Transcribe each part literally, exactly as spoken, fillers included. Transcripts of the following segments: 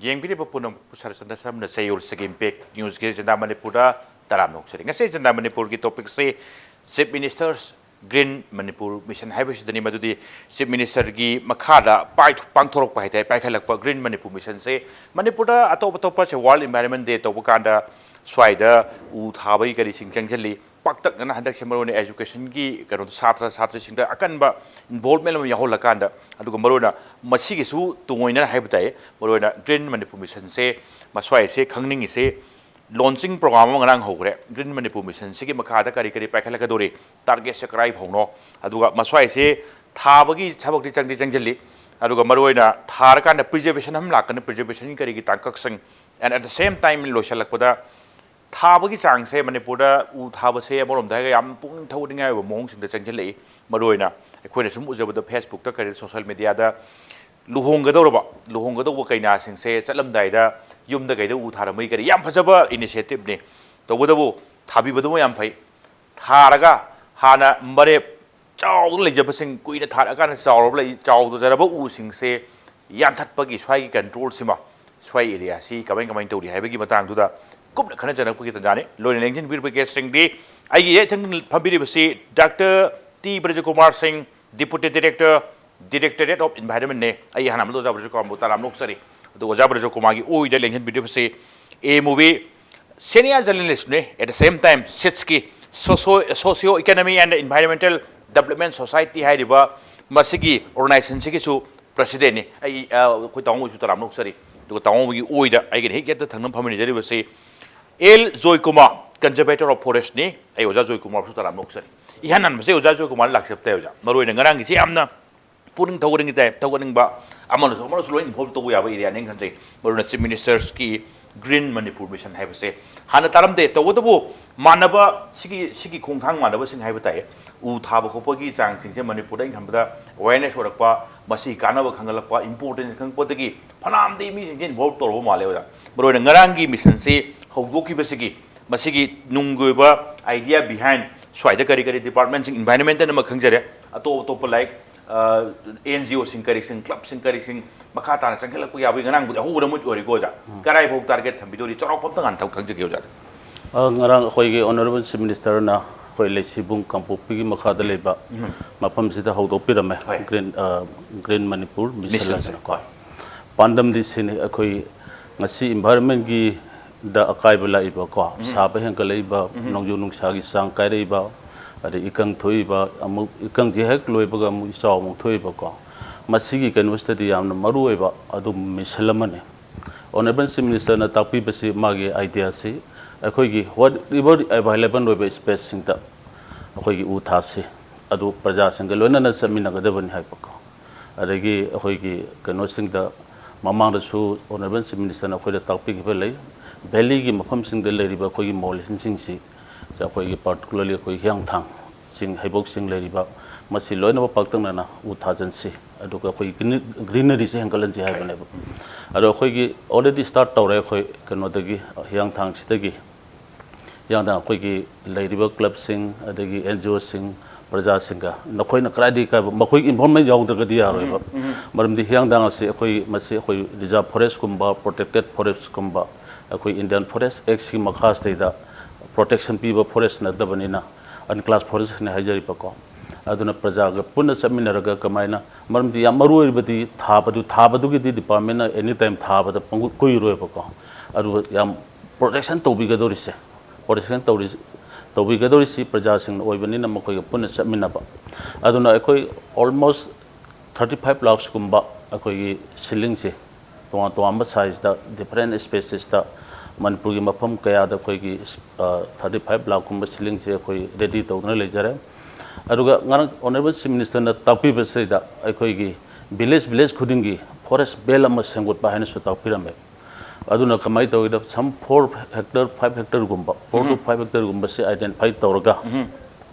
ꯌꯦꯡꯕꯤꯔꯤꯕ ꯄꯨꯝꯅꯃꯛꯄꯨ ꯁꯔꯆꯟꯗ ꯁꯔꯝꯅ ꯆꯌꯣꯜꯁꯤꯒꯤ impact ꯅ꯭ꯌꯨꯁꯀꯤ agenda ꯃꯅꯤꯄꯨꯔꯗ ꯇꯔꯥꯝꯅ ꯑꯣꯛꯆꯔꯤ꯫ ꯉꯁꯤ ꯑꯦꯖꯦꯟꯗꯥ ꯃꯅꯤꯄꯨꯔꯒꯤ ꯇꯣꯄꯤꯛꯁꯤ chief minister's green Manipur mission ꯍꯥꯏꯕꯁꯤꯗꯅꯤ꯫ ꯃꯗꯨꯗꯤ ꯆꯤꯐ ꯃꯤꯅꯤꯁꯇꯔꯒꯤ ꯃꯈꯥꯗ ꯄꯥꯏꯊ-, ꯄꯥꯡꯊꯣꯔꯛꯄ ꯍꯥꯏꯇꯥꯔꯦ, ꯄꯥꯏꯈꯠꯂꯛꯄ ꯒ꯭ꯔꯤꯟ ꯃꯅꯤꯄꯨꯔ ꯃꯤꯁꯟꯁꯦ ꯃꯅꯤꯄꯨꯔꯗ ꯑꯇꯣꯞ ꯑꯇꯣꯞꯄꯁꯦ ꯋꯥꯔꯜ ꯏꯟꯚꯥꯏꯔꯟꯃꯦꯟ ꯗꯦ ꯇꯧꯕ ꯀꯥꯟꯗ ꯁ꯭ꯋꯥꯏꯗ ꯎ ꯊꯥꯕꯒꯤ ꯀꯔꯤꯁꯤꯡ ꯆꯪꯁꯤꯜꯂꯤ꯫ ꯄꯥꯛꯇꯛꯅꯅ ꯍꯟꯗꯛꯁꯦ ꯃꯔꯨꯑꯣꯏꯅ ꯑꯦꯖꯨꯀꯦꯁꯟꯒꯤ ꯀꯩꯅꯣꯗ ꯁꯥꯇ꯭ꯔ ꯁꯥꯇ꯭ꯔꯤꯁꯤꯡꯗ ꯑꯀꯟꯕ ꯏꯟꯚꯣꯜꯕꯃꯦꯟ ꯑꯃ ꯌꯥꯎꯍꯜꯂꯀꯥꯟꯗ, ꯑꯗꯨꯒ ꯃꯔꯨꯑꯣꯏꯅ ꯃꯁꯤꯒꯤꯁꯨ ꯇꯨꯡꯑꯣꯏꯅꯅ ꯍꯥꯏꯕ ꯇꯥꯏ, ꯃꯔꯨꯑꯣꯏꯅ ꯒ꯭ꯔꯤꯟ ꯃꯅꯤꯄꯨꯔ ꯃꯤꯁꯟꯁꯦ ꯃꯁ꯭ꯋꯥꯏꯁꯦ ꯈꯪꯅꯤꯡꯉꯤꯁꯦ꯫ ꯂꯣꯟꯆꯤꯡ ꯄ꯭ꯔꯣꯒ꯭ꯔꯥꯝ ꯑꯃ ꯉꯔꯥꯡ ꯍꯧꯈ꯭ꯔꯦ꯫ ꯒ꯭ꯔꯤꯟ ꯃꯅꯤꯄꯨꯔ ꯃꯤꯁꯟꯁꯤꯒꯤ ꯃꯈꯥꯗ ꯀꯔꯤ ꯀꯔꯤ ꯄꯥꯏꯈꯠꯂꯛꯀꯗꯧꯔꯤ, ꯇꯥꯔꯒꯦꯠꯁꯦ ꯀꯔꯥꯏ ꯐꯥꯎꯅꯣ, ꯑꯗꯨꯒ ꯃꯁ꯭ꯋꯥꯏꯁꯦ ꯊꯥꯕꯒꯤ ꯊꯕꯛꯇꯤ ꯆꯪꯗꯤ ꯆꯪꯁꯤꯜꯂꯤ, ꯑꯗꯨꯒ ꯃꯔꯨꯑꯣꯏꯅ ꯊꯥꯔꯀꯥꯟꯗ ꯄ꯭ꯔꯤꯖꯔꯕꯦꯁꯟ ꯑꯃ ꯂꯥꯛꯀꯅꯤ, ꯄ꯭ꯔꯤꯖꯔꯕꯦꯁꯟꯒꯤ ꯀꯔꯤꯒꯤ ꯇꯥꯡꯀꯛꯁꯤꯡ, and at the same time ꯂꯣꯏꯁꯤꯜꯂꯛꯄꯗ ꯊꯥꯕꯒꯤ ꯆꯥꯡꯁꯦ ꯃꯅꯤꯄꯨꯔꯗ ꯎ ꯊꯥꯕꯁꯦ ꯑꯃꯔꯣꯝꯗ ꯍꯥꯏꯔꯒ ꯌꯥꯝ ꯄꯨꯛꯅꯤꯡ ꯊꯧꯒꯠꯅꯤꯡꯉꯥꯏ ꯑꯣꯏꯕ ꯃꯑꯣꯡꯁꯤꯡꯗ ꯆꯪꯁꯤꯜꯂꯛꯏ꯫ ꯃꯔꯨꯑꯣꯏꯅ ꯑꯩꯈꯣꯏꯅ ꯁꯨꯝ ꯎꯖꯕꯗ ꯐꯦꯁꯕꯨꯛꯇ ꯀꯔꯤꯗ ꯁꯣꯁꯦꯜ ꯃꯦꯗꯤꯌꯥꯗ ꯂꯨꯍꯣꯡꯒꯗꯧꯔꯕ, ꯂꯨꯍꯣꯡꯒꯗꯧꯕ ꯀꯩꯅꯥꯁꯤꯡꯁꯦ ꯆꯠꯂꯝꯗꯥꯏꯗ ꯌꯨꯝꯗ ꯀꯩꯗ ꯎ ꯊꯥꯔꯝꯕꯒꯤ ꯀꯔꯤ ꯌꯥꯝ ꯐꯖꯕ ꯏꯅꯤꯁꯤꯌꯦꯇꯤꯞꯅꯤ꯫ ꯇꯧꯕꯇꯕꯨ ꯊꯥꯕꯤꯕꯗꯨꯃ ꯌꯥꯝ ꯐꯩ꯫ ꯊꯥꯔꯒ ꯍꯥꯟꯅ ꯃꯔꯦꯞ ꯆꯥꯎꯅ ꯂꯩꯖꯕꯁꯤꯡ ꯀꯨꯏꯅ ꯊꯥꯔꯛꯑꯀꯥꯟꯗ ꯆꯥꯎꯔꯕ ꯂꯩ-, ꯆꯥꯎꯗꯖꯔꯕ ꯎꯁꯤꯡꯁꯦ ꯌꯥꯟꯊꯠꯄꯒꯤ ꯁ꯭ꯋꯥꯏꯒꯤ ꯀꯟꯇ꯭ꯔꯣꯜꯁꯤꯃ, ꯁ꯭ꯋꯥꯏ ꯑꯦꯔꯤꯌꯥꯁꯤ ꯀꯃꯥꯏ ꯀꯃꯥꯏꯅ ꯇꯧꯔꯤ ꯍꯥꯏꯕꯒꯤ ꯃꯇꯥꯡꯗꯨꯗ ꯀꯨꯞꯅ ꯈꯟꯅ ꯆꯩꯅꯔꯛꯄꯒꯤ ꯇꯥꯟꯖꯥꯅꯤ꯫ ꯂꯣꯏꯅ ꯂꯦꯡꯁꯤꯟꯕꯤꯔꯤꯕ ꯒꯦꯁꯁꯤꯡꯗꯤ ꯑꯩꯒꯤ ꯍꯦꯛ ꯊꯪ ꯐꯝꯕꯤꯔꯤꯕꯁꯤ ꯗꯥꯛꯇꯔ ꯇꯤ ꯕ꯭ꯔꯖꯀꯨꯃꯥꯔ ꯁꯤꯡ, ꯗꯤꯄꯨꯇꯤ ꯗꯤꯔꯦꯛꯇꯔ, ꯗꯤꯔꯦꯛꯇꯣꯔꯦꯠ ꯑꯣꯐ ꯏꯟꯚꯥꯏꯔꯟꯃꯦꯟꯅꯦ꯫ ꯑꯩ ꯑꯍꯥꯟꯕꯗ ꯑꯣꯖꯥ ꯕ꯭ꯔꯖꯀꯨꯃꯥꯔꯕꯨ ꯇꯔꯥꯝꯅ ꯑꯣꯛꯆꯔꯤ꯫ ꯑꯗꯨ ꯑꯣꯖꯥ ꯕ꯭ꯔꯖꯀꯨꯃꯥꯔꯒꯤ ꯑꯣꯏꯗ ꯂꯦꯡꯁꯤꯟꯕꯤꯔꯤꯕꯁꯤ ꯑꯦ ꯃꯨꯕꯤ ꯁꯦꯅꯤꯌꯔ ꯖꯔꯅꯦꯂꯤꯁ꯭ꯠꯅꯤ, at the same time ꯁꯤꯠꯁꯀꯤ ꯁꯣꯁꯣ-, socio economy and environmental development society ꯍꯥꯏꯔꯤꯕ ꯃꯁꯤꯒꯤ ꯑꯣꯔꯒꯅꯥꯏꯖꯦꯁꯟꯁꯤꯒꯤꯁꯨ ꯄ꯭ꯔꯁꯤꯗꯦꯟꯠꯅꯤ꯫ ꯑꯩ, ꯑ, ꯑꯩꯈꯣꯏ ꯇꯥꯃꯣꯒꯤꯁꯨ ꯇꯔꯥꯝꯅ ꯑꯣꯛꯆꯔꯤ꯫ ꯑꯗꯨꯒ ꯇꯥꯃꯣꯒꯤ ꯑꯣꯏꯗ ꯑꯩꯒꯤꯅ ꯍꯦꯛ ꯌꯦꯠꯇ ꯊꯪꯅ ꯐꯝꯃꯤꯟꯅꯖꯔꯤꯕꯁꯤ ꯑꯦꯜ ꯖꯣꯏꯀꯨꯃꯥꯔ, ꯀꯟꯖꯔꯕꯦꯇꯔ ꯑꯣꯐ ꯐꯣꯔꯦꯁ꯭ꯠꯅꯤ꯫ ꯑꯩ ꯑꯣꯖꯥ ꯖꯣꯏꯀꯨꯃꯥꯔꯕꯨꯁꯨ ꯇꯔꯥꯝꯅ ꯑꯣꯛꯆꯔꯤ꯫ ꯏꯍꯥꯟ ꯍꯥꯟꯕꯁꯦ ꯑꯣꯖꯥ ꯖꯣꯏꯀꯨꯃꯥꯔ ꯂꯥꯛꯆꯕ ꯇꯥꯏ ꯑꯣꯖꯥ꯫ ꯃꯔꯨꯑꯣꯏꯅ ꯉꯔꯥꯡꯒꯤꯁꯦ ꯌꯥꯝꯅ ꯄꯨꯛꯅꯤꯡ ꯊꯧꯒꯠꯅꯤꯡꯉꯤ ꯇꯥꯏ, ꯊꯧꯒꯠꯅꯤꯡꯕ ꯑꯃꯅꯁꯨ ꯑꯃꯅꯁꯨ ꯂꯣꯏ ꯏꯟꯚꯣꯜꯕ ꯇꯧꯕ ꯌꯥꯕ ꯑꯦꯔꯤꯌꯥꯅꯦꯅ ꯈꯟꯖꯩ꯫ ꯃꯔꯨꯑꯣꯏꯅ ꯆꯤꯐ ꯃꯤꯅꯤꯁꯇꯔꯁꯀꯤ ꯒ꯭ꯔꯤꯟ ꯃꯅꯤꯄꯨꯔ ꯃꯤꯁꯟ ꯍꯥꯏꯕꯁꯦ ꯍꯥꯟꯅ ꯇꯥꯔꯝꯗꯦ, ꯇꯧꯕꯇꯕꯨ ꯃꯥꯟꯅꯕ ꯁꯤꯒꯤ, ꯁꯤꯒꯤ ꯈꯣꯡꯊꯥꯡ ꯃꯥꯟꯅꯕꯁꯤꯡ ꯍꯥꯏꯕ ꯇꯥꯏ꯫ ꯎ ꯊꯥꯕ ꯈꯣꯠꯄꯒꯤ ꯆꯥꯡꯁꯤꯡꯁꯦ ꯃꯅꯤꯄꯨꯔꯗ ꯑꯩꯅ ꯈꯟꯕꯗ ꯑꯦꯋꯦꯔꯅꯦꯁ ꯑꯣꯏꯔꯛꯄ, ꯃꯁꯤꯒꯤ ꯀꯥꯟꯅꯕ ꯈꯪꯒꯠꯂꯛꯄ, ꯏꯝꯄꯣꯔꯇꯦꯟꯁ ꯈꯪꯉꯛꯄꯗꯒꯤ ꯐꯅꯌꯥꯝꯗꯤ ꯃꯤꯁꯤꯡꯁꯦ ꯏꯟꯚꯣꯜꯕ ꯇꯧꯔꯕ ꯃꯥꯜꯂꯦ ꯑꯣꯖꯥ꯫ ꯃꯔꯨꯑꯣꯏꯅ ꯉꯔꯥꯡꯒꯤ ꯃꯤꯁꯟꯁꯤ ꯍꯧꯗꯣꯛꯈꯤꯕꯁꯤꯒꯤ ꯃꯁꯤꯒꯤ ꯅꯨꯡꯒꯤ ꯑꯣꯏꯕ ꯑꯥꯏꯗꯤꯌꯥ ꯕꯤꯍꯥꯏꯟ ꯁ꯭ꯋꯥꯏꯗ ꯀꯔꯤ ꯀꯔꯤ ꯗꯤꯄꯥꯔꯠꯃꯦꯟꯁꯤꯡ, ꯏꯟꯚꯥꯏꯔꯟꯃꯦꯟꯇꯦꯜ ꯑꯃ ꯈꯪꯖꯔꯦ, ꯑꯇꯣꯞ ꯑꯇꯣꯞꯄ ꯂꯥꯏꯛ ꯑꯦꯟ ꯖꯤ ꯑꯣꯁꯤꯡ ꯀꯔꯤꯁꯤꯡ, ꯀ꯭ꯂꯕꯁꯤꯡ ꯀꯔꯤꯁꯤꯡ ꯃꯈꯥ ꯇꯥꯅ ꯆꯪꯁꯤꯜꯂꯛꯄ ꯌꯥꯕꯒꯤ ꯉꯔꯥꯡꯕꯨꯗꯤ ꯑꯍꯧꯕꯗ ꯃꯨꯠ ꯑꯣꯏꯔꯦꯀꯣ ꯑꯣꯖꯥ꯫ ꯀꯔꯥꯏꯐꯥꯎ ꯇꯥꯔꯒꯦꯠ ꯊꯝꯕꯤꯗꯣꯔꯤ? ꯆꯥꯎꯔꯥꯛꯄ ꯑꯝꯇ ꯍꯥꯟꯅ ꯊꯝ-, ꯈꯪꯖꯒꯦ ꯑꯣꯖꯥ꯫ ꯑ, ꯉꯔꯥꯡ ꯑꯩꯈꯣꯏꯒꯤ ꯑꯣꯅꯔꯦꯕꯜ ꯆꯤꯐ ꯃꯤꯅꯤꯁꯇꯔꯅ ꯑꯩꯈꯣꯏ ꯂꯩꯁꯤꯕꯨꯡ ꯀꯥꯡꯄꯣꯛꯄꯤꯒꯤ ꯃꯈꯥꯗ ꯂꯩꯕ ꯎꯝ꯫ ꯃꯐꯝꯁꯤꯗ ꯍꯧꯗꯣꯛꯄꯤꯔꯝꯃꯦ꯫ ꯍꯣꯏ꯫ ꯒ꯭ꯔꯤꯟ, ꯑ, ꯒ꯭ꯔꯤꯟ ꯃꯅꯤꯄꯨꯔ ꯃꯤꯁꯟ ꯃꯤꯁꯟꯁꯦ꯫ ꯍꯥꯏꯗꯅꯀꯣ꯫ ꯍꯣꯏ꯫ ꯄꯥꯟꯗꯝꯗꯤ ꯁꯤꯅꯤ, ꯑꯩꯈꯣꯏ ꯉꯁꯤ ꯏꯟꯚꯥꯏꯔꯣꯟꯃꯦꯟꯒꯤꯗ ꯑꯀꯥꯏꯕ ꯂꯥꯛꯏꯕꯀꯣ, ꯎꯝ꯫ ꯁꯥꯕ ꯍꯦꯟꯒꯠꯂꯛꯏꯕ, ꯎꯝ꯫ ꯅꯣꯡꯖꯨ ꯅꯨꯡꯁꯥꯒꯤ ꯆꯥꯡ ꯀꯥꯏꯔꯛꯏꯕ, ꯑꯗꯩ ꯏꯀꯪ ꯊꯣꯛꯏꯕ, ꯑꯃꯨꯛ ꯏꯀꯪꯁꯦ ꯍꯦꯛ ꯂꯣꯏꯕꯒ ꯑꯃꯨꯛ ꯏꯆꯥꯎ ꯑꯃꯨꯛ ꯊꯣꯛꯏꯕꯀꯣ, ꯃꯁꯤꯒꯤ ꯀꯩꯅꯣꯁꯤꯗꯗꯤ ꯌꯥꯝꯅ ꯃꯔꯨ ꯑꯣꯏꯕ ꯑꯗꯨꯝ ꯃꯤꯁꯟ ꯑꯃꯅꯤ꯫ ꯑꯣꯅꯔꯦꯕꯜ ꯆꯤꯐ ꯃꯤꯅꯤꯁꯇꯔꯅ ꯇꯥꯛꯄꯤꯕꯁꯤ, ꯃꯥꯒꯤ ꯑꯥꯏꯗꯤꯌꯥꯁꯤ ꯑꯩꯈꯣꯏꯒꯤ whatever available ꯑꯣꯏꯕ ꯁ꯭ꯄꯦꯁꯁꯤꯡꯗ ꯑꯩꯈꯣꯏꯒꯤ ꯎ ꯊꯥꯁꯤ, ꯑꯗꯨ ꯄ꯭ꯔꯖꯥꯁꯤꯡꯒ ꯂꯣꯏꯅꯅ ꯆꯠꯃꯤꯟꯅꯒꯗꯕꯅꯤ ꯍꯥꯏꯕꯀꯣ꯫ ꯑꯗꯒꯤ ꯑꯩꯈꯣꯏꯒꯤ ꯀꯩꯅꯣꯁꯤꯡꯗ, ꯃꯃꯥꯡꯗꯁꯨ ꯑꯣꯅꯔꯦꯕꯜ ꯆꯤꯐ ꯃꯤꯅꯤꯁꯇꯔꯅ ꯑꯩꯈꯣꯏꯗ ꯇꯥꯛꯄꯤꯈꯤꯕ ꯂꯩ, ꯚꯦꯂꯤꯒꯤ ꯃꯐꯝꯁꯤꯡꯗ ꯂꯩꯔꯤꯕ ꯑꯩꯈꯣꯏꯒꯤ ꯃꯣꯂꯦꯁꯟꯁꯤꯡꯁꯤ, ꯑꯩꯈꯣꯏꯒꯤ particularly ꯑꯩꯈꯣꯏ ꯍꯤꯌꯥꯡꯊꯥꯡ ꯆꯤꯡ, ꯍꯩꯕꯣꯛ ꯆꯤꯡ ꯂꯩꯔꯤꯕ, ꯃꯁꯤ ꯂꯣꯏꯅꯃꯛ ꯄꯥꯛꯇꯛꯅꯅ ꯎ ꯊꯥꯖꯤꯟꯁꯤ, ꯑꯗꯨꯒ ꯑꯩꯈꯣꯏꯒꯤ ꯒ꯭ꯔꯤꯅ-, ꯒ꯭ꯔꯤꯅꯔꯤꯁꯦ ꯍꯦꯟꯒꯠꯍꯟꯁꯤ ꯍꯥꯏꯕꯅꯦꯕ꯫ ꯑꯗꯣ ꯑꯩꯈꯣꯏꯒꯤ already start ꯇꯧꯔꯦ, ꯑꯩꯈꯣꯏ ꯀꯩꯅꯣꯗꯒꯤ, ꯍꯤꯌꯥꯡꯊꯥꯡꯁꯤꯗꯒꯤ꯫ ꯍꯤꯌꯥꯡꯊꯥꯡ ꯑꯩꯈꯣꯏꯒꯤ ꯂꯩꯔꯤꯕ ꯀ꯭ꯂꯕꯁꯤꯡ, ꯑꯗꯒꯤ ꯑꯦꯟ ꯖꯤ ꯑꯣꯁꯤꯡ, ꯄ꯭ꯔꯖꯥꯁꯤꯡꯒ ꯅꯈꯣꯏꯅ ꯀꯗꯥꯏꯗꯒꯤ ꯀꯥꯏꯕ, ꯃꯈꯣꯏꯒꯤ involvement ꯌꯥꯎꯗ꯭ꯔꯒꯗꯤ ꯌꯥꯔꯣꯏꯕ꯫ ꯎꯝ, ꯎꯝ꯫ ꯃꯔꯝꯗꯤ ꯍꯤꯌꯥꯡꯊꯥꯡ ꯑꯁꯤ ꯑꯩꯈꯣꯏ, ꯃꯁꯤ ꯑꯩꯈꯣꯏ reserve forestꯀꯨꯝꯕ, protected forestꯀꯨꯝꯕ, ꯑꯩꯈꯣꯏ Indian Forest Actꯀꯤ ꯃꯈꯥꯁꯤꯗꯩꯗ protection ꯄꯤꯕ forest ꯅꯠꯇꯕꯅꯤꯅ, unclassed forestꯅꯤ ꯍꯥꯏꯖꯔꯤꯕꯀꯣ꯫ ꯑꯗꯨꯅ ꯄ꯭ꯔꯖꯥꯒ ꯄꯨꯟꯅ ꯆꯠꯃꯤꯟꯅꯔꯒ ꯀꯃꯥꯏꯅ, ꯃꯔꯝꯗꯤ ꯌꯥꯝ ꯃꯔꯨ ꯑꯣꯏꯔꯤꯕꯗꯤ ꯊꯥꯕꯗꯨ, ꯊꯥꯕꯗꯨꯒꯤꯗꯤ departmentꯅ any time ꯊꯥꯕꯗ ꯄꯪꯀꯨ-, ꯀꯨꯏꯔꯣꯏꯕꯀꯣ꯫ ꯑꯗꯨꯒ ꯌꯥꯝ protection ꯇꯧꯕꯤꯒꯗꯧꯔꯤꯁꯦ, protection ꯇꯧꯔꯤ-, ꯇꯧꯕꯤꯒꯗꯧꯔꯤꯁꯤ ꯄ꯭ꯔꯖꯥꯁꯤꯡꯅ ꯑꯣꯏꯕꯅꯤꯅ ꯃꯈꯣꯏꯒ ꯄꯨꯟꯅ ꯆꯠꯃꯤꯟꯅꯕ꯫ ꯑꯗꯨꯅ ꯑꯩꯈꯣꯏ almost thirty five lakhsꯀꯨꯝꯕ ꯑꯩꯈꯣꯏꯒꯤ ꯁꯤꯂꯤꯡꯁꯦ ꯇꯣꯉꯥꯟ ꯇꯣꯉꯥꯟꯕ sizeꯇ, different spacesꯇ ꯃꯅꯤꯄꯨꯔꯒꯤ ꯃꯐꯝ ꯀꯌꯥꯗ ꯑꯩꯈꯣꯏꯒꯤ, ꯑ, thirty five lakhꯀꯨꯝꯕ ꯁꯤꯂꯤꯡꯁꯦ ꯑꯩꯈꯣꯏ ready ꯇꯧꯗꯨꯅ ꯂꯩꯖꯔꯦ꯫ ꯑꯗꯨꯒ ꯉꯔꯥꯡ ꯑꯣꯅꯔꯦꯕꯜ ꯆꯤꯐ ꯃꯤꯅꯤꯁꯇꯔꯅ ꯇꯥꯛꯄꯤꯕꯁꯤꯗ ꯑꯩꯈꯣꯏꯒꯤ village, village ꯈꯨꯗꯤꯡꯒꯤ forest belt ꯑꯃ ꯁꯦꯝꯒꯠꯄ ꯍꯥꯏꯅꯁꯨ ꯇꯥꯛꯄꯤꯔꯝꯃꯦ꯫ ꯑꯗꯨꯅ ꯀꯃꯥꯏꯅ ꯇꯧꯒꯦꯗ, some four hectare, five hectareꯒꯨꯝꯕ, four to um. five hectareꯒꯨꯝꯕꯁꯦ identify ꯇꯧꯔꯒ ꯎꯝ꯫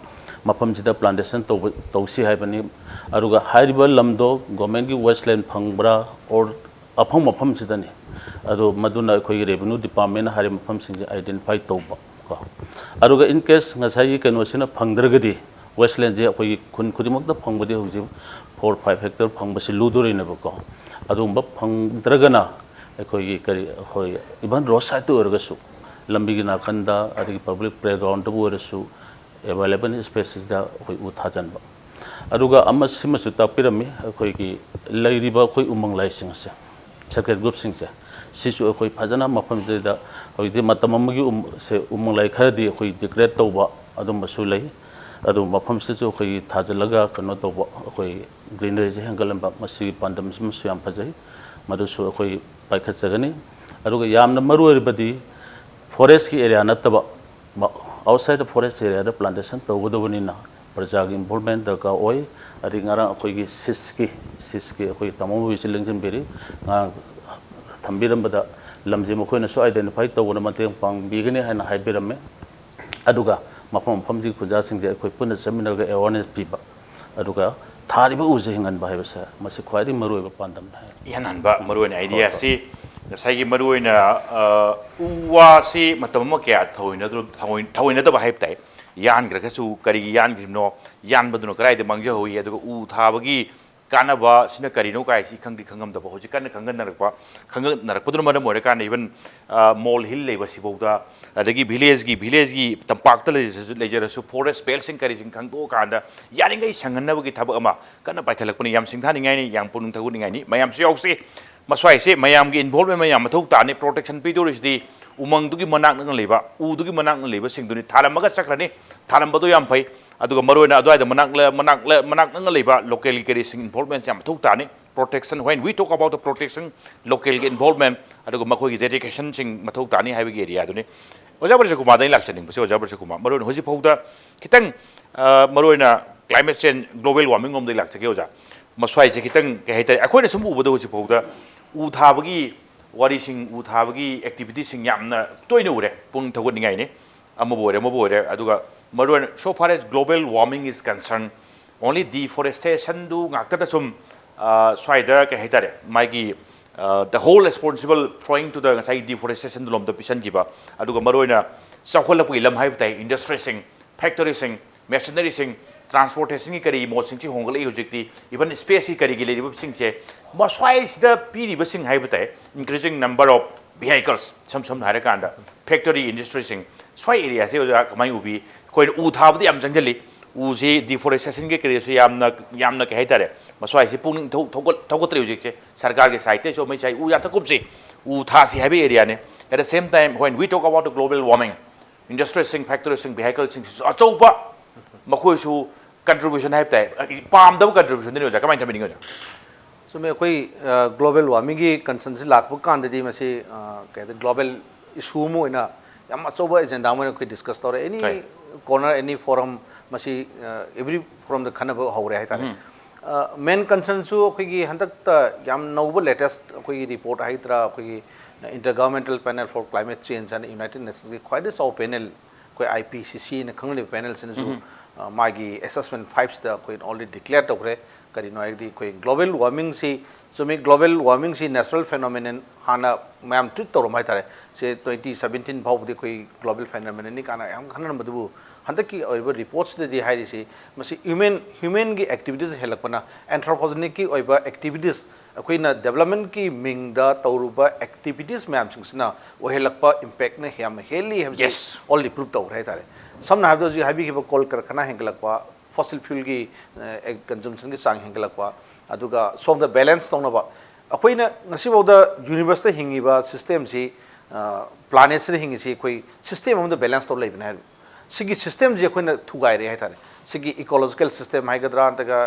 ꯃꯐꯝꯁꯤꯗ plantation ꯇꯧꯕ, ꯇꯧꯁꯤ ꯍꯥꯏꯕꯅꯤ꯫ ꯑꯗꯨꯒ ꯍꯥꯏꯔꯤꯕ ꯂꯝꯗꯣ governmentꯀꯤ wasteland ꯐꯪꯕ꯭ꯔꯥ, or ꯑꯐꯪ ꯃꯐꯝꯁꯤꯗꯅꯤ꯫ ꯑꯗꯣ ꯃꯗꯨꯅ ꯑꯩꯈꯣꯏꯒꯤ revenue departmentꯅ ꯍꯥꯏꯔꯤꯕ ꯃꯐꯝꯁꯤꯡꯁꯦ identify ꯇꯧꯕ ꯀꯣ꯫ ꯑꯗꯨꯒ in case ꯉꯁꯥꯏꯒꯤ ꯀꯩꯅꯣꯁꯤꯅ ꯐꯪꯗ꯭ꯔꯒꯗꯤ, wastelandꯁꯦ ꯑꯩꯈꯣꯏꯒꯤ ꯈꯨꯟ ꯈꯨꯗꯤꯡꯃꯛꯇ ꯐꯪꯕꯗꯤ ꯍꯧꯖꯤꯛ ꯐꯣꯔ ꯐꯥꯏꯚ ꯍꯦꯛꯇꯔ ꯐꯪꯕꯁꯤ ꯂꯨꯗꯣꯔꯤꯅꯦꯕꯀꯣ꯫ ꯑꯗꯨꯒꯨꯝꯕ ꯐꯪꯗ꯭ꯔꯒꯅ ꯑꯩꯈꯣꯏꯒꯤ ꯀꯔꯤ, ꯑꯩꯈꯣꯏ even road side ꯇ ꯑꯣꯏꯔꯒꯁꯨ, ꯂꯝꯕꯤꯒꯤ ꯅꯥꯀꯟꯗ, ꯑꯗꯒꯤ public playground ꯇꯕꯨ ꯑꯣꯏꯔꯁꯨ, available space ꯁꯤꯗ ꯑꯩꯈꯣꯏ ꯎ ꯊꯥꯖꯤꯟꯕ꯫ ꯑꯗꯨꯒ ꯑꯃ ꯁꯤꯃꯁꯨ ꯇꯥꯛꯄꯤꯔꯝꯃꯤ, ꯑꯩꯈꯣꯏꯒꯤ ꯂꯩꯔꯤꯕ ꯑꯩꯈꯣꯏ ꯎꯃꯪ ꯂꯥꯏꯁꯤꯡ ꯑꯁꯦ, self help group ꯁꯤꯡꯁꯦ, ꯁꯤꯁꯨ ꯑꯩꯈꯣꯏ ꯐꯖꯅ ꯃꯐꯝꯁꯤꯗ, ꯍꯧꯖꯤꯛꯇꯤ ꯃꯇꯝ ꯑꯃꯒꯤ ꯎꯝ-, ꯁꯦ ꯎꯃꯪ ꯂꯥꯏ ꯈꯔꯗꯤ ꯑꯩꯈꯣꯏ degrade ꯇꯧꯕ ꯑꯗꯨꯝꯕꯁꯨ ꯂꯩ꯫ ꯑꯗꯨ ꯃꯐꯝꯁꯤꯗꯁꯨ ꯑꯩꯈꯣꯏꯒꯤ ꯊꯥꯖꯤꯜꯂꯒ ꯀꯩꯅꯣ ꯇꯧꯕ, ꯑꯩꯈꯣꯏ greenery ꯁꯦ ꯍꯦꯟꯒꯠꯍꯟꯕ, ꯃꯁꯤꯒꯤ ꯄꯥꯟꯗꯝꯁꯤꯃꯁꯨ ꯌꯥꯝ ꯐꯖꯩ, ꯃꯗꯨꯁꯨ ꯑꯩꯈꯣꯏ ꯄꯥꯏꯈꯠꯆꯒꯅꯤ꯫ ꯑꯗꯨꯒ ꯌꯥꯝꯅ ꯃꯔꯨ ꯑꯣꯏꯔꯤꯕꯗꯤ forest ꯀꯤ area ꯅꯠꯇꯕ, ꯃ-, outside the forest area the plantation ꯇꯧꯒꯗꯕꯅꯤꯅ ꯄ꯭ꯔꯖꯥꯒꯤ involvement ꯗꯔꯀꯥꯔ ꯑꯣꯏ꯫ ꯑꯗꯩ ꯉꯔꯥꯡ ꯑꯩꯈꯣꯏꯒꯤ ꯁꯤꯁꯀꯤ, ꯁꯤꯁꯀꯤ ꯑꯩꯈꯣꯏ ꯇꯥꯃꯣ ꯃꯣꯏꯁꯨ ꯂꯦꯡꯁꯤꯟꯕꯤꯔꯤ, ꯉꯔꯥꯡ ꯊꯝꯕꯤꯔꯝꯕꯗ ꯂꯝꯁꯦ ꯃꯈꯣꯏꯅꯁꯨ identify ꯇꯧꯕꯗ ꯃꯇꯦꯡ ꯄꯥꯡꯕꯤꯒꯅꯤ ꯍꯥꯏꯅ ꯍꯥꯏꯕꯤꯔꯝꯃꯦ꯫ ꯑꯗꯨꯒ ꯃꯐꯝ ꯃꯐꯝꯁꯤꯒꯤ ꯈꯨꯟꯖꯥꯁꯤꯡꯁꯦ ꯑꯩꯈꯣꯏ ꯄꯨꯟꯅ ꯆꯠꯃꯤꯟꯅꯔꯒ awareness ꯄꯤꯕ, ꯑꯗꯨꯒ ꯊꯥꯔꯤꯕ ꯎꯁꯦ ꯍꯤꯡꯍꯟꯕ ꯍꯥꯏꯕꯁꯦ, ꯃꯁꯤ ꯈ꯭ꯋꯥꯏꯗꯒꯤ ꯃꯔꯨꯑꯣꯏꯕ ꯄꯥꯟꯗꯝꯅꯤ ꯍꯥꯏ꯫ ꯏꯍꯥꯟ ꯍꯥꯟꯕ ꯃꯔꯨꯑꯣꯏꯅ ꯍꯣꯏ, idea ꯍꯣꯏ꯫ ꯁꯤ ꯉꯁꯥꯏꯒꯤ ꯃꯔꯨꯑꯣꯏꯅ, ꯑ, ꯎ ꯋꯥꯁꯤ ꯃꯇꯝ ꯑꯃ ꯀꯌꯥ ꯊꯑꯣꯏꯅꯗ-, ꯊꯑꯣꯏ-, ꯊꯑꯣꯏꯅꯗꯕ ꯍꯥꯏꯕ ꯇꯥꯏ꯫ ꯌꯥꯟꯈ꯭ꯔꯒꯁꯨ ꯀꯔꯤꯒꯤ ꯌꯥꯟꯈ꯭ꯔꯤꯕꯅꯣ, ꯌꯥꯟꯕꯗꯨꯅ ꯀꯗꯥꯏꯗ ꯃꯥꯡꯖꯍꯧꯋꯤ, ꯑꯗꯨꯒ ꯎ ꯊꯥꯕꯒꯤ ꯀꯥꯟꯅꯕ ꯁꯤꯅ ꯀꯔꯤꯅꯣ ꯀꯥꯏꯁꯤ ꯈꯪꯗꯤ ꯈꯪꯉꯝꯗꯕ, ꯍꯧꯖꯤꯛ ꯀꯟꯅ ꯈꯪꯒꯠꯅꯔꯛꯄ, ꯈꯪꯒꯠꯅꯔꯛꯄꯗꯨꯅ ꯃꯔꯝ ꯑꯣꯏꯔꯀꯥꯟꯗ even, ꯑ, ꯃꯣꯜ ꯍꯤꯜ ꯂꯩꯕ ꯁꯤꯐꯥꯎꯗ, ꯑꯗꯒꯤ village ꯀꯤ, village ꯀꯤ ꯇꯝꯄꯥꯛꯇ ꯂꯩꯖꯔꯁꯨ, ꯂꯩꯖꯔꯁꯨ forest belt ꯁꯤꯡ ꯀꯔꯤꯁꯤꯡ ꯈꯪꯗꯣꯛꯑꯀꯥꯟꯗ ꯌꯥꯔꯤꯉꯩ ꯁꯪꯍꯟꯅꯕꯒꯤ ꯊꯕꯛ ꯑꯃ ꯀꯟꯅ ꯄꯥꯏꯈꯠꯂꯛꯄꯅꯤ꯫ ꯌꯥꯝ ꯁꯤꯡꯊꯥꯅꯤꯡꯉꯥꯏꯅꯤ, ꯌꯥꯝ ꯄꯨꯛꯅꯤꯡ ꯊꯧꯒꯠꯅꯤꯡꯉꯥꯏꯅꯤ꯫ ꯃꯌꯥꯝꯁꯨ ꯌꯥꯎꯁꯤ꯫ ꯃꯁ꯭ꯋꯥꯏꯁꯦ ꯃꯌꯥꯝꯒꯤ involvement ꯌꯥꯝ ꯃꯊꯧ ꯇꯥꯅꯤ꯫ Protection ꯄꯤꯗꯧꯔꯤꯁꯤꯗꯤ ꯎꯃꯪꯗꯨꯒꯤ ꯃꯅꯥꯛ ꯅꯛꯅ ꯂꯩꯕ, ꯎꯗꯨꯒꯤ ꯃꯅꯥꯛ ꯅꯛꯅ ꯂꯩꯕꯁꯤꯡꯗꯨꯅꯤ꯫ ꯊꯥꯔꯝꯃꯒ ꯆꯠꯈ꯭ꯔꯅꯤ꯫ ꯊꯥꯔꯝꯕꯗꯣ ꯌꯥꯝ ꯐꯩ꯫ ꯑꯗꯨꯒ ꯃꯔꯨꯑꯣꯏꯅ ꯑꯗꯨꯋꯥꯏꯗ ꯃꯅꯥꯛ ꯂ-, ꯃꯅꯥꯛ ꯂ-, ꯃꯅꯥꯛ ꯅꯛꯅ ꯂꯩꯕ local ꯒꯤ ꯀꯔꯤꯁꯤꯡ involvement ꯌꯥꯝ ꯃꯊꯧ ꯇꯥꯅꯤ꯫ Protection, when we talk about the protection, local ꯒꯤ involvement, ꯑꯗꯨꯒ ꯃꯈꯣꯏꯒꯤ dedication ꯁꯤꯡ ꯃꯊꯧ ꯇꯥꯅꯤ ꯍꯥꯏꯕꯒꯤ area ꯗꯨꯅꯤ꯫ ꯑꯣꯖꯥ ꯕ꯭ꯔꯖꯀꯨꯃꯥꯔꯗ ꯑꯩ ꯂꯥꯛꯆꯅꯤꯡꯕꯁꯦ, ꯑꯣꯖꯥ ꯕ꯭ꯔꯖꯀꯨꯃꯥꯔ, ꯃꯔꯨꯑꯣꯏꯅ ꯍꯧꯖꯤꯛ ꯐꯥꯎꯗ ꯈꯤꯇꯪ, ꯑ, ꯃꯔꯨꯑꯣꯏꯅ climate change, global warming ꯂꯣꯝꯗ ꯑꯩ ꯂꯥꯛꯆꯒꯦ ꯑꯣꯖꯥ꯫ ꯃꯁ꯭ꯋꯥꯏꯁꯦ ꯈꯤꯇꯪ, ꯀꯩ ꯍꯥꯏꯇꯥꯔꯦ, ꯑꯩꯈꯣꯏꯅ ꯁꯨꯝ ꯎꯕꯗ ꯍꯧꯖꯤꯛ ꯐꯥꯎꯗ ꯎ ꯊꯥꯕꯒꯤ ꯋꯥꯔꯤꯁꯤꯡ, ꯎ ꯊꯥꯕꯒꯤ activity ꯁꯤꯡ ꯌꯥꯝꯅ ꯇꯣꯏꯅ ꯎꯔꯦ, ꯄꯨꯛꯅꯤꯡ ꯊꯧꯒꯠꯅꯤꯡꯉꯥꯏꯅꯤ꯫ ꯑꯃꯕꯨ ꯑꯣꯏꯔꯦ, ꯑꯃꯕꯨ ꯑꯣꯏꯔꯦ, ꯑꯗꯨꯒ ꯃꯔꯨꯑꯣꯏꯅ so far as global warming is concerned, only deforestation ꯗꯨ ꯉꯥꯛꯇꯗ ꯁꯨꯝ, ꯑ, ꯁ꯭ꯋꯥꯏꯗ ꯀꯩ ꯍꯥꯏꯇꯥꯔꯦ, ꯃꯥꯒꯤ, ꯑ, the whole responsible throwing to the ꯉꯁꯥꯏꯒꯤ deforestation ꯂꯣꯝꯗ ꯄꯤꯁꯟꯈꯤꯕ, ꯑꯗꯨꯒ ꯃꯔꯨꯑꯣꯏꯅ ꯆꯥꯎꯈꯠꯂꯛꯄꯒꯤ ꯂꯝ ꯍꯥꯏꯕ ꯇꯥꯏ, industry ꯁꯤꯡ, factory ꯁꯤꯡ, machinery ꯁꯤꯡ, ꯇ꯭ꯔꯥꯟꯁꯄꯣꯔꯇꯦꯁꯟꯒꯤ ꯀꯔꯤ ꯃꯣꯠꯁꯤꯡꯁꯤ ꯍꯣꯡꯒꯠꯂꯛꯏ ꯍꯧꯖꯤꯛꯇꯤ, ꯏꯚꯟ ꯁ꯭ꯄꯦꯁꯀꯤ ꯀꯔꯤꯒꯤ ꯂꯩꯔꯤꯕꯁꯤꯡꯁꯦ, ꯃꯁ꯭ꯋꯥꯏꯁꯤꯗ ꯄꯤꯔꯤꯕꯁꯤꯡ ꯍꯥꯏꯕ ꯇꯥꯏ, increasing number of vehicles, ꯏꯁꯝ ꯁꯝꯅ ꯍꯥꯏꯔꯀꯥꯟꯗ ꯐꯦꯛꯇꯔꯤ ꯏꯟꯗꯁꯇ꯭ꯔꯤꯁꯤꯡ, ꯁ꯭ꯋꯥꯏ ꯑꯦꯔꯤꯌꯥꯁꯤ ꯑꯣꯖꯥ ꯀꯃꯥꯏꯅ ꯎꯕꯤ? ꯑꯩꯈꯣꯏꯅ ꯎ ꯊꯥꯕꯗꯤ ꯌꯥꯝ ꯆꯪꯁꯤꯜꯂꯤ, ꯎꯁꯤ ꯗꯤꯐꯣꯔꯦꯁꯇꯦꯁꯟꯒꯤ ꯀꯔꯤꯁꯨ ꯌꯥꯝꯅ, ꯌꯥꯝꯅ ꯀꯩ ꯍꯥꯏꯇꯥꯔꯦ, ꯃꯁ꯭ꯋꯥꯏꯁꯤ ꯄꯨꯛꯅꯤꯡ ꯏꯊꯧ-, ꯊꯧꯒꯠ-, ꯊꯧꯒꯠꯇ꯭ꯔꯤ ꯍꯧꯖꯤꯛꯁꯦ꯫ ꯁꯔꯀꯥꯔꯒꯤ ꯁꯥꯏꯠꯇꯩꯁꯨ ꯃꯩꯁꯥꯏ ꯎ ꯌꯥꯟꯊꯠꯀꯨꯝꯁꯤ, ꯎ ꯊꯥꯁꯤ ꯍꯥꯏꯕ ꯑꯦꯔꯤꯌꯥꯅꯤ꯫ At the same time, when we talk about the global warming, ꯏꯟꯗꯁꯇ꯭ꯔꯤꯁꯤꯡ, ꯐꯦꯛꯇꯔꯤꯁꯤꯡ, ꯚꯤꯍꯥꯏꯀꯜꯁꯤꯡꯁꯤꯁꯨ ꯑꯆꯧꯕ, ꯃꯈꯣꯏꯁꯨ ꯀꯟꯇ꯭ꯔꯤꯕ꯭ꯌꯨꯁꯟ ꯍꯥꯏꯕ ꯇꯥꯏ, ꯄꯥꯝꯗꯕ ꯀꯟꯇ꯭ꯔꯤꯕ꯭ꯌꯨꯁꯟꯗꯨꯅꯤ ꯑꯣꯖꯥ, ꯀꯃꯥꯏꯅ ꯊꯝꯕꯤꯅꯤꯡꯉꯤ ꯑꯣꯖꯥ? ꯆꯨꯝꯃꯦ, ꯑꯩꯈꯣꯏ ꯒ꯭ꯂꯣꯕꯦꯜ ꯋꯥꯔꯃꯤꯡꯒꯤ ꯀꯟꯁꯔꯟꯁꯤ ꯂꯥꯛꯄ ꯀꯥꯟꯗꯗꯤ ꯃꯁꯤ ꯑ, ꯀꯩ ꯍꯥꯏꯇꯥꯔꯦ, ꯒ꯭ꯂꯣꯕꯦꯜ ꯏꯁꯨ ꯑꯃ ꯑꯣꯏꯅ ꯌꯥꯝ ꯑꯆꯧꯕ ꯑꯦꯖꯦꯟꯗꯥ ꯑꯃ ꯑꯣꯏꯅ ꯑꯩꯈꯣꯏ ꯗꯤꯁꯀꯁ ꯇꯧꯔꯦ꯫ ꯑꯦꯅꯤ ꯍꯣꯏ꯫ ꯀꯣꯔꯅꯔ, ꯑꯦꯅꯤ ꯐꯣꯔꯝ, ꯃꯁꯤ ꯑꯦꯕ꯭ꯔꯤ ꯐꯣꯔꯝꯗ ꯈꯟꯅꯕ ꯍꯧꯔꯦ ꯍꯥꯏꯇꯥꯔꯦ꯫ ꯃꯦꯟ ꯀꯟꯁꯔꯟꯁꯨ ꯑꯩꯈꯣꯏꯒꯤ ꯍꯟꯗꯛꯇ ꯌꯥꯝ ꯅꯧꯕ ꯂꯦꯇꯦꯁ ꯑꯩꯈꯣꯏꯒꯤ ꯔꯤꯄꯣꯔꯠ ꯍꯥꯏꯒꯗ꯭ꯔꯥ, ꯑꯩꯈꯣꯏꯒꯤ Intergovernmental Panel for Climate Change ꯍꯥꯏꯅ ꯌꯨꯅꯥꯏꯇꯦꯗ ꯅꯦꯁꯟꯁꯀꯤ ꯈ꯭ꯋꯥꯏꯗꯒꯤ ꯆꯥꯎꯕ ꯄꯦꯅꯦꯜ, ꯑꯩꯈꯣꯏ ꯑꯥꯏ ꯄꯤ ꯁꯤ ꯁꯤ ꯍꯥꯏꯅ ꯈꯪꯅꯔꯤꯕ ꯄꯦꯅꯦꯜꯁꯤꯅꯁꯨ ꯑ, ꯃꯥꯒꯤ ꯑꯦꯁꯦꯁꯃꯦꯟ ꯐꯥꯏꯚꯁꯤꯗ ꯑꯩꯈꯣꯏ ꯑꯣꯜꯔꯦꯗꯤ ꯗꯤꯀ꯭ꯂꯦꯌꯔ ꯇꯧꯈ꯭ꯔꯦ꯫ ꯀꯔꯤꯅꯣ ꯍꯥꯏꯔꯗꯤ ꯑꯩꯈꯣꯏ ꯒ꯭ꯂꯣꯕꯦꯜ ꯋꯥꯔꯃꯤꯡꯁꯤ, ꯆꯨꯝꯃꯤ, ꯒ꯭ꯂꯣꯕꯦꯜ ꯋꯥꯔꯃꯤꯡꯁꯤ ꯅꯦꯆꯔꯦꯜ ꯐꯦꯅꯣꯃꯦꯅꯟ ꯍꯥꯟꯅ ꯃꯌꯥꯝ ꯇ꯭ꯔꯤꯠ ꯇꯧꯔꯝꯕ ꯍꯥꯏꯇꯥꯔꯦ꯫ ꯁꯦ ꯇ꯭ꯋꯦꯟꯇꯤ ꯁꯕꯦꯟꯇꯤꯟ ꯐꯥꯎꯕꯗꯤ ꯑꯩꯈꯣꯏ ꯒ꯭ꯂꯣꯕꯦꯜ ꯐꯦꯅꯣꯃꯦꯅꯟꯅꯤ ꯀꯥꯏꯅ ꯌꯥꯝ ꯈꯟꯅꯔꯝꯕꯗꯨꯕꯨ, ꯍꯟꯗꯛꯀꯤ ꯑꯣꯏꯕ ꯔꯤꯄꯣꯔꯠꯁꯤꯗꯗꯤ ꯍꯥꯏꯔꯤꯁꯤ ꯃꯁꯤ ꯍ꯭ꯌꯨꯃꯦꯟ, ꯍ꯭ꯌꯨꯃꯦꯟꯒꯤ ꯑꯦꯛꯇꯤꯚꯤꯇꯤꯁ ꯍꯦꯜꯂꯛꯄꯅ, ꯑꯦꯟꯊ꯭ꯔꯣꯄꯣꯖꯦꯅꯤꯛꯀꯤ ꯑꯣꯏꯕ ꯑꯦꯛꯇꯤꯚꯤꯇꯤꯁ, ꯑꯩꯈꯣꯏꯅ ꯗꯦꯕꯂꯞꯃꯦꯟꯠꯀꯤ ꯃꯤꯡꯗ ꯇꯧꯔꯨꯕ ꯑꯦꯛꯇꯤꯚꯤꯇꯤꯁ ꯃꯌꯥꯝꯁꯤꯡꯁꯤꯅ ꯑꯣꯏꯍꯜꯂꯛꯄ ꯏꯝꯄꯦꯛꯅ ꯌꯥꯝ ꯍꯦꯜꯂꯤ ꯍꯥꯏꯕꯁꯤ Yes. ꯑꯣꯜꯔꯦꯗꯤ ꯄ꯭ꯔꯨꯞ ꯇꯧꯈ꯭ꯔꯦ ꯍꯥꯏꯇꯥꯔꯦ꯫ ꯁꯝꯅ ꯍꯥꯏꯔꯕꯗ ꯍꯧꯖꯤꯛ ꯍꯥꯏꯕꯤꯈꯤꯕ ꯀꯣꯜ ꯀꯔꯈꯥꯅꯥ ꯍꯦꯟꯒꯠꯂꯛꯄ, ꯐꯣꯁꯤꯜ ꯐ꯭ꯌꯨꯜꯒꯤ ꯀꯟꯖꯨꯝꯁꯟꯒꯤ ꯆꯥꯡ ꯍꯦꯟꯒꯠꯂꯛꯄ, ꯑꯗꯨꯒ ꯁꯣꯝꯗ ꯕꯦꯂꯦꯟꯁ ꯇꯧꯅꯕ, ꯑꯩꯈꯣꯏꯅ ꯉꯁꯤꯐꯥꯎꯗ ꯌꯨꯅꯤꯚꯔꯁꯇ ꯍꯤꯡꯉꯤꯕ ꯁꯤꯁꯇꯦꯝꯁꯤ, ꯄ꯭ꯂꯥꯅꯦꯠꯁꯤꯗ ꯍꯤꯡꯉꯤꯁꯤ ꯑꯩꯈꯣꯏ ꯁꯤꯁꯇꯦꯝ ꯑꯃꯗ ꯕꯦꯂꯦꯟꯁ ꯇꯧꯔ ꯂꯩꯕꯅꯦ ꯍꯥꯏꯕ꯫ ꯁꯤꯒꯤ ꯁꯤꯁꯇꯦꯝꯁꯤ ꯑꯩꯈꯣꯏꯅ ꯊꯨꯒꯥꯏꯔꯦ ꯍꯥꯏꯇꯥꯔꯦ꯫ ꯁꯤꯒꯤ ꯏꯀꯣꯂꯣꯖꯤꯀꯦꯜ ꯁꯤꯁꯇꯦꯝ ꯍꯥꯏꯒꯗ꯭ꯔꯥ, ꯅꯠꯇ꯭ꯔꯒ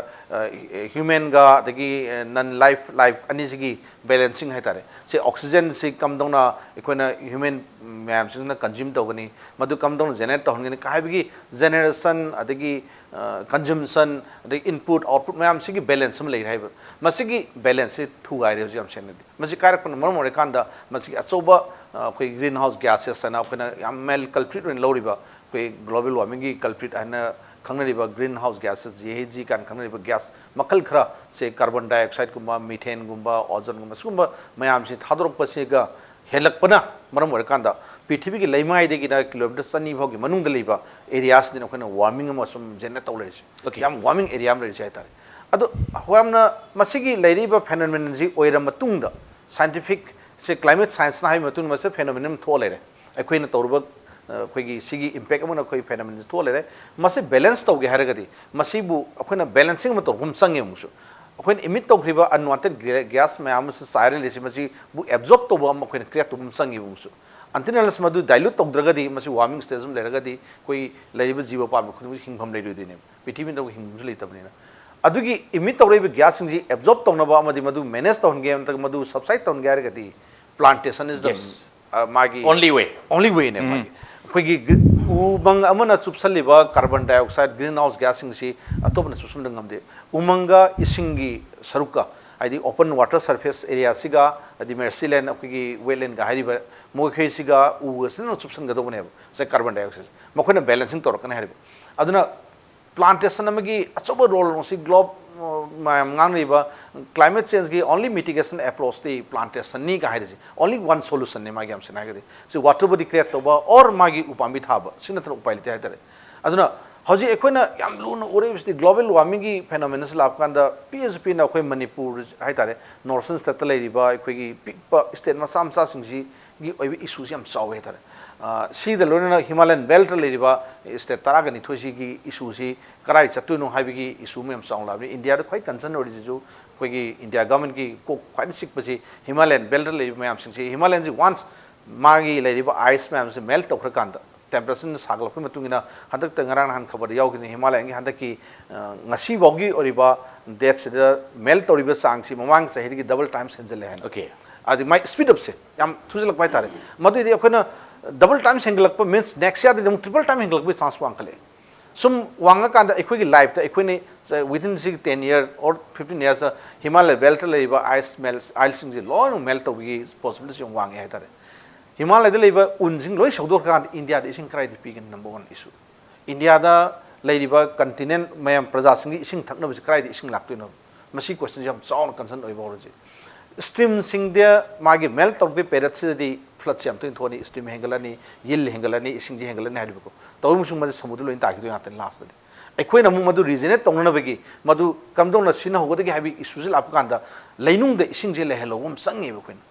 ꯍ꯭ꯌꯨꯃꯦꯟꯒ ꯑꯗꯒꯤ ꯅꯟ ꯂꯥꯏꯐ, ꯂꯥꯏꯐ ꯑꯅꯤꯁꯤꯒꯤ ꯕꯦꯂꯦꯟꯁꯤꯡ ꯍꯥꯏꯇꯥꯔꯦ꯫ ꯁꯤ ꯑꯣꯛꯁꯤꯖꯦꯟꯁꯤ ꯀꯝꯗꯧꯅ ꯑꯩꯈꯣꯏꯅ ꯍ꯭ꯌꯨꯃꯦꯟ ꯃꯌꯥꯝꯁꯤꯡꯁꯤꯅ ꯀꯟꯖ꯭ꯌꯨꯝ ꯇꯧꯒꯅꯤ, ꯃꯗꯨ ꯀꯝꯗꯧꯅ ꯖꯦꯅꯦꯔꯦꯠ ꯇꯧꯍꯟꯒꯅꯤ ꯍꯥꯏꯕꯒꯤ ꯖꯦꯅꯦꯔꯦꯁꯟ, ꯑꯗꯒꯤ ꯀꯟꯖꯨꯝꯁꯟ, ꯑꯗꯒꯤ ꯏꯟꯄꯨꯠ ꯑꯥꯎꯠꯄꯨꯠ ꯃꯌꯥꯝꯁꯤꯒꯤ ꯕꯦꯂꯦꯟꯁ ꯑꯃ ꯂꯩꯔꯦ ꯍꯥꯏꯕ꯫ ꯃꯁꯤꯒꯤ ꯕꯦꯂꯦꯟꯁꯁꯤ ꯊꯨꯒꯥꯏꯔꯦ ꯍꯧꯖꯤꯛ ꯌꯥꯝ ꯁꯦꯡꯅꯗꯤ꯫ ꯃꯁꯤ ꯀꯥꯏꯔꯛꯄꯅ ꯃꯔꯝ ꯑꯣꯏꯔꯀꯥꯟꯗ ꯃꯁꯤꯒꯤ ꯑꯆꯧꯕ ꯑ, ꯑꯩꯈꯣꯏ ꯒ꯭ꯔꯤꯟ ꯍꯥꯎꯁ ꯒ꯭ꯌꯥꯁꯦꯁ ꯍꯥꯏꯅ ꯑꯩꯈꯣꯏꯅ ꯌꯥꯝ ꯃꯦꯟ ꯀꯜꯄ꯭ꯔꯤꯠ ꯑꯣꯏꯅ ꯂꯧꯔꯤꯕ, ꯑꯩꯈꯣꯏ ꯒ꯭ꯂꯣꯕꯦꯜ ꯋꯥꯔꯃꯤꯡꯒꯤ ꯀꯜꯄ꯭ꯔꯤꯠ ꯍꯥꯏꯅ ꯈꯪꯅꯔꯤꯕ greenhouse gases, G H G ꯀꯥꯏꯅ ꯈꯪꯅꯔꯤꯕ ꯒ꯭ꯌꯥꯁ ꯃꯈꯜ ꯈꯔ, ꯁꯦ ꯀꯥꯔꯕꯣꯟ ꯗꯥꯏꯑꯣꯛꯁꯥꯏꯠꯀꯨꯝꯕ, ꯃꯤꯊꯦꯟꯒꯨꯝꯕ, ꯑꯣꯖꯣꯟꯒꯨꯝꯕ, ꯁꯤꯒꯨꯝꯕ ꯃꯌꯥꯝꯁꯤ ꯊꯥꯗꯣꯔꯛꯄꯁꯤꯒ ꯍꯦꯜꯂꯛꯄꯅ ꯃꯔꯝ ꯑꯣꯏꯔꯀꯥꯟꯗ ꯄ꯭ꯔꯤꯊꯤꯕꯤꯒꯤ ꯂꯩꯃꯥꯏꯗꯒꯤꯅ ꯀꯤꯂꯣꯃꯤꯇꯔ ꯆꯅꯤ ꯐꯥꯎꯒꯤ ꯃꯅꯨꯡꯗ ꯂꯩꯕ ꯑꯦꯔꯤꯌꯥꯁꯤꯗꯅ ꯑꯩꯈꯣꯏꯅ ꯋꯥꯔꯃꯤꯡ ꯑꯃ ꯁꯨꯝ ꯖꯦꯅꯦꯔꯦꯠ ꯇꯧ ꯂꯩꯔꯤꯁꯦ꯫ Okay. ꯌꯥꯝ ꯋꯥꯔꯃꯤꯡ ꯑꯦꯔꯤꯌꯥ ꯑꯃ ꯂꯩꯔꯤꯁꯦ ꯍꯥꯏꯇꯥꯔꯦ꯫ ꯑꯗꯣ ꯌꯥꯝꯅ ꯃꯁꯤꯒꯤ ꯂꯩꯔꯤꯕ ꯐꯦꯅꯣꯃꯤꯅꯟꯁꯤ ꯑꯣꯏꯔ ꯃꯇꯨꯡꯗ ꯁꯥꯏꯟꯇꯤꯐꯤꯛꯁꯦ, ꯀ꯭ꯂꯥꯏꯃꯦꯠ ꯁꯥꯏꯟꯁꯅ ꯍꯥꯏꯕ ꯃꯇꯨꯡꯗ ꯃꯁꯤ ꯐꯦꯅꯣꯃꯤꯅꯟ ꯑꯃ ꯊꯣꯛꯑ ꯂꯩꯔꯦ꯫ ꯑꯩꯈꯣꯏꯅ ꯇꯧꯔꯨꯕ ꯑ, ꯑꯩꯈꯣꯏꯒꯤ ꯁꯤꯒꯤ ꯏꯝꯄꯦꯛ ꯑꯃꯅ ꯑꯩꯈꯣꯏ ꯐꯦꯅꯣꯃꯤꯅꯟꯁꯤ ꯊꯣꯛꯑ ꯂꯩꯔꯦ꯫ ꯃꯁꯤ ꯕꯦꯂꯦꯟꯁ ꯇꯧꯒꯦ ꯍꯥꯏꯔꯒꯗꯤ ꯃꯁꯤꯕꯨ ꯑꯩꯈꯣꯏꯅ ꯕꯦꯂꯦꯟꯁꯤꯡ ꯑꯃ ꯇꯧꯔꯛꯄ ꯑꯃ ꯆꯪꯉꯦ ꯑꯃꯨꯛꯁꯨ꯫ ꯑꯩꯈꯣꯏꯅ ꯏꯃꯤꯠ ꯇꯧꯈ꯭ꯔꯤꯕ ꯑꯟꯋꯥꯟꯇꯦꯗ ꯒ꯭ꯌꯥꯁ ꯃꯌꯥꯝ ꯑꯃꯁꯤ ꯆꯥꯏꯔ ꯂꯩꯔꯤꯁꯤ, ꯃꯁꯤꯕꯨ ꯑꯦꯕꯖꯣꯔꯕ ꯇꯧꯕ ꯑꯃ ꯑꯩꯈꯣꯏꯅ ꯀ꯭ꯔꯤꯌꯦꯠ ꯇꯧꯕ ꯑꯃ ꯆꯪꯉꯦꯕ ꯑꯃꯨꯛꯁꯨ꯫ ꯑꯟꯇꯤꯜ ꯑꯟꯂꯦꯁ ꯃꯗꯨ ꯗꯥꯏꯂ꯭ꯌꯨꯠ ꯇꯧꯗ꯭ꯔꯒꯗꯤ, ꯃꯁꯤ ꯋꯥꯔꯃꯤꯡ ꯁ꯭ꯇꯦꯖ ꯑꯃ ꯂꯩꯔꯒꯗꯤ ꯑꯩꯈꯣꯏ ꯂꯩꯔꯤꯕ ꯖꯤꯕ ꯄꯥꯟꯕ ꯈꯨꯗꯤꯡꯃꯛ ꯍꯤꯡꯐꯝ ꯂꯩꯔꯣꯏꯗꯣꯏꯅꯦꯕ, ꯄ꯭ꯔꯤꯊꯤꯕꯤꯗ ꯍꯤꯡꯐꯝꯁꯨ ꯂꯩꯇꯕꯅꯤꯅ꯫ ꯑꯗꯨꯒꯤ ꯏꯃꯤꯠ ꯇꯧꯔꯛꯏꯕ ꯒ꯭ꯌꯥꯁꯁꯤꯡꯁꯤ ꯑꯦꯕꯖꯣꯔꯕ ꯇꯧꯅꯕ ꯑꯃꯗꯤ ꯃꯗꯨ ꯃꯦꯅꯦꯖ ꯇꯧꯍꯟꯒꯦ ꯅꯠꯇ꯭ꯔꯒ ꯃꯗꯨ ꯁꯕꯁꯥꯏꯠ ꯇꯧꯍꯟꯒꯦ ꯍꯥꯏꯔꯒꯗꯤ plantation is the Yes. ꯑ, ꯃꯥꯒꯤ Only way. ꯑꯣꯟꯂꯤ ꯋꯦꯅꯦ꯫ ꯃꯥꯒꯤ ꯑꯩꯈꯣꯏꯒꯤ ꯒ꯭ꯔꯤ- ꯎꯃꯪ ꯑꯃꯅ ꯆꯨꯞꯁꯜꯂꯤꯕ ꯀꯥꯔꯕꯟ ꯗꯥꯏꯑꯣꯛꯁꯥꯏꯗ, ꯒ꯭ꯔꯤꯟ ꯍꯥꯎꯁ ꯒ꯭ꯌꯥꯁꯁꯤꯡꯁꯤ ꯑꯇꯣꯞꯄꯅ ꯆꯨꯞꯁꯟꯕ ꯉꯝꯗꯦ꯫ ꯎꯃꯪꯒ ꯏꯁꯤꯡꯒꯤ ꯁꯔꯨꯛꯀ, ꯍꯥꯏꯗꯤ ꯑꯣꯄꯟ ꯋꯥꯇꯔ ꯁꯔꯐꯦꯁ ꯑꯦꯔꯤꯌꯥꯁꯤꯒ, ꯍꯥꯏꯗꯤ ꯃꯦꯔꯁꯤ ꯂꯦꯟ, ꯑꯩꯈꯣꯏꯒꯤ ꯋꯦꯠꯂꯦꯟꯒ ꯍꯥꯏꯔꯤꯕ ꯃꯈꯣꯏꯁꯤꯒ ꯎꯒꯁꯤꯅ ꯆꯨꯞꯁꯟꯒꯗꯧꯕꯅꯦꯕ ꯉꯁꯥꯏ ꯀꯥꯔꯕꯟ ꯗꯥꯏꯑꯣꯛꯁꯥꯏꯗ꯫ ꯃꯈꯣꯏꯅ ꯕꯦꯂꯦꯟꯁꯤꯡ ꯇꯧꯔꯛꯀꯅꯤ ꯍꯥꯏꯔꯤꯕ꯫ ꯑꯗꯨꯅ ꯄ꯭ꯂꯥꯟꯇꯦꯁꯟ ꯑꯃꯒꯤ ꯑꯆꯧꯕ ꯔꯣꯜ ꯉꯁꯤ ꯒ꯭ꯂꯣꯕ ꯃꯌꯥꯝ ꯉꯥꯡꯅꯔꯤꯕ ꯀ꯭ꯂꯥꯏꯃꯦꯠ ꯆꯦꯟꯖꯀꯤ ꯑꯣꯟꯂꯤ ꯃꯤꯇꯤꯒꯦꯁꯟ ꯑꯦꯄ꯭ꯔꯣꯆꯇꯤ ꯄ꯭ꯂꯥꯟꯇꯦꯁꯟꯅꯤ ꯀ ꯍꯥꯏꯔꯤꯁꯤ꯫ ꯑꯣꯟꯂꯤ ꯋꯥꯟ ꯁꯣꯂꯨꯁꯟꯅꯤ ꯃꯥꯒꯤ, ꯌꯥꯝ ꯁꯦꯡꯅ ꯍꯥꯏꯔꯒꯗꯤ꯫ ꯁꯤ ꯋꯥꯇꯔ ꯕꯣꯗꯤ ꯀ꯭ꯔꯤꯌꯦꯠ ꯇꯧꯕ ꯑꯣꯔ ꯃꯥꯒꯤ ꯎꯄꯥꯝꯕꯤ ꯊꯥꯕ, ꯁꯤ ꯅꯠꯇꯅ ꯎꯄꯥꯏ ꯂꯩꯇꯦ ꯍꯥꯏꯇꯥꯔꯦ꯫ ꯑꯗꯨꯅ ꯍꯧꯖꯤꯛ ꯑꯩꯈꯣꯏꯅ ꯌꯥꯝ ꯂꯨꯅ ꯎꯔꯛꯏꯕꯁꯤꯗꯤ ꯒ꯭ꯂꯣꯕꯦꯜ ꯋꯥꯔꯃꯤꯡꯒꯤ ꯐꯦꯅꯣꯃꯦꯅꯥꯁꯤ ꯂꯥꯛꯄ ꯀꯥꯟꯗ ꯄꯤꯛꯑꯁꯨ ꯄꯤꯛꯅ ꯑꯩꯈꯣꯏ ꯃꯅꯤꯄꯨꯔ ꯍꯥꯏꯇꯥꯔꯦ, ꯅꯣꯔꯠ ꯏꯁꯇꯔꯟ ꯁ꯭ꯇꯦꯠꯇ ꯂꯩꯔꯤꯕ ꯑꯩꯈꯣꯏꯒꯤ ꯄꯤꯛꯄ ꯁ꯭ꯇꯦꯠ ꯃꯆꯥ ꯃꯆꯥꯁꯤꯡꯁꯤꯒꯤ ꯑꯣꯏꯕ ꯏꯁꯨꯁꯤ ꯌꯥꯝ ꯆꯥꯎꯋꯦ ꯍꯥꯏꯇꯥꯔꯦ꯫ ꯑ, ꯁꯤꯗ ꯂꯣꯏꯅꯅ ꯍꯤꯃꯥꯂꯌꯟ ꯕꯦꯜꯠꯇ ꯂꯩꯔꯤꯕ ꯁ꯭ꯇꯦꯠ ꯇꯔꯥꯒ ꯅꯤꯊꯣꯏꯁꯤꯒꯤ ꯏꯁꯨꯁꯤ ꯀꯗꯥꯏ ꯆꯠꯇꯣꯏꯅꯣ ꯍꯥꯏꯕꯒꯤ ꯏꯁꯨ ꯑꯃ ꯌꯥꯝ ꯆꯥꯎꯅ ꯂꯥꯛꯑꯕꯅꯤ꯫ ꯏꯟꯗꯤꯌꯥꯗ ꯈ꯭ꯋꯥꯏ ꯀꯟꯁꯔꯟ ꯑꯣꯏꯔꯤꯁꯤꯁꯨ ꯑꯩꯈꯣꯏꯒꯤ ꯏꯟꯗꯤꯌꯥ ꯒꯚꯔꯟꯃꯦꯟꯠꯀꯤ ꯀꯣꯛ ꯈ꯭ꯋꯥꯏꯗꯒꯤ ꯆꯤꯛꯄꯁꯤ ꯍꯤꯃꯥꯂꯌꯟ ꯕꯦꯜꯠꯇ ꯂꯩꯔꯤꯕ ꯃꯌꯥꯝꯁꯤꯡꯁꯤ꯫ ꯍꯤꯃꯥꯂꯌꯟꯁꯤ ꯋꯥꯟꯁ ꯃꯥꯒꯤ ꯂꯩꯔꯤꯕ ꯑꯥꯏꯁ ꯃꯌꯥꯝꯁꯤ ꯃꯦꯜꯠ ꯇꯧꯈ꯭ꯔꯀꯥꯟꯗ, ꯇꯦꯝꯄꯔꯦꯆꯔꯅ ꯁꯥꯒꯠꯂꯛꯄꯒꯤ ꯃꯇꯨꯡ ꯏꯟꯅ, ꯍꯟꯗꯛꯇ ꯉꯔꯥꯡ ꯅꯍꯥꯟ ꯈꯕꯔꯗ ꯌꯥꯎꯈꯤꯕꯅꯤ, ꯍꯤꯃꯥꯂꯌꯟꯒꯤ ꯍꯟꯗꯛꯀꯤ, ꯑ, ꯉꯁꯤꯐꯥꯎꯒꯤ ꯑꯣꯏꯔꯤꯕ ꯗꯦꯠꯁꯤꯗ ꯃꯦꯜꯠ ꯇꯧꯔꯤꯕ ꯆꯥꯡꯁꯤ ꯃꯃꯥꯡ ꯆꯍꯤꯗꯒꯤ ꯗꯕꯜ ꯇꯥꯏꯝꯁ ꯍꯦꯟꯖꯜꯂꯦ ꯍꯥꯏꯅ꯫ Okay. ꯑꯗꯨ ꯃꯥꯏ ꯁ꯭ꯄꯤꯗ ꯑꯞꯁꯦ ꯌꯥꯝ ꯊꯨꯖꯜꯂꯛꯄ ꯍꯥꯏꯇꯥꯔꯦ꯫ ꯃꯗꯨꯏꯗꯤ ꯑꯩꯈꯣꯏꯅ ꯗꯕꯜ ꯇꯥꯏꯝꯁ ꯍꯦꯟꯒꯠꯂꯛꯄ ꯃꯤꯟꯁ ꯅꯦꯛꯁ ꯌꯥꯔꯗꯗꯤ ꯑꯃꯨꯛ ꯇ꯭ꯔꯤꯄꯜ ꯇꯥꯏꯝ ꯍꯦꯟꯒꯠꯂꯛꯄꯒꯤ ꯆꯥꯟꯁ ꯋꯥꯡꯈꯠꯂꯛꯑꯦ꯫ ꯁꯨꯝ ꯋꯥꯡꯉꯀꯥꯟꯗ ꯑꯩꯈꯣꯏꯒꯤ ꯂꯥꯏꯐꯇ ꯑꯩꯈꯣꯏꯅ within ꯁꯤꯒꯤ ten year or fifteen yearsꯇ Himalaya ꯕꯦꯜꯠꯇ ꯂꯩꯔꯤꯕ ꯑꯥꯏꯁ ꯃꯦꯜ, ꯑꯥꯏꯁꯁꯤꯡꯁꯦ ꯂꯣꯏꯅꯃꯛ ꯃꯦꯜꯠ ꯇꯧꯕꯒꯤ ꯄꯣꯁꯤꯕꯤꯂꯤꯇꯤꯁꯤ ꯌꯥꯝ ꯋꯥꯡꯉꯦ ꯍꯥꯏꯇꯥꯔꯦ꯫ ꯍꯤꯃꯥꯂꯌꯗ ꯂꯩꯕ ꯎꯟꯁꯤꯡ ꯂꯣꯏ ꯁꯧꯗꯣꯛꯈ꯭ꯔꯀꯥꯟꯗ ꯏꯟꯗꯤꯌꯥꯗ ꯏꯁꯤꯡ ꯀꯗꯥꯏꯗ ꯄꯤꯒꯅꯤ? ꯅꯝꯕꯔ ꯋꯥꯟ ꯏꯁꯨ꯫ ꯏꯟꯗꯤꯌꯥꯗ ꯂꯩꯔꯤꯕ ꯀꯟꯇꯤꯅꯦꯟꯠ ꯃꯌꯥꯝ ꯄ꯭ꯔꯖꯥꯁꯤꯡꯒꯤ ꯏꯁꯤꯡ ꯊꯛꯅꯕꯁꯤ ꯀꯗꯥꯏꯗ ꯏꯁꯤꯡ ꯂꯥꯛꯇꯣꯏꯅꯣ? ꯃꯁꯤ ꯀꯣꯏꯁꯟꯁꯤ ꯌꯥꯝ ꯆꯥꯎꯅ ꯀꯟꯁꯔꯟ ꯑꯣꯏꯕ ꯍꯧꯔꯁꯤ꯫ ꯁ꯭ꯇ꯭ꯔꯤꯝꯁꯤꯡꯗ ꯃꯥꯒꯤ ꯃꯦꯜꯠ ꯇꯧꯔꯛꯄꯒꯤ ꯄꯦꯔꯠꯁꯤꯗꯗꯤ ꯐ꯭ꯂꯠꯁꯦ ꯌꯥꯝ ꯇꯣꯏꯅ ꯊꯣꯛꯑꯅꯤ, ꯁ꯭ꯇ꯭ꯔꯤꯝ ꯍꯦꯟꯒꯠꯂꯅꯤ, ꯌꯤꯜ ꯍꯦꯟꯒꯠꯂꯅꯤ, ꯏꯁꯤꯡꯁꯦ ꯍꯦꯟꯒꯠꯂꯅꯤ ꯍꯥꯏꯔꯤꯕꯀꯣ꯫ ꯇꯧꯔꯤꯕ ꯃꯁꯤꯡ ꯃꯗꯨ ꯁꯃꯨꯗ꯭ꯔ ꯂꯣꯏꯅ ꯇꯥꯈꯤꯗꯣꯏ ꯉꯥꯛꯇꯅꯤ ꯂꯥꯁꯇꯗꯤ꯫ ꯑꯩꯈꯣꯏꯅ ꯑꯃꯨꯛ ꯃꯗꯨ ꯔꯤꯖꯅꯦꯠ ꯇꯧꯅꯅꯕꯒꯤ, ꯃꯗꯨ ꯀꯝꯗꯧꯅ ꯁꯤꯖꯤꯟꯅꯍꯧꯒꯗꯒꯦ ꯍꯥꯏꯕꯒꯤ ꯏꯁꯨꯁꯦ ꯂꯥꯛꯄ ꯀꯥꯟꯗ, ꯂꯩꯅꯨꯡꯗ ꯏꯁꯤꯡꯁꯦ ꯂꯩꯍꯜꯍꯧꯕ ꯑꯃ ꯆꯪꯉꯦꯕ ꯑꯩꯈꯣꯏꯅ꯫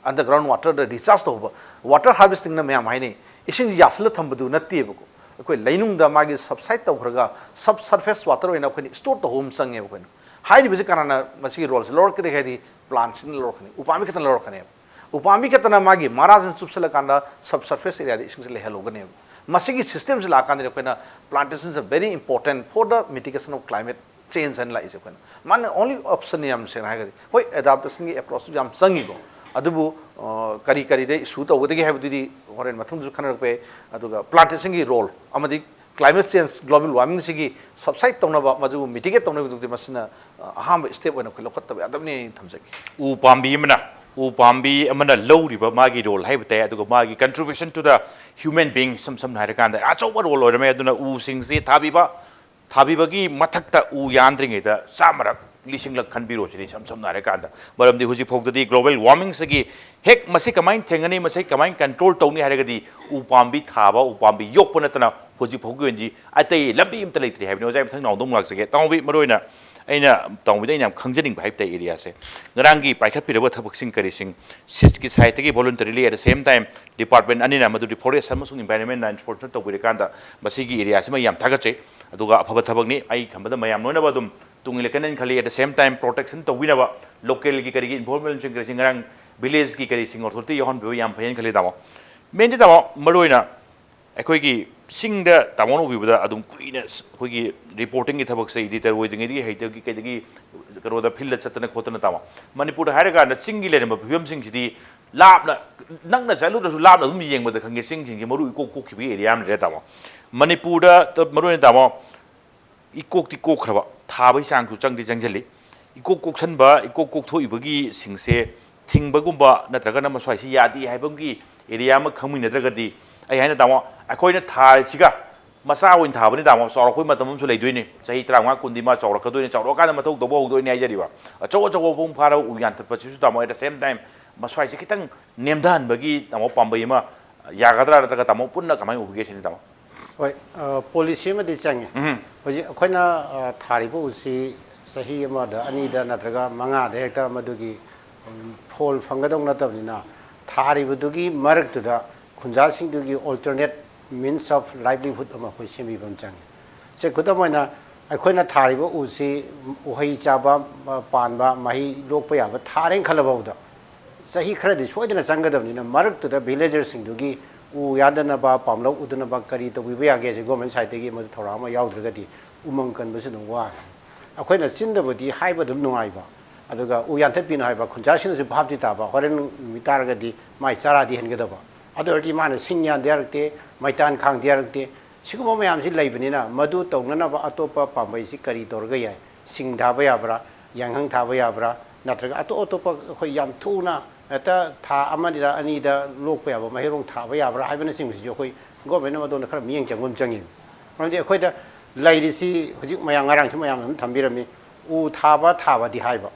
ꯑꯟꯗꯔꯒ꯭ꯔꯥꯎꯟ ꯋꯥꯇꯔꯗ ꯔꯤꯆꯥꯔꯖ ꯇꯧꯕ, ꯋꯥꯇꯔ ꯍꯥꯔꯚꯦꯁꯇꯤꯡꯅ ꯃꯌꯥꯝ ꯍꯥꯏꯅꯩ꯫ ꯏꯁꯤꯡꯁꯤ ꯌꯥꯁꯤꯜꯂ ꯊꯝꯕꯗꯨ ꯅꯠꯇꯦꯕꯀꯣ꯫ ꯑꯩꯈꯣꯏ ꯂꯩꯅꯨꯡꯗ ꯃꯥꯒꯤ ꯁꯕꯁꯥꯏꯠ ꯇꯧꯈ꯭ꯔꯒ, ꯁꯕ ꯁꯔꯐꯦꯁ ꯋꯥꯇꯔ ꯑꯣꯏꯅ ꯑꯩꯈꯣꯏꯅ ꯁ꯭ꯇꯣꯔ ꯇꯧꯍꯧꯕ ꯑꯃ ꯆꯪꯉꯦꯕ ꯑꯩꯈꯣꯏꯅ꯫ ꯍꯥꯏꯔꯤꯕꯁꯤ ꯀꯅꯥꯅ ꯃꯁꯤꯒꯤ ꯔꯣꯜꯁꯦ ꯂꯧꯔꯛꯀꯗꯒꯦ ꯍꯥꯏꯗꯤ, ꯄ꯭ꯂꯥꯟꯠꯁꯤꯅ ꯂꯧꯔꯛꯀꯅꯤ, ꯎꯄꯥꯝꯕꯤ ꯈꯛꯇꯅ ꯂꯧꯔꯛꯀꯅꯦꯕ꯫ ꯎꯄꯥꯝꯕꯤ ꯈꯛꯇꯅ ꯃꯥꯒꯤ ꯃꯔꯥꯁꯤꯅ ꯆꯨꯞꯁꯤꯜꯂꯀꯥꯟꯗ ꯁꯕ ꯁꯔꯐꯦꯁ ꯑꯦꯔꯤꯌꯥꯗ ꯏꯁꯤꯡꯁꯦ ꯂꯩꯍꯜꯍꯧꯒꯅꯦꯕ꯫ ꯃꯁꯤꯒꯤ ꯁꯤꯁꯇꯦꯝꯁꯦ ꯂꯥꯛꯑꯀꯥꯟꯗ ꯑꯩꯈꯣꯏꯅ plantation is very important for the mitigation of climate change ꯍꯥꯏꯅ ꯂꯥꯛꯏꯁꯦ ꯑꯩꯈꯣꯏꯅ꯫ ꯃꯥꯅ only option ꯅꯤ, ꯌꯥꯝ ꯁꯦꯡꯅ ꯍꯥꯏꯔꯒꯗꯤ꯫ ꯍꯣꯏ, ꯑꯦꯗꯥꯞꯇꯦꯁꯟꯒꯤ ꯑꯦꯄ꯭ꯔꯣꯆꯁꯨ ꯌꯥꯝ ꯆꯪꯉꯤꯀꯣ, ꯑꯗꯨꯕꯨ, ꯑ, ꯀꯔꯤ ꯀꯔꯤꯗ ꯏꯁꯨ ꯇꯧꯒꯗꯒꯦ ꯍꯥꯏꯕꯗꯨꯗꯤ ꯍꯣꯔꯦꯟ ꯃꯊꯪꯗꯁꯨ ꯈꯟꯅꯔꯛꯄ ꯌꯥꯏ꯫ ꯑꯗꯨꯒ ꯄ꯭ꯂꯥꯟꯇꯦꯁꯟꯒꯤ ꯔꯣꯜ ꯑꯃꯗꯤ ꯀ꯭ꯂꯥꯏꯃꯦꯠ ꯆꯦꯟꯖ, ꯒ꯭ꯂꯣꯕꯦꯜ ꯋꯥꯔꯃꯤꯡꯁꯤꯒꯤ ꯁꯕꯁꯥꯏꯠ ꯇꯧꯅꯕ, ꯃꯗꯨꯕꯨ ꯃꯤꯇꯤꯒꯦꯠ ꯇꯧꯅꯕꯒꯤꯗꯃꯛꯇꯤ ꯃꯁꯤꯅ, ꯑ, ꯑꯍꯥꯟꯕ ꯁ꯭ꯇꯦꯞ ꯑꯣꯏꯅ ꯑꯩꯈꯣꯏ ꯂꯧꯈꯠꯇꯕ ꯌꯥꯗꯕꯅꯤ ꯍꯥꯏꯅ ꯊꯝꯖꯒꯦ꯫ ꯎ ꯄꯥꯝꯕꯤ ꯑꯃꯅ, ꯎ ꯄꯥꯝꯕꯤ ꯑꯃꯅ ꯂꯧꯔꯤꯕ ꯃꯥꯒꯤ ꯔꯣꯜ ꯍꯥꯏꯕ ꯇꯥꯏ, ꯑꯗꯨꯒ ꯃꯥꯒꯤ contribution to the human being, ꯁꯝ ꯁꯝꯅ ꯍꯥꯏꯔꯀꯥꯟꯗ ꯑꯆꯧꯕ ꯔꯣꯜ ꯑꯣꯏꯔꯝꯃꯦ꯫ ꯑꯗꯨꯅ ꯎꯁꯤꯡꯁꯤ ꯊꯥꯕꯤꯕ, ꯊꯥꯕꯤꯕꯒꯤ ꯃꯊꯛꯇ ꯎ ꯌꯥꯟꯗ꯭ꯔꯤꯉꯩꯗ ꯆꯥꯝꯃꯔꯛ, ꯂꯤꯁꯤꯡꯂꯛ ꯈꯟꯕꯤꯔꯣ ꯁꯤꯅꯤ, ꯏꯁꯝ ꯁꯝꯅ ꯍꯥꯏꯔꯀꯥꯟꯗ꯫ ꯃꯔꯝꯗꯤ ꯍꯧꯖꯤꯛ ꯐꯥꯎꯗꯗꯤ ꯒ꯭ꯂꯣꯕꯦꯜ ꯋꯥꯔꯃꯤꯡꯁꯤꯒꯤ ꯍꯦꯛ ꯃꯁꯤ ꯀꯃꯥꯏꯅ ꯊꯦꯡꯒꯅꯤ, ꯃꯁꯤ ꯀꯃꯥꯏꯅ ꯀꯟꯇ꯭ꯔꯣꯜ ꯇꯧꯅꯤ ꯍꯥꯏꯔꯒꯗꯤ ꯎ ꯄꯥꯝꯕꯤ ꯊꯥꯕ, ꯎ ꯄꯥꯝꯕꯤ ꯌꯣꯛꯄ ꯅꯠꯇꯅ ꯍꯧꯖꯤꯛ ꯐꯥꯎꯒꯤ ꯑꯣꯏꯅꯗꯤ ꯑꯇꯩ ꯂꯝꯕꯤ ꯑꯝꯇ ꯂꯩꯇ꯭ꯔꯤ ꯍꯥꯏꯕꯅꯤ꯫ ꯑꯣꯖꯥ, ꯃꯊꯪ ꯅꯥꯎꯗ ꯑꯃꯨꯛ ꯂꯥꯛꯆꯒꯦ꯫ ꯇꯥꯃꯣꯕꯤ, ꯃꯔꯨꯑꯣꯏꯅ ꯑꯩꯅ ꯇꯥꯃꯣꯕꯤꯗ ꯑꯩꯅ ꯌꯥꯝ ꯈꯪꯖꯅꯤꯡꯕ ꯍꯥꯏꯕ ꯇꯥꯏ ꯑꯦꯔꯤꯌꯥꯁꯦ, ꯉꯔꯥꯡꯒꯤ ꯄꯥꯏꯈꯠꯄꯤꯔꯕ ꯊꯕꯛꯁꯤꯡ ꯀꯔꯤꯁꯤꯡ, ꯁꯤꯁꯀꯤ ꯁꯥꯏꯠꯇꯒꯤ voluntarily, at the same time department ꯑꯅꯤꯅ, ꯃꯗꯨꯗꯤ ꯐꯣꯔꯦꯁ ꯑꯃꯁꯨꯡ ꯏꯟꯚꯥꯏꯔꯟꯃꯦꯟꯅ ꯏꯟꯁꯄꯣꯟꯁꯔ ꯇꯧꯕꯤꯔꯀꯥꯟꯗ, ꯃꯁꯤꯒꯤ ꯑꯦꯔꯤꯌꯥꯁꯤꯃ ꯌꯥꯝ ꯊꯥꯒꯠꯆꯩ꯫ ꯑꯗꯨꯒ ꯑꯐꯕ ꯊꯕꯛꯅꯤ꯫ ꯑꯩ ꯈꯟꯕꯗ ꯃꯌꯥꯝ ꯂꯣꯏꯅꯃꯛ ꯑꯗꯨꯝ ꯇꯨꯡ ꯏꯜꯂꯛꯀꯅꯤꯅ ꯈꯜꯂꯤ꯫ At the same time protection ꯇꯧꯕꯤꯅꯕ ꯂꯣꯀꯦꯜꯒꯤ ꯀꯔꯤꯒꯤ ꯏꯟꯐꯣꯔꯃꯦꯁꯟ ꯀꯔꯤꯁꯤꯡ, ꯉꯔꯥꯡ ꯚꯤꯂꯦꯖꯀꯤ ꯀꯔꯤꯁꯤꯡ ꯑꯣꯊꯣꯔꯤꯇꯤ ꯌꯥꯎꯍꯟꯕꯤꯕ ꯌꯥꯝ ꯐꯩꯅ ꯈꯜꯂꯤ ꯇꯥꯃꯣ꯫ ꯃꯦꯟꯗꯤ ꯇꯥꯃꯣ, ꯃꯔꯨꯑꯣꯏꯅ ꯑꯩꯈꯣꯏꯒꯤ ꯆꯤꯡꯗ ꯇꯥꯃꯣꯅ ꯎꯕꯤꯕꯗ ꯑꯗꯨꯝ ꯀꯨꯏꯅ ꯁ-, ꯑꯩꯈꯣꯏꯒꯤ ꯔꯤꯄꯣꯔꯇꯤꯡꯒꯤ ꯊꯕꯛꯁꯦ, ꯏꯗꯤꯇꯔ ꯑꯣꯏꯗ꯭ꯔꯤꯉꯩꯗꯒꯤ ꯍꯩꯇꯒꯤ ꯀꯩꯗꯒꯤ ꯀꯩꯅꯣꯗ ꯐꯤꯜꯗ ꯆꯠꯇꯅ ꯈꯣꯠꯇꯅ ꯇꯥꯃꯣ, ꯃꯅꯤꯄꯨꯔꯗ ꯍꯥꯏꯔꯀꯥꯟꯗ ꯆꯤꯡꯒꯤ ꯂꯩꯔꯝꯕ ꯐꯤꯕꯝꯁꯤꯡꯁꯤꯗꯤ ꯂꯥꯞꯅ, ꯅꯛꯅ ꯆꯠꯂꯨꯗ꯭ꯔꯁꯨ ꯂꯥꯞꯅ ꯑꯗꯨꯝ ꯌꯦꯡꯕꯗ ꯈꯪꯉꯦ, ꯆꯤꯡꯁꯤꯡꯁꯦ ꯃꯔꯨ ꯏꯀꯣꯛ ꯀꯣꯛꯈꯤꯕꯒꯤ ꯑꯦꯔꯤꯌꯥ ꯑꯃ ꯂꯩꯔꯦ ꯇꯥꯃꯣ꯫ ꯃꯅꯤꯄꯨꯔꯗ ꯇ-, ꯃꯔꯨꯑꯣꯏꯅ ꯇꯥꯃꯣ, ꯏꯀꯣꯛꯇꯤ ꯀꯣꯛꯈ꯭ꯔꯕ, ꯊꯥꯕꯒꯤ ꯆꯥꯡꯁꯨ ꯆꯪꯗꯤ ꯆꯪꯁꯤꯜꯂꯤ꯫ ꯏꯀꯣꯛ ꯀꯣꯛꯁꯟꯕ, ꯏꯀꯣꯛ ꯀꯣꯛꯊꯣꯛꯏꯕꯒꯤ ꯁꯤꯡꯁꯦ ꯊꯤꯡꯕꯒꯨꯝꯕ ꯅꯠꯇ꯭ꯔꯒꯅ ꯃꯁ꯭ꯋꯥꯏꯁꯤ ꯌꯥꯗꯦ ꯍꯥꯏꯕꯒꯤ ꯑꯦꯔꯤꯌꯥ ꯑꯃ ꯈꯪꯃꯤꯟꯅꯗ꯭ꯔꯒꯗꯤ, ꯑꯩ ꯍꯥꯏꯅ ꯇꯥꯃꯣ, ꯑꯩꯈꯣꯏꯅ ꯊꯥꯔꯤꯁꯤꯒ ꯃꯆꯥ ꯑꯣꯏꯅ ꯊꯥꯕꯅꯤ ꯇꯥꯃꯣ, ꯆꯥꯎꯔꯛꯄꯩ ꯃꯇꯝ ꯑꯃꯁꯨ ꯂꯩꯗꯣꯏꯅꯤ꯫ ꯆꯍꯤ ꯇꯔꯥꯃꯉꯥ ꯀꯨꯟꯗꯤ ꯃꯥ ꯆꯥꯎꯔꯛꯀꯗꯣꯏꯅꯤ, ꯆꯥꯎꯔꯛꯑꯀꯥꯟꯗ ꯃꯊꯧ ꯇꯧꯕ ꯍꯧꯗꯣꯏꯅꯤ ꯍꯥꯏꯖꯔꯤꯕ꯫ ꯑꯆꯧ ꯑꯆꯧꯕ ꯃꯄꯨꯡ ꯐꯥꯔꯕ ꯎ ꯌꯥꯟꯊꯠꯄꯁꯤꯁꯨ ꯇꯥꯃꯣ, at the same time ꯃꯁ꯭ꯋꯥꯏꯁꯦ ꯈꯤꯇꯪ ꯅꯦꯝꯊꯍꯟꯕꯒꯤ, ꯇꯥꯃꯣ, ꯄꯥꯝꯕꯩ ꯑꯃ ꯌꯥꯒꯗ꯭ꯔꯥ, ꯅꯠꯇ꯭ꯔꯒ ꯇꯥꯃꯣ ꯄꯨꯟꯅ ꯀꯃꯥꯏꯅ ꯎꯕꯤꯒꯦ ꯁꯤꯅꯤ, ꯇꯥꯃꯣ? ꯍꯣꯏ, ꯄꯣꯂꯤꯁꯤ ꯑꯃꯗꯤ ꯆꯪꯉꯦ꯫ ꯎꯝ꯫ ꯍꯧꯖꯤꯛ ꯑꯩꯈꯣꯏꯅ ꯑ, ꯊꯥꯔꯤꯕ ꯎꯁꯤ ꯆꯍꯤ ꯑꯃꯗ, ꯑꯅꯤꯗ ꯅꯠꯇ꯭ꯔꯒ ꯃꯉꯥꯗ ꯍꯦꯛꯇ ꯃꯗꯨꯒꯤ ꯎꯝ, ꯐꯣꯜ ꯐꯪꯒꯗꯧ ꯅꯠꯇꯕꯅꯤꯅ, ꯊꯥꯔꯤꯕꯗꯨꯒꯤ ꯃꯔꯛꯇꯨꯗ ꯈꯨꯟꯖꯥꯁꯤꯡꯗꯨꯒꯤ alternate means of livelihood ꯑꯃ ꯑꯩꯈꯣꯏ ꯁꯦꯝꯕꯤꯕ ꯑꯃ ꯆꯪꯉꯤ꯫ ꯁꯦ, ꯈꯨꯗꯝ ꯑꯣꯏꯅ, ꯑꯩꯈꯣꯏꯅ ꯊꯥꯔꯤꯕ ꯎꯁꯤ ꯎꯍꯩ ꯆꯥꯕ, ꯄꯥꯟꯕ, ꯃꯍꯩ ꯂꯣꯛꯄ ꯌꯥꯕ ꯊꯥꯔꯦꯅ ꯈꯜꯂꯐꯥꯎꯗ, ꯆꯍꯤ ꯈꯔꯗꯤ ꯁꯣꯏꯗꯅ ꯆꯪꯒꯗꯕꯅꯤꯅ, ꯃꯔꯛꯇꯨꯗ ꯚꯤꯂꯦꯖꯔꯁꯤꯡꯗꯨꯒꯤ ꯎ ꯌꯥꯟꯗꯅꯕ, ꯄꯥꯝꯂꯧ ꯎꯗꯅꯕ ꯀꯔꯤ ꯇꯧꯕꯤꯕ ꯌꯥꯒꯦ ꯍꯥꯏꯁꯦ ꯒꯣꯔꯃꯦꯟ ꯁꯥꯏꯠꯇꯒꯤ ꯃꯗꯨ ꯊꯧꯔꯥꯡ ꯑꯃ ꯌꯥꯎꯗ꯭ꯔꯒꯗꯤ ꯎꯃꯪ ꯀꯟꯕꯁꯨ ꯑꯗꯨꯝ ꯋꯥꯒꯅꯤ꯫ ꯑꯩꯈꯣꯏꯅ ꯆꯤꯟꯗꯕꯨꯗꯤ ꯍꯥꯏꯕ ꯑꯗꯨꯝ ꯅꯨꯡꯉꯥꯏꯕ, ꯑꯗꯨꯒ ꯎ ꯌꯥꯟꯊꯠꯄꯤꯅꯨ ꯍꯥꯏꯕ, ꯈꯨꯟꯖꯥꯁꯤꯡꯅꯁꯨ ꯚꯥꯞꯇꯤ ꯇꯥꯕ, ꯍꯣꯔꯦꯟ ꯅꯨꯃꯤꯠ ꯇꯥꯔꯒꯗꯤ ꯃꯥꯏ ꯆꯥꯔꯥꯗꯤ ꯍꯦꯟꯒꯗꯕ꯫ ꯑꯗꯨ ꯑꯣꯏꯔꯗꯤ ꯃꯥꯅ ꯁꯤꯡ ꯌꯥꯟꯗ ꯌꯥꯔꯛꯇꯦ, ꯃꯩꯇꯥꯟ ꯈꯥꯡꯗ ꯌꯥꯔꯛꯇꯦ꯫ ꯁꯤꯒꯨꯝꯕ ꯃꯌꯥꯝꯁꯤ ꯂꯩꯕꯅꯤꯅ, ꯃꯗꯨ ꯇꯧꯅꯅꯕ ꯑꯇꯣꯞꯄ ꯄꯥꯝꯕꯩꯁꯤ ꯀꯔꯤ ꯇꯧꯔꯒ ꯌꯥꯏ? ꯁꯤꯡ ꯊꯥꯕ ꯌꯥꯕ꯭ꯔꯥ? ꯌꯥꯏꯉꯪ ꯊꯥꯕ ꯌꯥꯕ꯭ꯔꯥ? ꯅꯠꯇ꯭ꯔꯒ ꯑꯇꯣꯞ ꯑꯇꯣꯞꯄ ꯑꯩꯈꯣꯏ ꯌꯥꯝ ꯊꯨꯅ ꯍꯦꯛꯇ ꯊꯥ ꯑꯃꯗ, ꯑꯅꯤꯗ ꯂꯣꯛꯄ ꯌꯥꯕ ꯃꯍꯩꯔꯣꯡ ꯊꯥꯕ ꯌꯥꯕ꯭ꯔꯥ ꯍꯥꯏꯕꯅꯆꯤꯡꯕꯁꯤꯁꯨ ꯑꯩꯈꯣꯏ ꯒꯣꯔꯃꯦꯟꯅ ꯃꯗꯣꯝꯗ ꯈꯔ ꯃꯤꯠꯌꯦꯡ ꯆꯪꯕ ꯑꯃ ꯆꯪꯉꯤ꯫ ꯃꯔꯝꯗꯤ ꯑꯩꯈꯣꯏꯗ ꯂꯩꯔꯤꯁꯤ ꯍꯧꯖꯤꯛ ꯃꯌꯥꯝ, ꯉꯔꯥꯡꯁꯨ ꯃꯌꯥꯝꯅ ꯑꯗꯨꯝ ꯊꯝꯕꯤꯔꯝꯃꯤ, ꯎ ꯊꯥꯕ ꯊꯥꯕꯗꯤ ꯍꯥꯏꯕ,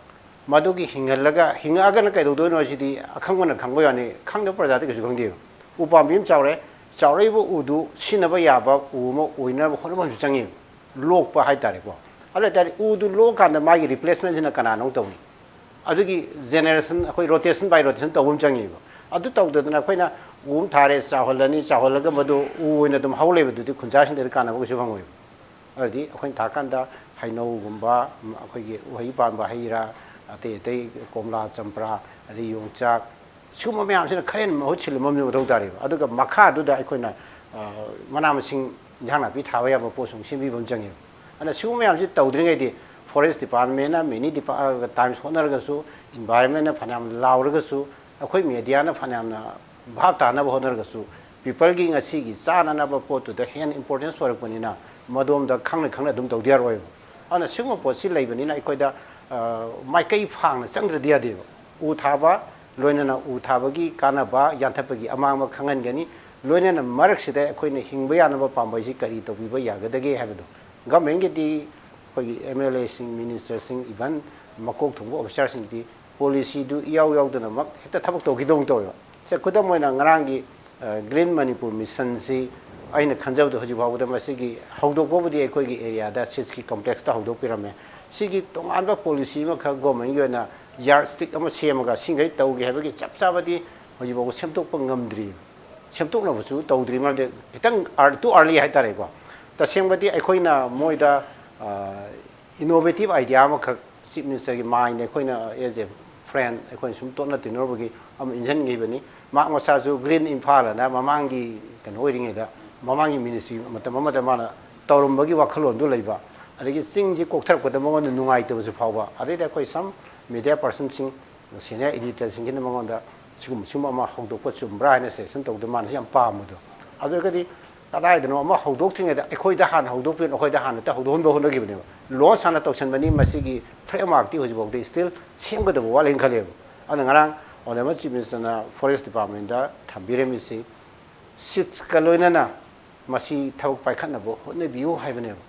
ꯃꯗꯨꯒꯤ ꯍꯤꯡꯍꯜꯂꯒ, ꯍꯤꯡꯉꯛꯑꯒꯅ ꯀꯩꯗꯧꯗꯣꯏꯅꯣ ꯁꯤꯗꯤ ꯑꯈꯪꯕꯅ ꯈꯪꯕ ꯌꯥꯅꯤ, ꯈꯪꯗꯕ ꯄ꯭ꯔꯖꯥꯗꯤ ꯀꯩꯁꯨ ꯈꯪꯗꯦꯕ꯫ ꯎ ꯄꯥꯝꯕꯤ ꯑꯃ ꯆꯥꯎꯔꯦ, ꯆꯥꯎꯔꯛꯏꯕ ꯎꯗꯨ ꯁꯤꯖꯤꯟꯅꯕ ꯌꯥꯕ ꯎ ꯑꯃ ꯑꯣꯏꯅꯕ ꯍꯣꯠꯅꯕ ꯑꯃꯁꯨ ꯆꯪꯉꯦꯕ, ꯂꯣꯛꯄ ꯍꯥꯏꯇꯥꯔꯦꯀꯣ꯫ ꯑꯗꯨ ꯑꯣꯏꯇꯥꯔꯗꯤ ꯎꯗꯨ ꯂꯣꯛꯑꯀꯥꯟꯗ ꯃꯥꯒꯤ ꯔꯤꯄ꯭ꯂꯦꯁꯃꯦꯟꯁꯤꯅ ꯀꯅꯥꯅꯣ ꯑꯃꯨꯛ ꯇꯧꯅꯤ? ꯑꯗꯨꯒꯤ ꯖꯦꯅꯦꯔꯦꯁꯟ, ꯑꯩꯈꯣꯏ ꯔꯣꯇꯦꯁꯟ ꯕꯥꯏ ꯔꯣꯇꯦꯁꯟ ꯇꯧꯕ ꯑꯃ ꯆꯪꯉꯦꯕ꯫ ꯑꯗꯨ ꯇꯧꯗꯗꯅ ꯑꯩꯈꯣꯏꯅ ꯎ ꯑꯃ ꯊꯥꯔꯦ, ꯆꯥꯎꯍꯜꯂꯅꯤ, ꯆꯥꯎꯍꯜꯂꯒ ꯃꯗꯨ ꯎ ꯑꯣꯏꯅ ꯑꯗꯨꯝ ꯍꯧ ꯂꯩꯕꯗꯨꯗꯤ ꯈꯨꯟꯖꯥꯁꯤꯡꯗꯗꯤ ꯀꯥꯟꯅꯕ ꯀꯩꯁꯨ ꯐꯪꯉꯣꯏꯕ꯫ ꯑꯗꯨꯗꯤ ꯑꯩꯈꯣꯏꯅ ꯊꯥꯀꯥꯟꯗ ꯍꯩꯅꯧꯒꯨꯝꯕ, ꯎꯝ, ꯑꯩꯈꯣꯏꯒꯤ ꯎꯍꯩ ꯄꯥꯟꯕ ꯍꯩ ꯔꯥ, ꯑꯇꯩ ꯑꯇꯩ ꯀꯣꯝꯂꯥ, ꯆꯝꯄ꯭ꯔꯥ, ꯑꯗꯩ ꯌꯣꯡꯆꯥꯛ, ꯁꯤꯒꯨꯝꯕ ꯃꯌꯥꯝꯁꯤꯅ ꯈꯔ ꯍꯦꯟꯅ ꯃꯍꯨꯠ ꯁꯤꯜꯍꯟꯕ ꯑꯃꯗꯤ ꯃꯊꯧ ꯇꯥꯔꯤꯕ꯫ ꯑꯗꯨꯒ ꯃꯈꯥꯗꯨꯗ ꯑꯩꯈꯣꯏꯅ, ꯑ, ꯃꯅꯥ ꯃꯁꯤꯡ, ꯏꯟꯖꯥꯡ ꯅꯥꯄꯤ ꯊꯥꯕ ꯌꯥꯕ ꯄꯣꯠꯁꯨ ꯑꯃꯨꯛ ꯁꯦꯝꯕꯤꯕ ꯑꯃ ꯆꯪꯉꯦꯕ꯫ ꯑꯗꯨꯅ ꯁꯤꯒꯨꯝꯕ ꯃꯌꯥꯝꯁꯤ ꯇꯧꯗ꯭ꯔꯤꯉꯩꯗꯤ ꯐꯣꯔꯦꯁ ꯗꯤꯄꯥꯔꯠꯃꯦꯟꯅ, ꯃꯦꯅꯤ ꯗꯤꯄꯥ-, ꯑ, ꯇꯥꯏꯝꯁ ꯍꯣꯠꯅꯔꯒꯁꯨ, ꯏꯟꯚꯥꯏꯔꯟꯃꯦꯟꯅ ꯐꯅꯌꯥꯝ ꯂꯥꯎꯔꯒꯁꯨ, ꯑꯩꯈꯣꯏ ꯃꯦꯗꯤꯌꯥꯅ ꯐꯅꯌꯥꯝꯅ ꯚꯥꯞ ꯇꯥꯅꯕ ꯍꯣꯠꯅꯔꯒꯁꯨ, ꯄꯤꯄꯜꯒꯤ ꯉꯁꯤꯒꯤ ꯆꯥꯅꯅꯕ ꯄꯣꯠꯇꯨꯗ ꯍꯦꯟꯅ ꯏꯝꯄꯣꯔꯇꯦꯟꯁ ꯑꯣꯏꯔꯛꯄꯅꯤꯅ, ꯃꯗꯣꯝꯗ ꯈꯪꯅ ꯈꯪꯅ ꯑꯗꯨꯝ ꯇꯧꯗ ꯌꯥꯔꯣꯏꯕ꯫ ꯑꯗꯨꯅ ꯁꯤꯒꯨꯝꯕ ꯄꯣꯠꯁꯤ ꯂꯩꯕꯅꯤꯅ ꯑꯩꯈꯣꯏꯗ, ꯑ, ꯃꯥꯏꯀꯩ ꯐꯥꯡꯅ ꯆꯪꯗ꯭ꯔꯗꯤ ꯌꯥꯗꯦꯕ꯫ ꯎ ꯊꯥꯕ, ꯂꯣꯏꯅꯅ ꯎ ꯊꯥꯕꯒꯤ ꯀꯥꯟꯅꯕ, ꯌꯥꯟꯊꯠꯄꯒꯤ ꯑꯃꯥꯡꯕ ꯈꯪꯍꯟꯒꯅꯤ꯫ ꯂꯣꯏꯅꯅ ꯃꯔꯛꯁꯤꯗ ꯑꯩꯈꯣꯏꯅ ꯍꯤꯡꯕ ꯌꯥꯅꯕ ꯄꯥꯝꯕꯩꯁꯤ ꯀꯔꯤ ꯇꯧꯕꯤꯕ ꯌꯥꯒꯗꯒꯦ ꯍꯥꯏꯕꯗꯣ꯫ ꯒꯃꯦꯟꯒꯤꯗꯤ ꯑꯩꯈꯣꯏꯒꯤ ꯑꯦꯝ ꯑꯦꯜ ꯑꯦꯁꯤꯡ, ꯃꯤꯅꯤꯁꯇꯔꯁꯤꯡ, ꯏꯚꯟ ꯃꯀꯣꯛ ꯊꯣꯡꯕ ꯑꯣꯐꯤꯁꯥꯔꯁꯤꯡꯗꯤ ꯄꯣꯂꯤꯁꯤꯗꯨ ꯏꯌꯥꯎ ꯌꯥꯎꯗꯅꯃꯛ ꯍꯦꯛꯇ ꯊꯕꯛ ꯇꯧꯈꯤꯗꯧꯅ ꯇꯧꯋꯦꯕ꯫ ꯁꯦ, ꯈꯨꯗꯝ ꯑꯣꯏꯅ ꯉꯔꯥꯡꯒꯤ ꯒ꯭ꯔꯤꯟ ꯃꯅꯤꯄꯨꯔ ꯃꯤꯁꯟꯁꯤ ꯑꯩꯅ ꯈꯟꯖꯕꯗ ꯍꯧꯖꯤꯛ ꯐꯥꯎꯕꯗ ꯃꯁꯤꯒꯤ ꯍꯧꯗꯣꯛꯄꯕꯨꯗꯤ ꯑꯩꯈꯣꯏꯒꯤ ꯑꯦꯔꯤꯌꯥꯗ ꯁꯤꯠꯁꯀꯤ ꯀꯣꯝꯄ꯭ꯂꯦꯛꯁꯇ ꯍꯧꯗꯣꯛꯄꯤꯔꯝꯃꯦ꯫ ꯁꯤꯒꯤ ꯇꯣꯉꯥꯟꯕ ꯄꯣꯂꯤꯁꯤ ꯑꯃꯈꯛ ꯒꯣꯔꯃꯦꯟꯒꯤ ꯑꯣꯏꯅ ꯌꯥꯔꯠ ꯁ꯭ꯇꯤꯛ ꯑꯃ ꯁꯦꯝꯃꯒ ꯁꯤꯡꯈꯩ ꯇꯧꯒꯦ ꯍꯥꯏꯕꯒꯤ ꯆꯞ ꯆꯥꯕꯗꯤ ꯍꯧꯖꯤꯛ ꯐꯥꯎꯕ ꯁꯦꯝꯗꯣꯛꯄ ꯉꯝꯗ꯭ꯔꯤ꯫ ꯁꯦꯝꯗꯣꯛꯅꯕꯁꯨ ꯇꯧꯗ꯭ꯔꯤ꯫ ꯃꯔꯝꯗꯤ ꯈꯤꯇꯪ ꯇꯨ ꯑꯥꯔꯂꯤ ꯍꯥꯏꯇꯥꯔꯦꯀꯣ꯫ ꯇꯁꯦꯡꯕꯗꯤ ꯑꯩꯈꯣꯏꯅ ꯃꯣꯏꯗ ꯏꯅꯣꯚꯦꯇꯤꯞ ꯑꯥꯏꯗꯤꯌꯥ ꯑꯃꯈꯛ ꯆꯤꯐ ꯃꯤꯅꯤꯁꯇꯔꯒꯤ ꯃꯥꯏꯟꯗ ꯑꯩꯈꯣꯏꯅ ꯑꯦꯖ ꯑꯦ ꯐ꯭ꯔꯦꯟ ꯑꯩꯈꯣꯏꯅ ꯁꯨꯝ ꯇꯣꯠꯅ ꯇꯤꯟꯅꯔꯨꯕꯒꯤ ꯑꯃ ꯏꯟꯁꯤꯟꯈꯤꯕꯅꯤ꯫ ꯃꯍꯥꯛ ꯃꯁꯥꯁꯨ ꯒ꯭ꯔꯤꯟ ꯏꯝꯐꯥꯜ ꯑꯅ ꯃꯃꯥꯡꯒꯤ ꯀꯩꯅꯣ ꯑꯣꯏꯔꯤꯉꯩꯗ, ꯃꯃꯥꯡꯒꯤ ꯃꯤꯅꯤꯁꯇ꯭ꯔꯤ ꯃꯇꯝ ꯑꯃꯗ ꯃꯥꯅ ꯇꯧꯔꯝꯕꯒꯤ ꯋꯥꯈꯜꯂꯣꯟꯗꯨ ꯂꯩꯕ, ꯑꯗꯒꯤ ꯆꯤꯡꯁꯤ ꯀꯣꯛꯊꯔꯛꯄꯗ ꯃꯉꯣꯟꯗ ꯅꯨꯡꯉꯥꯏꯇꯕꯁꯨ ꯐꯥꯎꯕ, ꯑꯗꯩꯗꯤ ꯑꯩꯈꯣꯏ ꯁꯝ ꯃꯦꯗꯤꯌꯥ ꯄꯥꯔꯁꯟꯁꯤꯡ, ꯁꯦꯅꯤꯌꯔ ꯏꯗꯤꯇꯔꯁꯤꯡꯁꯤꯅ ꯃꯉꯣꯟꯗ ꯁꯤꯒꯨꯝꯕ, ꯁꯤꯒꯨꯝꯕ ꯑꯃ ꯍꯧꯗꯣꯛꯄ ꯆꯨꯝꯕ꯭ꯔꯥ ꯍꯥꯏꯅ ꯁꯖꯦꯁꯟ ꯇꯧꯗ ꯃꯥꯅꯁꯨ ꯌꯥꯝ ꯄꯥꯝꯕꯗꯣ꯫ ꯑꯗꯨ ꯑꯣꯏꯔꯒꯗꯤ ꯀꯗꯥꯏꯗꯅꯣ ꯑꯃ ꯍꯧꯗꯣꯛꯇ꯭ꯔꯤꯉꯩꯗ ꯑꯩꯈꯣꯏꯗ ꯍꯥꯟꯅ ꯍꯧꯗꯣꯛꯄꯤꯌꯨ, ꯑꯩꯈꯣꯏꯗ ꯍꯥꯟꯅ ꯍꯦꯛꯇ ꯍꯧꯗꯣꯛꯍꯟꯕ ꯍꯣꯠꯅꯈꯤꯕꯅꯦꯕ꯫ ꯂꯣꯟꯁ ꯍꯥꯟꯅ ꯇꯧꯁꯟꯕꯅꯤ꯫ ꯃꯁꯤꯒꯤ ꯐ꯭ꯔꯦꯝꯋꯥꯔꯛꯇꯤ ꯍꯧꯖꯤꯛꯐꯥꯎꯗ ꯁ꯭ꯇꯤꯜ ꯁꯦꯝꯒꯗꯕ ꯋꯥꯠꯂꯦꯅ ꯈꯜꯂꯦꯕ꯫ ꯑꯗꯨꯅ ꯉꯔꯥꯡ ꯑꯣꯅꯔꯦꯕꯜ ꯆꯤꯐ ꯃꯤꯅꯤꯁꯇꯔꯅ ꯐꯣꯔꯦꯁ ꯗꯤꯄꯥꯔꯠꯃꯦꯟꯗ ꯊꯝꯕꯤꯔꯝꯃꯤꯁꯤ ꯁꯤꯠꯁꯀ ꯂꯣꯏꯅꯅ ꯃꯁꯤ ꯊꯕꯛ ꯄꯥꯏꯈꯠꯅꯕ ꯍꯣꯠꯅꯕꯤꯌꯨ ꯍꯥꯏꯕꯅꯦꯕ꯫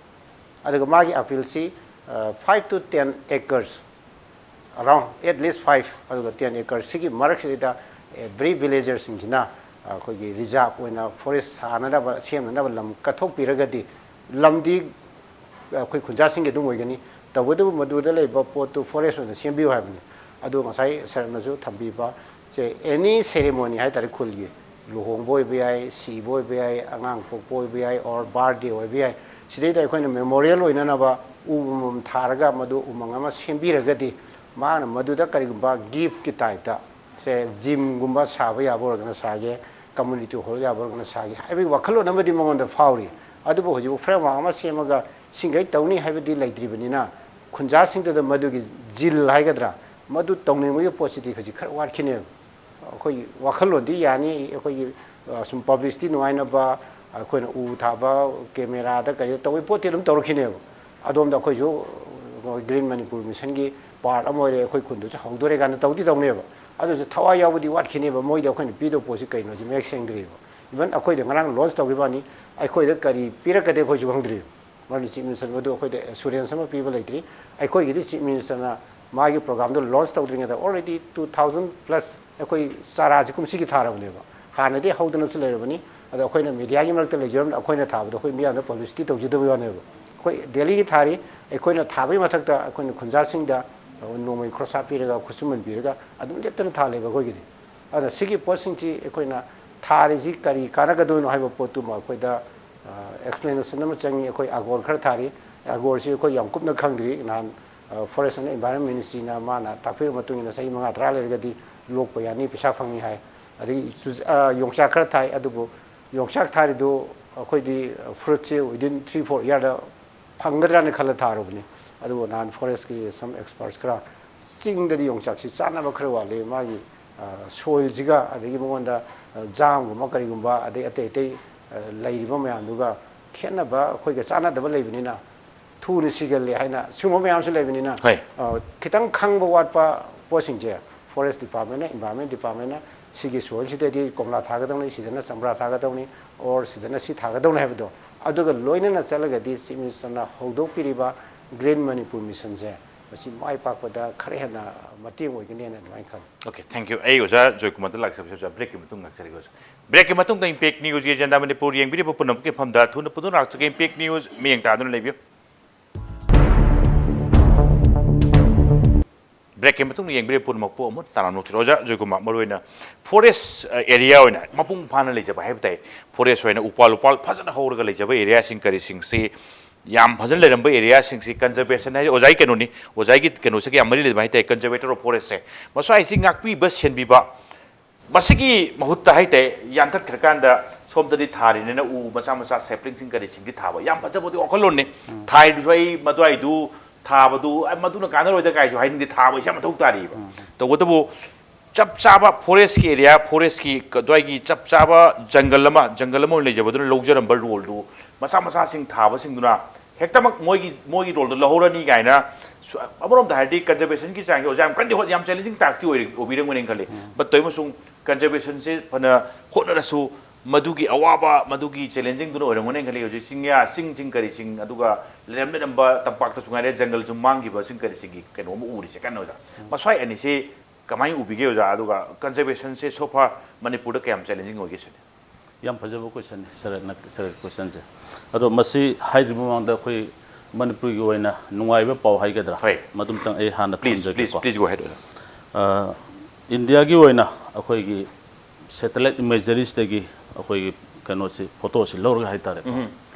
ꯑꯗꯨꯒ ꯃꯥꯒꯤ ꯑꯄꯤꯜꯁꯤ five to ten acres, around at least five, ꯑꯗꯨꯒ ten acres ꯁꯤꯒꯤ ꯃꯔꯛꯁꯤꯗꯩꯗ every ꯚꯤꯂꯦꯖꯔꯁꯤꯡꯁꯤꯅ ꯑꯩꯈꯣꯏꯒꯤ ꯔꯤꯖꯥꯔꯚ ꯑꯣꯏꯅ ꯐꯣꯔꯦꯁ ꯁꯥꯅꯅꯕ, ꯁꯦꯝꯅꯅꯕ ꯂꯝ ꯀꯠꯊꯣꯛꯄꯤꯔꯒꯗꯤ, ꯂꯝꯗꯤ ꯑꯩꯈꯣꯏ ꯈꯨꯟꯖꯥꯁꯤꯡꯒꯤ ꯑꯗꯨꯝ ꯑꯣꯏꯒꯅꯤ, ꯇꯧꯕꯇꯕꯨ ꯃꯗꯨꯗ ꯂꯩꯕ ꯄꯣꯠꯇꯨ ꯐꯣꯔꯦꯁ ꯑꯣꯏꯅ ꯁꯦꯝꯕꯤꯌꯨ ꯍꯥꯏꯕꯅꯤ꯫ ꯑꯗꯨ ꯉꯁꯥꯏ ꯁꯔꯅꯁꯨ ꯊꯝꯕꯤꯕ, ꯁꯦ, ꯑꯦꯅꯤ ꯁꯦꯔꯦꯃꯣꯅꯤ ꯍꯥꯏꯇꯥꯔꯦ, ꯈꯨꯜꯒꯤ ꯂꯨꯍꯣꯡꯕ ꯑꯣꯏꯕ ꯌꯥꯏ, ꯁꯤꯕ ꯑꯣꯏꯕ ꯌꯥꯏ, ꯑꯉꯥꯡ ꯄꯣꯛꯄ ꯑꯣꯏꯕ ꯌꯥꯏ, or ꯕꯥꯔꯗꯦ ꯑꯣꯏꯕ ꯌꯥꯏ, ꯁꯤꯗꯩꯗ ꯑꯩꯈꯣꯏꯅ ꯃꯦꯃꯣꯔꯤꯌꯦꯜ ꯑꯣꯏꯅꯅꯕ ꯎ ꯑꯃꯃꯝ ꯊꯥꯔꯒ ꯃꯗꯨ ꯎꯃꯪ ꯑꯃ ꯁꯦꯝꯕꯤꯔꯒꯗꯤ, ꯃꯥꯅ ꯃꯗꯨꯗ ꯀꯔꯤꯒꯨꯝꯕ ꯒꯤꯐꯀꯤ ꯇꯥꯏꯞꯇ, ꯁꯦ, ꯖꯤꯝꯒꯨꯝꯕ ꯁꯥꯕ ꯌꯥꯕ ꯑꯣꯏꯔꯒꯅ ꯁꯥꯒꯦ, ꯀꯝꯃ꯭ꯌꯨꯅꯤꯇꯤ ꯍꯣꯜ ꯌꯥꯕ ꯑꯣꯏꯔꯒꯅ ꯁꯥꯒꯦ ꯍꯥꯏꯕꯒꯤ ꯋꯥꯈꯜꯂꯣꯟ ꯑꯃꯗꯤ ꯃꯉꯣꯟꯗ ꯐꯥꯎꯔꯤ꯫ ꯑꯗꯨꯕꯨ ꯍꯧꯖꯤꯛ ꯐ꯭ꯔꯦꯝꯋꯥꯔꯛ ꯑꯃ ꯁꯦꯝꯃꯒ ꯁꯤꯡꯈꯩ ꯇꯧꯅꯤ ꯍꯥꯏꯕꯗꯤ ꯂꯩꯇ꯭ꯔꯤꯕꯅꯤꯅ, ꯈꯨꯟꯖꯥꯁꯤꯡꯗꯨꯗ ꯃꯗꯨꯒꯤ ꯖꯤꯜ ꯍꯥꯏꯒꯗ꯭ꯔꯥ, ꯃꯗꯨ ꯇꯧꯅꯤꯡꯕꯒꯤ ꯄꯣꯠꯁꯤꯗꯤ ꯍꯧꯖꯤꯛ ꯈꯔ ꯋꯥꯠꯈꯤꯅꯦꯕ꯫ ꯑꯩꯈꯣꯏꯒꯤ ꯋꯥꯈꯜꯂꯣꯟꯗꯤ ꯌꯥꯅꯤ, ꯑꯩꯈꯣꯏꯒꯤ, ꯑ, ꯁꯨꯝ ꯄꯕ꯭ꯂꯤꯁꯤꯇꯤ ꯅꯨꯡꯉꯥꯏꯅꯕ, ꯑꯩꯈꯣꯏꯅ ꯎ ꯊꯥꯕ, ꯀꯦꯃꯦꯔꯥꯗ ꯀꯔꯤꯗ ꯇꯧꯕꯒꯤ ꯄꯣꯠꯇꯤ ꯑꯗꯨꯝ ꯇꯧꯔꯛꯈꯤꯅꯦꯕ꯫ ꯑꯗꯣꯝꯗ ꯑꯩꯈꯣꯏꯁꯨ, ꯑ, ꯒ꯭ꯔꯤꯟ ꯃꯅꯤꯄꯨꯔ ꯃꯤꯁꯟꯒꯤ ꯄꯥꯔꯠ ꯑꯃ ꯑꯣꯏꯔꯦ, ꯑꯩꯈꯣꯏ ꯈꯨꯟꯗꯁꯨ ꯍꯧꯗꯣꯔꯦ ꯀꯥꯏꯅ ꯇꯧꯗꯤ ꯇꯧꯅꯦꯕ꯫ ꯑꯗꯨꯁꯨ ꯊꯋꯥꯏ ꯌꯥꯎꯕꯗꯤ ꯋꯥꯠꯈꯤꯅꯦꯕ꯫ ꯃꯣꯏꯗ ꯑꯩꯈꯣꯏꯅ ꯄꯤꯗꯧꯕ ꯄꯣꯠꯁꯤ ꯀꯩꯅꯣꯁꯤ ꯃꯌꯦꯛ ꯁꯦꯡꯗ꯭ꯔꯤꯕ꯫ ꯏꯚꯟ ꯑꯩꯈꯣꯏꯗ ꯉꯔꯥꯡ ꯂꯣꯟꯁ ꯇꯧꯈꯤꯕ ꯋꯥꯅꯤ, ꯑꯩꯈꯣꯏꯗ ꯀꯔꯤ ꯄꯤꯔꯛꯀꯗꯦ ꯑꯩꯈꯣꯏꯁꯨ ꯈꯪꯗ꯭ꯔꯤꯕ꯫ ꯃꯔꯝꯗꯤ ꯆꯤꯐ ꯃꯤꯅꯤꯁꯇꯔ ꯃꯗꯨ ꯑꯩꯈꯣꯏꯗ ꯑꯦꯁꯨꯔꯦꯟꯁ ꯑꯃ ꯄꯤꯕ ꯂꯩꯇ꯭ꯔꯤ꯫ ꯑꯩꯈꯣꯏꯒꯤꯗꯤ ꯆꯤꯐ ꯃꯤꯅꯤꯁꯇꯔꯅ ꯃꯥꯒꯤ ꯄ꯭ꯔꯣꯒ꯭ꯔꯥꯝꯗꯣ ꯂꯣꯟꯆ ꯇꯧꯗ꯭ꯔꯤꯉꯩꯗ already two thousand plus ꯑꯩꯈꯣꯏ ꯆꯥꯔꯥꯁꯤ ꯀꯨꯝꯁꯤꯒꯤ ꯊꯥꯔꯕꯅꯦꯕ꯫ ꯍꯥꯟꯅꯗꯤ ꯍꯧꯗꯅꯁꯨ ꯂꯩꯔꯕꯅꯤ꯫ ꯑꯗꯣ ꯑꯩꯈꯣꯏꯅ ꯃꯦꯗꯤꯌꯥꯒꯤ ꯃꯔꯛꯇ ꯂꯩꯖꯔꯝꯅ ꯑꯩꯈꯣꯏꯅ ꯊꯥꯕꯗꯣ ꯑꯩꯈꯣꯏ ꯃꯤꯌꯥꯝꯗ ꯄꯕ꯭ꯂꯤꯁꯤꯇꯤ ꯇꯧꯖꯗꯕ ꯋꯥꯅꯦꯕ꯫ ꯑꯩꯈꯣꯏ ꯗꯦꯜꯂꯤꯒꯤ ꯊꯥꯔꯤ, ꯑꯩꯈꯣꯏꯅ ꯊꯥꯕꯒꯤ ꯃꯊꯛꯇ ꯑꯩꯈꯣꯏꯅ ꯈꯨꯟꯖꯥꯁꯤꯡꯗ ꯅꯣꯡꯃꯩ ꯈꯣꯔꯁꯥ ꯄꯤꯔꯒ, ꯈꯨꯠꯁꯨꯃꯟ ꯄꯤꯔꯒ ꯑꯗꯨꯝ ꯂꯦꯞꯇꯅ ꯊꯥꯜꯂꯦꯕ ꯑꯩꯈꯣꯏꯒꯤꯗꯤ꯫ ꯑꯗꯨꯅ ꯁꯤꯒꯤ ꯄꯣꯠꯁꯤꯡꯁꯤ ꯑꯩꯈꯣꯏꯅ ꯊꯥꯔꯤꯁꯤ ꯀꯔꯤ ꯀꯥꯟꯅꯒꯗꯣꯏꯅꯣ ꯍꯥꯏꯕ ꯄꯣꯠꯇꯨꯃ ꯑꯩꯈꯣꯏꯗ ꯑꯦꯛꯁꯄ꯭ꯂꯦꯅꯦꯁꯟ ꯑꯃ ꯆꯪꯉꯤ꯫ ꯑꯩꯈꯣꯏ ꯑꯒꯣꯔ ꯈꯔ ꯊꯥꯔꯤ꯫ ꯑꯒꯣꯔꯁꯤ ꯑꯩꯈꯣꯏ ꯌꯥꯝ ꯀꯨꯞꯅ ꯈꯪꯗ꯭ꯔꯤ꯫ ꯅꯍꯥꯟ ꯐꯣꯔꯦꯁ ꯑꯦꯟ ꯏꯟꯚꯥꯏꯔꯣꯟꯃꯦꯟ ꯃꯤꯅꯤꯁꯇ꯭ꯔꯤꯅ ꯃꯥꯅ ꯇꯥꯛꯄꯤꯔꯕ ꯃꯇꯨꯡ ꯏꯟꯅ ꯆꯍꯤ ꯃꯉꯥ ꯇꯔꯥ ꯂꯩꯔꯒꯗꯤ ꯂꯣꯛꯄ ꯌꯥꯅꯤ, ꯄꯩꯁꯥ ꯐꯪꯉꯤ ꯍꯥꯏ꯫ ꯑꯗꯒꯤ ꯆꯨꯖ-, ꯑ, ꯌꯣꯡꯆꯥꯛ ꯈꯔ ꯊꯥꯏ, ꯑꯗꯨꯕꯨ ꯌꯣꯡꯆꯥꯛ ꯊꯥꯔꯤꯗꯨ ꯑꯩꯈꯣꯏꯗꯤ ꯐ꯭ꯔꯨꯠꯁꯦ within three four yearꯗ ꯐꯪꯒꯗ꯭ꯔꯥꯅ ꯈꯜꯂ ꯊꯥꯔꯨꯕꯅꯤ꯫ ꯑꯗꯨꯕꯨ ꯅꯍꯥꯟ ꯐꯣꯔꯦꯁꯀꯤ some experts ꯈꯔ ꯆꯤꯡꯗꯗꯤ ꯌꯣꯡꯆꯥꯛꯁꯤ ꯆꯥꯅꯕ ꯈꯔ ꯋꯥꯠꯂꯤ, ꯃꯥꯒꯤ ꯁꯣꯏꯜꯁꯤꯒ ꯑꯗꯒꯤ ꯃꯉꯣꯟꯗ ꯖꯥꯝꯒꯨꯝꯕ ꯀꯔꯤꯒꯨꯝꯕ ꯑꯗꯩ ꯑꯇꯩ ꯑꯇꯩ ꯂꯩꯔꯤꯕ ꯃꯌꯥꯝꯗꯨꯒ ꯈꯦꯠꯅꯕ, ꯑꯩꯈꯣꯏꯒ ꯆꯥꯟꯅꯗꯕ ꯂꯩꯕꯅꯤꯅ ꯊꯨꯅ ꯁꯤꯒꯜꯂꯦ ꯍꯥꯏꯅ ꯁꯤꯒꯨꯝꯕ ꯃꯌꯥꯝꯁꯨ ꯂꯩꯕꯅꯤꯅ, ꯍꯣꯏ꯫ ꯑ, ꯈꯤꯇꯪ ꯈꯪꯕ ꯋꯥꯠꯄ ꯄꯣꯠꯁꯤꯡꯁꯦ ꯐꯣꯔꯦꯁ ꯗꯤꯄꯥꯔꯠꯃꯦꯟꯅ, ꯏꯟꯚꯥꯏꯔꯣꯟꯃꯦꯟ ꯗꯤꯄꯥꯔꯠꯃꯦꯟꯅ ꯁꯤꯒꯤ ꯁꯣꯏꯜꯁꯤꯗꯗꯤ ꯀꯣꯝꯂꯥ ꯊꯥꯒꯗꯧꯅꯤ, ꯁꯤꯗꯅ ꯆꯝꯄ꯭ꯔꯥ ꯊꯥꯒꯗꯧꯅꯤ, ꯑꯣꯔ ꯁꯤꯗꯅ ꯁꯤ ꯊꯥꯒꯗꯧꯅꯤ ꯍꯥꯏꯕꯗꯣ, ꯑꯗꯨꯒ ꯂꯣꯏꯅꯅ ꯆꯠꯂꯒꯗꯤ ꯆꯤꯐ ꯃꯤꯅꯤꯁꯇꯔꯅ ꯍꯧꯗꯣꯛꯄꯤꯔꯤꯕ ꯒ꯭ꯔꯤꯟ ꯃꯅꯤꯄꯨꯔ ꯃꯤꯁꯟꯁꯦ ꯃꯁꯤ ꯃꯥꯏ ꯄꯥꯛꯄꯗ ꯈꯔ ꯍꯦꯟꯅ ꯃꯇꯦꯡ ꯑꯣꯏꯒꯅꯤꯅ ꯑꯗꯨꯃꯥꯏꯅ ꯈꯜꯂꯤ꯫ Okay, thank you. ꯑꯩ ꯑꯣꯖꯥ ꯖꯣꯏꯀꯨꯃꯥꯔꯗ ꯂꯥꯛꯆꯕꯁꯦ ꯑꯣꯖꯥ ꯕ꯭ꯔꯦꯛꯀꯤ ꯃꯇꯨꯡ ꯂꯥꯛꯆꯔꯒꯦ ꯑꯣꯖꯥ꯫ ꯕ꯭ꯔꯦꯛꯀꯤ ꯃꯇꯨꯡꯗ ꯏꯝꯄꯦꯛ ꯅ꯭ꯌꯨꯁ ꯑꯦꯖꯦꯟꯗꯥ ꯃꯅꯤꯄꯨꯔ ꯌꯦꯡꯕꯤꯔꯤꯕ ꯄꯨꯝꯅꯃꯛꯀꯤ ꯃꯐꯝꯗ ꯊꯨꯅ ꯄꯨꯗꯨꯅ ꯂꯥꯛꯆꯒꯦ꯫ ꯏꯝꯄꯦꯛ ꯅ꯭ꯌꯨꯁ ꯃꯤꯠꯌꯦꯡ ꯇꯥꯗꯨꯅ ꯂꯩꯕꯤꯌꯨ꯫ ꯕ꯭ꯔꯦꯛꯀꯤ ꯃꯇꯨꯡꯗ ꯌꯦꯡꯕꯤꯔꯤꯕ ꯄꯨꯝꯅꯃꯛꯄꯨ ꯑꯃꯨꯛ ꯇꯔꯥꯝꯅ ꯑꯣꯛꯆꯔꯤ꯫ ꯑꯣꯖꯥ ꯖꯣꯏꯀꯨꯃꯥꯔ, ꯃꯔꯨꯑꯣꯏꯅ ꯐꯣꯔꯦꯁ ꯑꯦꯔꯤꯌꯥ ꯑꯣꯏꯅ ꯃꯄꯨꯡ ꯐꯥꯅ ꯂꯩꯖꯕ ꯍꯥꯏꯕ ꯇꯥꯏ, ꯐꯣꯔꯦꯁ ꯑꯣꯏꯅ ꯎꯄꯥꯜ ꯎꯄꯥꯜ ꯐꯖꯅ ꯍꯧꯔꯒ ꯂꯩꯖꯕ ꯑꯦꯔꯤꯌꯥꯁꯤꯡ ꯀꯔꯤꯁꯤꯡꯁꯤ, ꯌꯥꯝ ꯐꯖꯅ ꯂꯩꯔꯝꯕ ꯑꯦꯔꯤꯌꯥꯁꯤꯡꯁꯤ ꯀꯟꯖꯔꯕꯦꯁꯟ ꯍꯥꯏ, ꯑꯣꯖꯥꯒꯤ ꯀꯩꯅꯣꯅꯤ, ꯑꯣꯖꯥꯒꯤ ꯀꯩꯅꯣꯁꯤꯒ ꯌꯥꯝ ꯃꯔꯤ ꯂꯩꯅꯕ ꯍꯥꯏ ꯇꯥꯏ, ꯀꯟꯖꯔꯕꯦꯇꯔ ꯑꯣꯐ ꯐꯣꯔꯦꯁꯁꯦ꯫ ꯃꯁꯥꯏꯁꯤ ꯉꯥꯛꯄꯤꯕ ꯁꯦꯟꯕꯤꯕ, ꯃꯁꯤꯒꯤ ꯃꯍꯨꯠꯇ ꯍꯥꯏ ꯇꯥꯏ, ꯌꯥꯟꯊꯠꯈ꯭ꯔꯀꯥꯟꯗ ꯁꯣꯝꯗꯗꯤ ꯊꯥꯔꯤꯅꯦꯅ ꯎ ꯃꯆꯥ ꯃꯆꯥ ꯁꯦꯄ꯭ꯂꯤꯡꯁꯤꯡ ꯀꯔꯤꯁꯤꯡꯗꯤ ꯊꯥꯕ ꯌꯥꯝ ꯐꯖꯕꯗꯤ ꯋꯥꯈꯜꯂꯣꯟꯅꯤ꯫ ꯊꯥꯔꯤꯗꯨꯁꯨ ꯑꯩ ꯃꯗꯨꯋꯥꯏꯗꯨ ꯊꯥꯕꯗꯨ, "ꯑ, ꯃꯗꯨꯅ ꯀꯥꯟꯅꯔꯣꯏꯗ" ꯀꯥꯏꯁꯨ ꯍꯥꯏꯅꯤꯡꯗꯦ, ꯊꯥꯕ ꯏꯁꯥ ꯃꯊꯧ ꯇꯥꯔꯤꯕ꯫ ꯇꯧꯕꯇꯕꯨ ꯆꯞ ꯆꯥꯕ ꯐꯣꯔꯦꯁꯀꯤ ꯑꯦꯔꯤꯌꯥ, ꯐꯣꯔꯦꯁꯀꯤ ꯑꯗꯨꯋꯥꯏꯒꯤ ꯆꯞ ꯆꯥꯕ ꯖꯪꯒꯜ ꯑꯃ, ꯖꯪꯒꯜ ꯑꯃ ꯑꯣꯏꯅ ꯂꯩꯖꯕꯗꯨꯅ ꯂꯧꯖꯔꯝꯕ ꯔꯣꯜꯗꯨ ꯃꯆꯥ ꯃꯆꯥꯁꯤꯡ ꯊꯥꯕꯁꯤꯡꯗꯨꯅ ꯍꯦꯛꯇꯃꯛ ꯃꯣꯏꯒꯤ, ꯃꯣꯏꯒꯤ ꯔꯣꯜꯗꯣ ꯂꯧꯍꯧꯔꯅꯤ ꯀꯥꯏꯅ ꯁꯨ-, ꯑꯃꯔꯣꯝꯗ ꯍꯥꯏꯔꯗꯤ ꯀꯟꯖꯔꯕꯦꯁꯟꯒꯤ ꯆꯥꯡꯁꯦ ꯑꯣꯖꯥ ꯌꯥꯝ ꯀꯟꯅ ꯍꯣꯠ-, ꯌꯥꯝ ꯆꯦꯂꯦꯟꯖꯤꯡ ꯇꯥꯛꯁꯇꯤ ꯑꯣꯏꯔ-, ꯑꯣꯏꯕꯤꯔꯝꯒꯅꯤ ꯈꯜꯂꯤ꯫ ꯕꯠ ꯇꯧꯏ ꯑꯃꯁꯨꯡ ꯀꯟꯖꯔꯕꯦꯁꯟꯁꯦ ꯐꯅ ꯍꯣꯠꯅꯔꯁꯨ ꯃꯗꯨꯒꯤ ꯑꯋꯥꯕ, ꯃꯗꯨꯒꯤ ꯆꯦꯂꯦꯟꯖꯤꯡꯗꯨꯅ ꯑꯣꯏꯔꯝꯒꯅꯤ ꯈꯜꯂꯤ꯫ ꯍꯧꯖꯤꯛ ꯆꯤꯡꯌꯥ, ꯆꯤꯡ, ꯆꯤꯡ ꯀꯔꯤꯁꯤꯡ, ꯑꯗꯨꯒ ꯂꯩꯔꯝ ꯂꯩꯔꯝꯕ ꯇꯝꯄꯥꯛꯇꯁꯨ ꯉꯥꯏꯔꯦ, ꯖꯪꯒꯜꯁꯨ ꯃꯥꯡꯈꯤꯕꯁꯤꯡ ꯀꯔꯤꯁꯤꯡꯒꯤ ꯀꯩꯅꯣ ꯑꯃ ꯎꯔꯤꯁꯦ ꯀꯟꯅ ꯑꯣꯏꯅ꯫ ꯃꯁ꯭ꯋꯥꯏ ꯑꯅꯤꯁꯤ ꯀꯃꯥꯏꯅ ꯎꯕꯤꯒꯦ ꯑꯣꯖꯥ? ꯑꯗꯨꯒ ꯀꯟꯖꯔꯕꯦꯁꯟꯁꯦ so far ꯃꯅꯤꯄꯨꯔꯗ ꯀꯌꯥꯝ ꯆꯦꯂꯦꯟꯖꯤꯡ ꯑꯣꯏꯒꯦ ꯁꯤꯅꯤ꯫ ꯌꯥꯝ ꯐꯖꯕ ꯀꯣꯏꯁꯟꯅꯤ ꯁꯔꯅ, ꯁꯔꯒꯤ ꯀꯣꯏꯁꯟꯁꯦ꯫ ꯑꯗꯣ ꯃꯁꯤ ꯍꯥꯏꯗ꯭ꯔꯤꯉꯩ ꯃꯃꯥꯡꯗ ꯑꯩꯈꯣꯏ ꯃꯅꯤꯄꯨꯔꯒꯤ ꯑꯣꯏꯅ ꯅꯨꯡꯉꯥꯏꯕ ꯄꯥꯎ ꯍꯥꯏꯒꯗ꯭ꯔꯥ? ꯍꯣꯏ꯫ ꯃꯗꯨꯝꯇꯪ ꯑꯩ ꯍꯥꯟꯅ please, please, ꯊꯝꯖꯒꯦꯀꯣ꯫ Please go ahead, ꯑꯣꯖꯥ꯫ ꯑ, ꯏꯟꯗꯤꯌꯥꯒꯤ ꯑꯣꯏꯅ ꯑꯩꯈꯣꯏꯒꯤ satellite imageries-ꯇꯒꯤ ꯑꯩꯈꯣꯏꯒꯤ ꯀꯩꯅꯣꯁꯤ, ꯐꯣꯇꯣꯁꯤ ꯂꯧꯔꯒ ꯍꯥꯏꯇꯥꯔꯦꯀꯣ꯫ ꯎꯝ꯫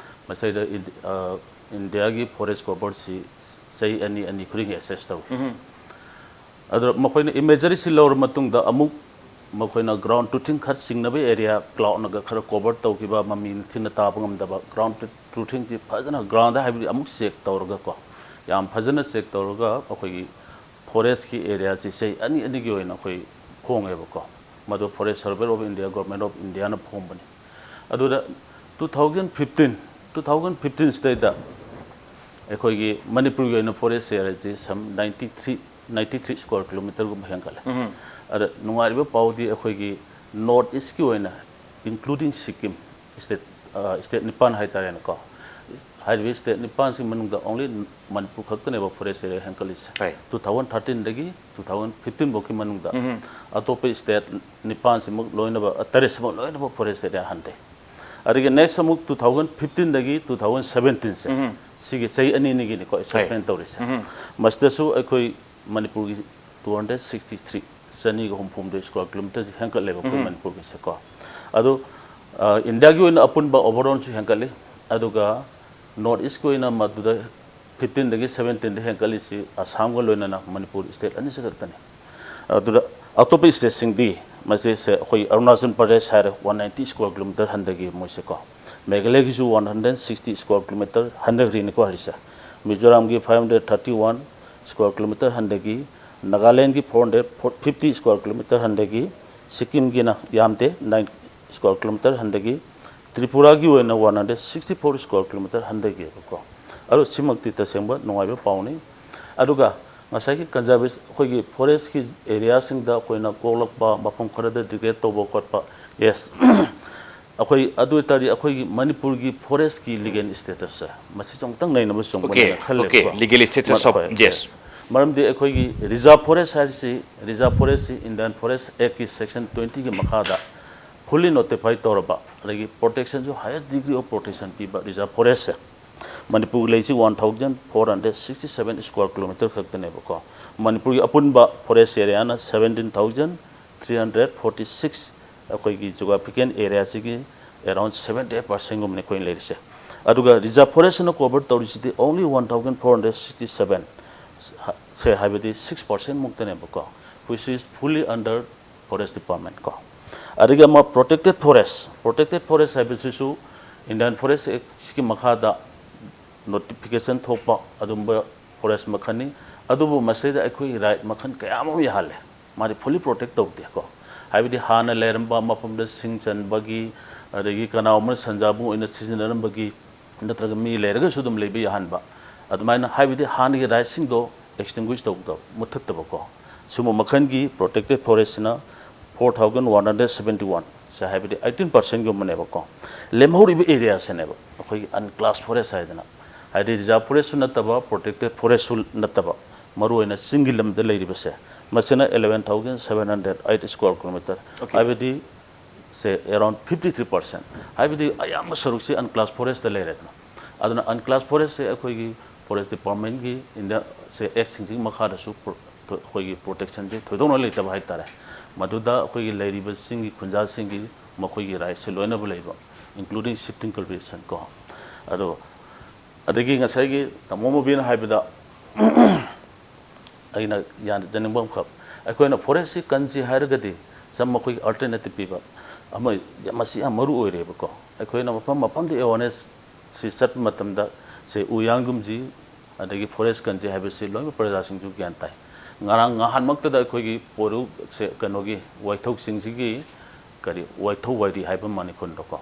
ꯃꯁꯤꯗ ꯏꯟꯗꯤ-, ꯑ, ꯏꯟꯗꯤꯌꯥꯒꯤ forest cover-ꯁꯤ ꯆꯍꯤ ꯑꯅꯤ, ꯑꯅꯤ ꯈꯨꯗꯤꯡꯒꯤ assess ꯇꯧꯏ꯫ ꯎꯝ꯫ ꯑꯗꯨꯗ ꯃꯈꯣꯏꯅ imagery-ꯁꯤ ꯂꯧꯔ ꯃꯇꯨꯡꯗ ꯑꯃꯨꯛ ꯃꯈꯣꯏꯅ ground truthing ꯈꯔ ꯆꯤꯡꯅꯕ area, cloud-ꯅꯒ ꯈꯔ cover ꯇꯧꯈꯤꯕ, ꯃꯃꯤ ꯅꯤꯡꯊꯤꯅ ꯇꯥꯕ ꯉꯝꯗꯕ, ground truthing-ꯁꯤ ꯐꯖꯅ ground-ꯗ ꯍꯥꯏꯕꯗꯤ ꯑꯃꯨꯛ check ꯇꯧꯔꯒꯀꯣ, ꯌꯥꯝ ꯐꯖꯅ check ꯇꯧꯔꯒ ꯑꯩꯈꯣꯏꯒꯤ forest-ꯀꯤ area-ꯁꯤ ꯆꯍꯤ ꯑꯅꯤ ꯑꯅꯤꯒꯤ ꯑꯣꯏꯅ ꯑꯩꯈꯣꯏ ꯈꯣꯡꯉꯦꯕꯀꯣ꯫ ꯃꯗꯨ Forest Survey of India, Government of India-ꯅ ꯐꯣꯡꯕꯅꯤ꯫ ꯑꯗꯨꯗ two thousand fifteen, two thousand fifteen ꯁꯤꯗꯩꯗ ꯑꯩꯈꯣꯏꯒꯤ ꯃꯅꯤꯄꯨꯔꯒꯤ ꯑꯣꯏꯅ forest area-ꯁꯤ some ninety three, ninety three square kilometre-ꯒꯨꯝꯕ ꯍꯦꯟꯒꯠꯂꯦ꯫ ꯎꯝ꯫ ꯑꯗ ꯅꯨꯡꯉꯥꯏꯔꯤꯕ ꯄꯥꯎꯗꯤ ꯑꯩꯈꯣꯏꯒꯤ North East-ꯀꯤ ꯑꯣꯏꯅ, including Sikkim, state, ꯑ, state ꯅꯤꯄꯥꯟ ꯍꯥꯏꯇꯥꯔꯦꯅꯦꯀꯣ꯫ ꯍꯥꯏꯔꯤꯕ state ꯅꯤꯄꯥꯟꯁꯤ ꯃꯅꯨꯡꯗ only ꯃꯅꯤꯄꯨꯔ ꯈꯛꯇꯅꯦꯕ forest area ꯍꯦꯟꯒꯠꯂꯤꯁꯦ꯫ ꯍꯣꯏ꯫ Two thousand thirteen-ꯗꯒꯤ two thousand fifteen ꯐꯥꯎꯒꯤ ꯃꯅꯨꯡꯗ ꯎꯝ꯫ ꯑꯇꯣꯞꯄ state ꯅꯤꯄꯥꯟꯁꯤꯃꯛ ꯂꯣꯏꯅꯃꯛ, ꯇꯔꯦꯠꯁꯤꯃꯛ ꯂꯣꯏꯅꯃꯛ forest area ꯍꯟꯊꯩ꯫ ꯑꯗꯒꯤ next ꯑꯃꯨꯛ two thousand fifteen-ꯗꯒꯤ two thousand seventeen-ꯁꯦ, ꯎꯝ꯫ ꯁꯤꯒꯤ ꯆꯍꯤ ꯑꯅꯤ ꯑꯅꯤꯒꯤꯅꯤꯀꯣ assessment ꯍꯣꯏ꯫ ꯇꯧꯔꯤꯁꯦ꯫ ꯎꯝ꯫ ꯃꯁꯤꯗꯁꯨ ꯑꯩꯈꯣꯏ ꯃꯅꯤꯄꯨꯔꯒꯤ two hundred sixty three, ꯆꯅꯤꯒ ꯍꯨꯝꯐꯨ ꯍꯨꯝꯗꯣꯏ square kilometre-ꯁꯤ ꯍꯦꯟꯒꯠꯂꯦꯕ ꯑꯩꯈꯣꯏ ꯎꯝ꯫ ꯃꯅꯤꯄꯨꯔꯒꯤꯁꯦꯀꯣ꯫ ꯑꯗꯨ, ꯑ, ꯏꯟꯗꯤꯌꯥꯒꯤ ꯑꯣꯏꯅ ꯑꯄꯨꯟꯕ overall-ꯁꯨ ꯍꯦꯟꯒꯠꯂꯤ, ꯑꯗꯨꯒ North East-ꯀꯤ ꯑꯣꯏꯅ ꯃꯗꯨꯗ fifteen-ꯗꯒꯤ seventeen-ꯗ ꯍꯦꯟꯒꯠꯂꯤꯁꯤ ꯑꯁꯥꯝꯒ ꯂꯣꯏꯅꯅ ꯃꯅꯤꯄꯨꯔ state ꯑꯅꯤꯁꯤ ꯈꯛꯇꯅꯤ꯫ ꯑꯗꯨꯗ ꯑꯇꯣꯞꯄ state-ꯁꯤꯡꯗꯤ, ꯃꯁꯤꯁꯦ ꯑꯩꯈꯣꯏ ꯑꯔꯨꯅꯥꯆꯜ ꯄ꯭ꯔꯗꯦꯁ ꯍꯥꯏꯔꯦ, one ninety square kilometre ꯍꯟꯊꯈꯤ ꯃꯣꯏꯁꯦꯀꯣ꯫ ꯃꯦꯘꯥꯂꯌꯒꯤꯁꯨ one hundred sixty square kilometre ꯍꯟꯊꯈ꯭ꯔꯤꯅꯤꯀꯣ ꯍꯥꯏꯔꯤꯁꯦ꯫ ꯃꯤꯖꯣꯔꯥꯝꯒꯤ five hundred thirty one square kilometre ꯍꯟꯊꯈꯤ꯫ ꯅꯥꯒꯥꯂꯦꯟꯒꯤ four hundred fifty square kilometre ꯍꯟꯊꯈꯤ꯫ ꯁꯤꯛꯀꯤꯝꯒꯤꯅ ꯌꯥꯝꯗꯦ, nine square kilometre ꯍꯟꯊꯈꯤ꯫ ꯇ꯭ꯔꯤꯄꯨꯔꯥꯒꯤ ꯑꯣꯏꯅ one hundred sixty four square kilometre ꯍꯟꯊꯈꯤꯕꯀꯣ꯫ ꯑꯗꯣ ꯁꯤꯃꯛꯇꯤ ꯇꯁꯦꯡꯕ ꯅꯨꯡꯉꯥꯏꯕ ꯄꯥꯎꯅꯤ꯫ ꯑꯗꯨꯒ ꯉꯁꯥꯏꯒꯤ conservation, ꯑꯩꯈꯣꯏꯒꯤ forest-ꯀꯤ area-ꯁꯤꯡꯗ ꯑꯩꯈꯣꯏꯅ ꯀꯣꯛꯂꯛꯄ, ꯃꯐꯝ ꯈꯔꯗ degrade ꯇꯧꯕ ꯈꯣꯠꯄ, yes, ꯑꯩꯈꯣꯏ ꯑꯗꯨ ꯑꯣꯏꯇꯥꯔꯗꯤ ꯑꯩꯈꯣꯏꯒꯤ ꯃꯅꯤꯄꯨꯔꯒꯤ ꯐꯣꯔꯦꯁꯀꯤ ꯂꯤꯒꯦꯜ ꯁ꯭ꯇꯦꯇꯁꯁꯦ ꯃꯁꯤ ꯑꯃꯨꯛꯇꯪ ꯅꯩꯅꯕ ꯆꯨꯝꯕꯅꯦꯅ Okay, ꯈꯜꯂꯦꯕꯀꯣ꯫ okay, legal status of, ꯍꯣꯏ, yes. ꯃꯔꯝꯗꯤ ꯑꯩꯈꯣꯏꯒꯤ ꯔꯤꯖꯥꯔꯚ ꯐꯣꯔꯦꯁ ꯍꯥꯏꯔꯤꯁꯤ, ꯔꯤꯖꯥꯔꯚ ꯐꯣꯔꯦꯁꯁꯤ ꯏꯟꯗꯤꯌꯥꯟ ꯐꯣꯔꯦꯁ ꯑꯦꯛꯀꯤ ꯁꯦꯛꯁꯟ ꯇ꯭ꯋꯦꯟꯇꯤꯒꯤ ꯃꯈꯥꯗ ꯐꯨꯜꯂꯤ ꯅꯣꯇꯤꯐꯥꯏ ꯇꯧꯔꯕ, ꯑꯗꯒꯤ ꯄ꯭ꯔꯣꯇꯦꯛꯁꯟꯁꯨ ꯍꯥꯏꯌꯦꯁ ꯗꯤꯒ꯭ꯔꯤ ꯑꯣꯐ ꯄ꯭ꯔꯣꯇꯦꯛꯁꯟ ꯄꯤꯕ ꯔꯤꯖꯥꯔꯚ ꯐꯣꯔꯦꯁꯁꯦ ꯃꯅꯤꯄꯨꯔ ꯂꯩꯁꯤ one thousand four hundred sixty seven square kilometre ꯈꯛꯇꯅꯦꯕꯀꯣ꯫ ꯃꯅꯤꯄꯨꯔꯒꯤ ꯑꯄꯨꯟꯕ ꯐꯣꯔꯦꯁ ꯑꯦꯔꯤꯌꯥꯅ seventeen thousand three hundred forty six, ꯑꯩꯈꯣꯏꯒꯤ ꯖꯣꯒ꯭ꯔꯥꯐꯤꯀꯦꯜ ꯑꯦꯔꯤꯌꯥꯁꯤꯒꯤ ꯑꯦꯔꯥꯎꯟ ꯁꯕꯦꯟꯇꯤ ꯑꯩꯠ ꯄꯥꯔꯁꯦꯟꯒꯨꯝꯕꯅꯤ ꯑꯩꯈꯣꯏꯅ ꯂꯩꯔꯤꯁꯦ꯫ ꯑꯗꯨꯒ ꯔꯤꯖꯥꯔꯚ ꯐꯣꯔꯦꯁꯅ ꯀꯣꯚꯔ ꯇꯧꯔꯤꯁꯤꯗꯤ only one thousand four hundred sixty seven, ꯁꯦ ꯍꯥꯏꯕꯗꯤ ꯁꯤꯛꯁ ꯄꯥꯔꯁꯦꯟ ꯃꯨꯛꯇꯅꯦꯕꯀꯣ, which is fully under forest department ꯀꯣ꯫ ꯑꯗꯒꯤ ꯑꯃ ꯄ꯭ꯔꯣꯇꯦꯛꯇꯦꯠ ꯐꯣꯔꯦꯁ, ꯄ꯭ꯔꯣꯇꯦꯛꯇꯦꯠ ꯐꯣꯔꯦꯁ ꯍꯥꯏꯕꯁꯤꯁꯨ ꯏꯟꯗꯤꯌꯥꯟ ꯐꯣꯔꯦꯁ ꯑꯦꯛꯁꯤꯒꯤ ꯃꯈꯥꯗ ꯅꯣꯇꯤꯐꯤꯀꯦꯁꯟ ꯊꯣꯛꯄ ꯑꯗꯨꯝꯕ ꯐꯣꯔꯦꯁ ꯃꯈꯜꯅꯤ꯫ ꯑꯗꯨꯕꯨ ꯃꯁꯤꯗ ꯑꯩꯈꯣꯏꯒꯤ ꯔꯥꯏꯠ ꯃꯈꯜ ꯀꯌꯥ ꯑꯃ ꯌꯥꯍꯜꯂꯦ꯫ ꯃꯥꯗꯤ ꯐꯨꯜꯂꯤ ꯄ꯭ꯔꯣꯇꯦꯛ ꯇꯧꯗꯦꯀꯣ꯫ ꯍꯥꯏꯕꯗꯤ ꯍꯥꯟꯅ ꯂꯩꯔꯝꯕ ꯃꯐꯝꯗ ꯁꯤꯡ ꯆꯟꯕꯒꯤ, ꯑꯗꯒꯤ ꯀꯅꯥꯒꯨꯝꯕꯅ ꯁꯟꯖꯥꯕꯨꯡ ꯑꯣꯏꯅ ꯁꯤꯖꯤꯟꯅꯔꯝꯕꯒꯤ, ꯅꯠꯇ꯭ꯔꯒ ꯃꯤ ꯂꯩꯔꯒꯁꯨ ꯑꯗꯨꯝ ꯂꯩꯕ ꯌꯥꯍꯟꯕ, ꯑꯗꯨꯃꯥꯏꯅ ꯍꯥꯏꯕꯗꯤ ꯍꯥꯟꯅꯒꯤ ꯔꯥꯏꯠꯁꯤꯡꯗꯣ ꯑꯦꯛꯁꯇꯤꯡꯒ꯭ꯋꯤꯁ ꯇꯧꯗꯕ, ꯃꯨꯠꯊꯠꯇꯕꯀꯣ꯫ ꯁꯤꯒꯨꯝꯕ ꯃꯈꯜꯒꯤ ꯄ꯭ꯔꯣꯇꯦꯛꯇꯦꯠ ꯐꯣꯔꯦꯁꯁꯤꯅ four thousand one hundred seventy one ꯁꯦ, ꯍꯥꯏꯕꯗꯤ ꯑꯩꯠꯇꯤꯟ ꯄꯥꯔꯁꯦꯟꯒꯨꯝꯕꯅꯦꯕꯀꯣ꯫ ꯂꯦꯝꯍꯧꯔꯤꯕ ꯑꯦꯔꯤꯌꯥꯁꯤꯅꯦꯕ ꯑꯩꯈꯣꯏꯒꯤ ꯑꯟꯀ꯭ꯂꯥꯁ ꯐꯣꯔꯦꯁ ꯍꯥꯏꯗꯅ, ꯍꯥꯏꯗꯤ ꯔꯤꯖꯥꯔꯚ ꯐꯣꯔꯦꯁꯁꯨ ꯅꯠꯇꯕ, ꯄ꯭ꯔꯣꯇꯦꯛꯇꯦꯠ ꯐꯣꯔꯦꯁꯁꯨ ꯅꯠꯇꯕ, ꯃꯔꯨꯑꯣꯏꯅ ꯆꯤꯡꯒꯤ ꯂꯝꯗ ꯂꯩꯔꯤꯕꯁꯦ, ꯃꯁꯤꯅ eleven thousand seven hundred eight square kilometer, Okay. ꯍꯥꯏꯕꯗꯤ ꯁꯦ ꯑꯦꯔꯥꯎꯟ ꯐꯤꯐꯇꯤ ꯊ꯭ꯔꯤ ꯄꯥꯔꯁꯦꯟ, ꯍꯥꯏꯕꯗꯤ ꯑꯌꯥꯝꯕ ꯁꯔꯨꯛꯁꯤ ꯑꯟꯀ꯭ꯂꯥꯁ ꯐꯣꯔꯦꯁꯇ ꯂꯩꯔꯦꯗꯅ꯫ ꯑꯗꯨꯅ ꯑꯟꯀ꯭ꯂꯥꯁ ꯐꯣꯔꯦꯁꯁꯦ ꯑꯩꯈꯣꯏꯒꯤ ꯐꯣꯔꯦꯁ ꯗꯤꯄꯥꯔꯠꯃꯦꯟꯒꯤ ꯏꯟꯗꯤꯌꯥ ꯁꯦ ꯑꯦꯛꯁꯤꯡꯁꯤꯒꯤ ꯃꯈꯥꯗꯁꯨ ꯄ꯭ꯔꯣ-, ꯑꯩꯈꯣꯏꯒꯤ ꯄ꯭ꯔꯣꯇꯦꯛꯁꯟꯁꯦ ꯊꯣꯏꯗꯣꯛꯅ ꯂꯩꯇꯕ ꯍꯥꯏꯇꯥꯔꯦ꯫ ꯃꯗꯨꯗ ꯑꯩꯈꯣꯏꯒꯤ ꯂꯩꯔꯤꯕ ꯆꯤꯡꯒꯤ ꯈꯨꯟꯖꯥꯁꯤꯡꯒꯤ ꯃꯈꯣꯏꯒꯤ ꯔꯥꯏꯠꯁꯦ ꯂꯣꯏꯅꯕ ꯂꯩꯕ, including shifting cultivation ꯀꯣ꯫ ꯑꯗꯣ ꯑꯗꯒꯤ ꯉꯁꯥꯏꯒꯤ ꯇꯥꯃꯣ ꯃꯣꯕꯤꯅ ꯍꯥꯏꯕꯗ ꯑꯩꯅ ꯌꯥꯖꯅꯤꯡꯕ ꯑꯃꯈꯛ, ꯑꯩꯈꯣꯏꯅ ꯐꯣꯔꯦꯁꯁꯤ ꯀꯟꯁꯤ ꯍꯥꯏꯔꯒꯗꯤ ꯁꯝ ꯑꯩꯈꯣꯏꯒꯤ ꯑꯜꯇꯔꯅꯦꯇꯤꯞ ꯄꯤꯕ ꯑꯃ, ꯃꯁꯤ ꯌꯥꯝ ꯃꯔꯨ ꯑꯣꯏꯔꯦꯕꯀꯣ꯫ ꯑꯩꯈꯣꯏꯅ ꯃꯐꯝ ꯃꯐꯝꯗ ꯑꯦꯋꯥꯔꯅꯦꯁꯁꯤ ꯆꯠꯄ ꯃꯇꯝꯗ ꯁꯦ ꯎ ꯌꯥꯟꯒꯨꯝꯁꯤ, ꯑꯗꯒꯤ ꯐꯣꯔꯦꯁ ꯀꯟꯁꯤ ꯍꯥꯏꯕꯁꯤ ꯂꯣꯏꯅꯃꯛ ꯄ꯭ꯔꯖꯥꯁꯤꯡꯁꯨ ꯒ꯭ꯌꯥꯟ ꯇꯥꯏ꯫ ꯉꯔꯥꯡ ꯉꯍꯥꯟꯃꯛꯇꯗ ꯑꯩꯈꯣꯏꯒꯤ ꯄꯣꯔꯨ ꯁꯦ ꯀꯩꯅꯣꯒꯤ ꯋꯥꯏꯊꯧ ꯆꯤꯡꯁꯤꯒꯤ ꯀꯔꯤ ꯋꯥꯏꯊꯧ ꯋꯥꯏꯔꯤ ꯍꯥꯏꯕ ꯃꯅꯤꯄꯨꯔꯗꯀꯣ,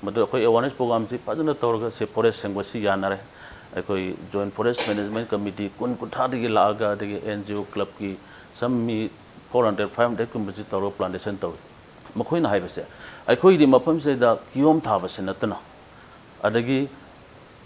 ꯃꯗꯨ ꯑꯩꯈꯣꯏ ꯑꯦꯋꯥꯔꯅꯦꯁ ꯄ꯭ꯔꯣꯒ꯭ꯔꯥꯝꯁꯤ ꯐꯖꯅ ꯇꯧꯔꯒ ꯁꯦ ꯐꯣꯔꯦꯁ ꯁꯦꯡꯕꯁꯤ ꯌꯥꯅꯔꯦ꯫ ꯑꯩꯈꯣꯏ ꯖꯣꯏꯟ ꯐꯣꯔꯦꯁ ꯃꯦꯅꯦꯖꯃꯦꯟ ꯀꯃꯤꯇꯤ ꯀꯨꯟ ꯀꯨꯟꯊ꯭ꯔꯥꯗꯒꯤ ꯂꯥꯛꯑꯒ, ꯑꯗꯒꯤ ꯑꯦꯟ ꯖꯤ ꯑꯣ ꯀ꯭ꯂꯕꯀꯤ ꯁꯝ ꯃꯤ ꯐꯣꯔ ꯍꯟꯗ꯭ꯔꯦꯠ ꯐꯥꯏꯚ ꯍꯟꯗ꯭ꯔꯦꯠꯀꯨꯝꯕꯁꯤ ꯇꯧꯔꯒ ꯄ꯭ꯂꯥꯟꯇꯦꯁꯟ ꯇꯧꯏ꯫ ꯃꯈꯣꯏꯅ ꯍꯥꯏꯕꯁꯦ, ꯑꯩꯈꯣꯏꯒꯤꯗꯤ ꯃꯐꯝꯁꯤꯗ ꯀꯤꯍꯣꯝ ꯊꯥꯕꯁꯤ ꯅꯠꯇꯅ, ꯑꯗꯒꯤ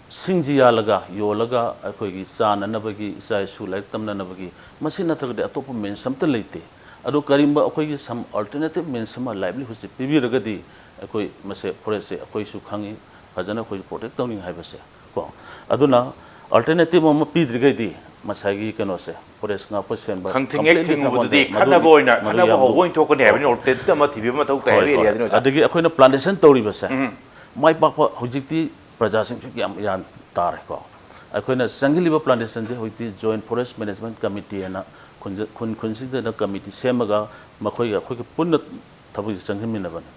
ꯁꯤꯡꯁꯤ ꯌꯥꯜꯂꯒ, ꯌꯣꯜꯂꯒ ꯑꯩꯈꯣꯏꯒꯤ ꯆꯥꯅꯅꯕꯒꯤ, ꯏꯆꯥ ꯏꯁꯨ ꯂꯥꯏꯔꯤꯛ ꯇꯝꯅꯅꯕꯒꯤ, ꯃꯁꯤ ꯅꯠꯇ꯭ꯔꯒꯗꯤ ꯑꯇꯣꯞꯄ means ꯑꯝꯇ ꯂꯩꯇꯦ꯫ ꯑꯗꯣ ꯀꯔꯤꯒꯨꯝꯕ ꯑꯩꯈꯣꯏꯒꯤ some alternative means ꯑꯃ, livelihoodꯁꯦ ꯄꯤꯕꯤꯔꯒꯗꯤ, ꯑꯩꯈꯣꯏ ꯃꯁꯦ forestꯁꯦ ꯑꯩꯈꯣꯏꯁꯨ ꯈꯪꯉꯤ, ꯐꯖꯅ ꯑꯩꯈꯣꯏꯁꯨ protect ꯇꯧꯅꯤꯡꯉꯤ ꯍꯥꯏꯕꯁꯦ ꯀꯣ꯫ ꯑꯗꯨꯅ alternative ꯑꯃ ꯄꯤꯗ꯭ꯔꯤꯈꯩꯗꯤ ꯉꯁꯥꯏꯒꯤ ꯀꯩꯅꯣꯁꯦ, forest ꯉꯥꯛꯄ ꯁꯦꯟꯕ ꯈꯪ ꯊꯤꯡꯉꯦ completely ꯊꯤꯡꯉꯨꯕꯗꯨꯗꯤ ꯊꯪꯉꯣꯟꯗꯩ ꯈꯠꯅꯕ ꯃꯗꯨꯒꯤ, ꯑꯣꯏꯅ, ꯃꯗꯨ ꯈꯠꯅꯕ ꯌꯥꯝ ꯍꯧꯕ ꯂꯨ-, ꯑꯣꯏꯅ ꯊꯣꯛꯀꯅꯤ ꯍꯣꯏ, ꯍꯥꯏꯕꯅꯤ, ꯍꯣꯏ꯫ Alternative ꯑꯃ ꯊꯤꯕꯤꯕ ꯃꯊꯧ ꯇꯥꯏ ꯍꯣꯏ, ꯍꯥꯏꯕ ꯍꯣꯏ꯫ Areaꯗꯨꯅꯤ, ꯑꯣꯖꯥ꯫ ꯑꯗꯒꯤ ꯑꯩꯈꯣꯏꯅ plantation ꯇꯧꯔꯤꯕꯁꯦ, ꯎꯝ꯫ ꯃꯥꯏ ꯄꯥꯛꯄ ꯍꯧꯖꯤꯛꯇꯤ ꯄ꯭ꯔꯖꯥꯁꯤꯡꯁꯨ ꯌꯥꯝ ꯒ꯭ꯌꯥꯟ ꯇꯥꯔꯦꯀꯣ꯫ ꯑꯩꯈꯣꯏꯅ ꯆꯪꯁꯤꯜꯂꯤꯕ plantationꯁꯦ ꯍꯧꯖꯤꯛꯇꯤ Joint Forest Management Committee ꯍꯥꯏꯅ ꯈꯨꯟꯖ-, ꯈꯨꯟ ꯈꯨꯟꯁꯤꯗꯅ committee ꯁꯦꯝꯃꯒ ꯃꯈꯣꯏꯒ ꯑꯩꯈꯣꯏꯒ ꯄꯨꯟꯅ ꯊꯕꯛꯁꯦ ꯆꯪꯁꯤꯟꯃꯤꯟꯅꯕꯅꯤ꯫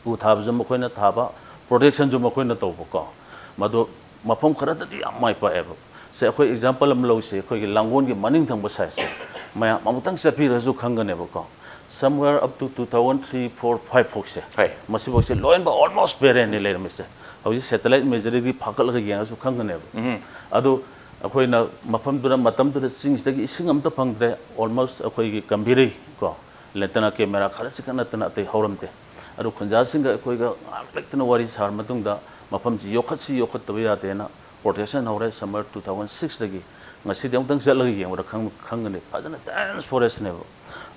ꯎ ꯊꯥꯕꯁꯨ ꯃꯈꯣꯏꯅ ꯊꯥꯕ, protectionꯁꯨ ꯃꯈꯣꯏꯅ ꯇꯧꯕꯀꯣ꯫ ꯃꯗꯣ ꯃꯐꯝ ꯈꯔꯗꯗꯤ ꯌꯥꯝ ꯃꯥꯏ ꯄꯥꯛꯑꯦꯕ꯫ ꯁꯦ, ꯑꯩꯈꯣꯏ example ꯑꯃ ꯂꯧꯁꯤ, ꯑꯩꯈꯣꯏꯒꯤ ꯂꯥꯡꯒꯣꯜꯒꯤ ꯃꯅꯤꯡ ꯊꯪꯕ sideꯁꯦ꯫ ꯃꯌꯥꯝ ꯑꯃꯨꯛꯇꯪ ꯆꯠꯄꯤꯔꯒꯁꯨ ꯈꯪꯒꯅꯦꯕꯀꯣ꯫ Somewhere up to two thousand three, four, five ꯐꯥꯎꯁꯦ꯫ ꯍꯣꯏ꯫ ꯃꯁꯤꯐꯥꯎꯁꯦ ꯂꯣꯏꯅꯃꯛ almost barrenꯅꯤ ꯂꯩꯔꯝꯃꯤꯁꯦ꯫ ꯍꯧꯖꯤꯛ satellite imageryꯗꯒꯤ ꯐꯥꯒꯠꯂꯒ ꯌꯦꯡꯉꯁꯨ ꯈꯪꯒꯅꯦꯕ꯫ ꯎꯝ꯫ ꯑꯗꯨ ꯑꯩꯈꯣꯏꯅ ꯃꯐꯝꯗꯨꯗ, ꯃꯇꯝꯗꯨꯗ ꯆꯤꯡꯁꯤꯗꯒꯤ ꯏꯁꯤꯡ ꯑꯝꯇ ꯐꯪꯗ꯭ꯔꯦ꯫ Almost ꯑꯩꯈꯣꯏꯒꯤ ꯀꯝꯕꯤꯔꯩ ꯀꯣ, ꯂꯩꯇꯅ ꯀꯦꯃꯦꯔꯥ ꯈꯔꯁꯤ ꯈꯛ ꯅꯠꯇꯅ ꯑꯇꯩ ꯍꯧꯔꯝꯗꯦ꯫ ꯑꯗꯨ ꯈꯨꯟꯖꯥꯁꯤꯡꯒ ꯑꯩꯈꯣꯏꯒ ꯉꯥꯏꯍꯥꯛ ꯂꯩꯇꯅ ꯋꯥꯔꯤ ꯁꯥꯔ ꯃꯇꯨꯡꯗ ꯃꯐꯝꯁꯤ ꯌꯣꯛꯈꯠꯁꯤ ꯌꯣꯛꯈꯠꯇꯕ ꯌꯥꯗꯦꯅ protection ꯍꯧꯔꯦ summer two thousand sixꯇꯒꯤ꯫ ꯉꯁꯤꯗꯤ ꯑꯃꯨꯛꯇꯪ ꯆꯠꯂꯒ ꯌꯦꯡꯕꯗ ꯈꯪ-, ꯈꯪꯒꯅꯤ, ꯐꯖꯅ dense forestꯅꯦꯕ꯫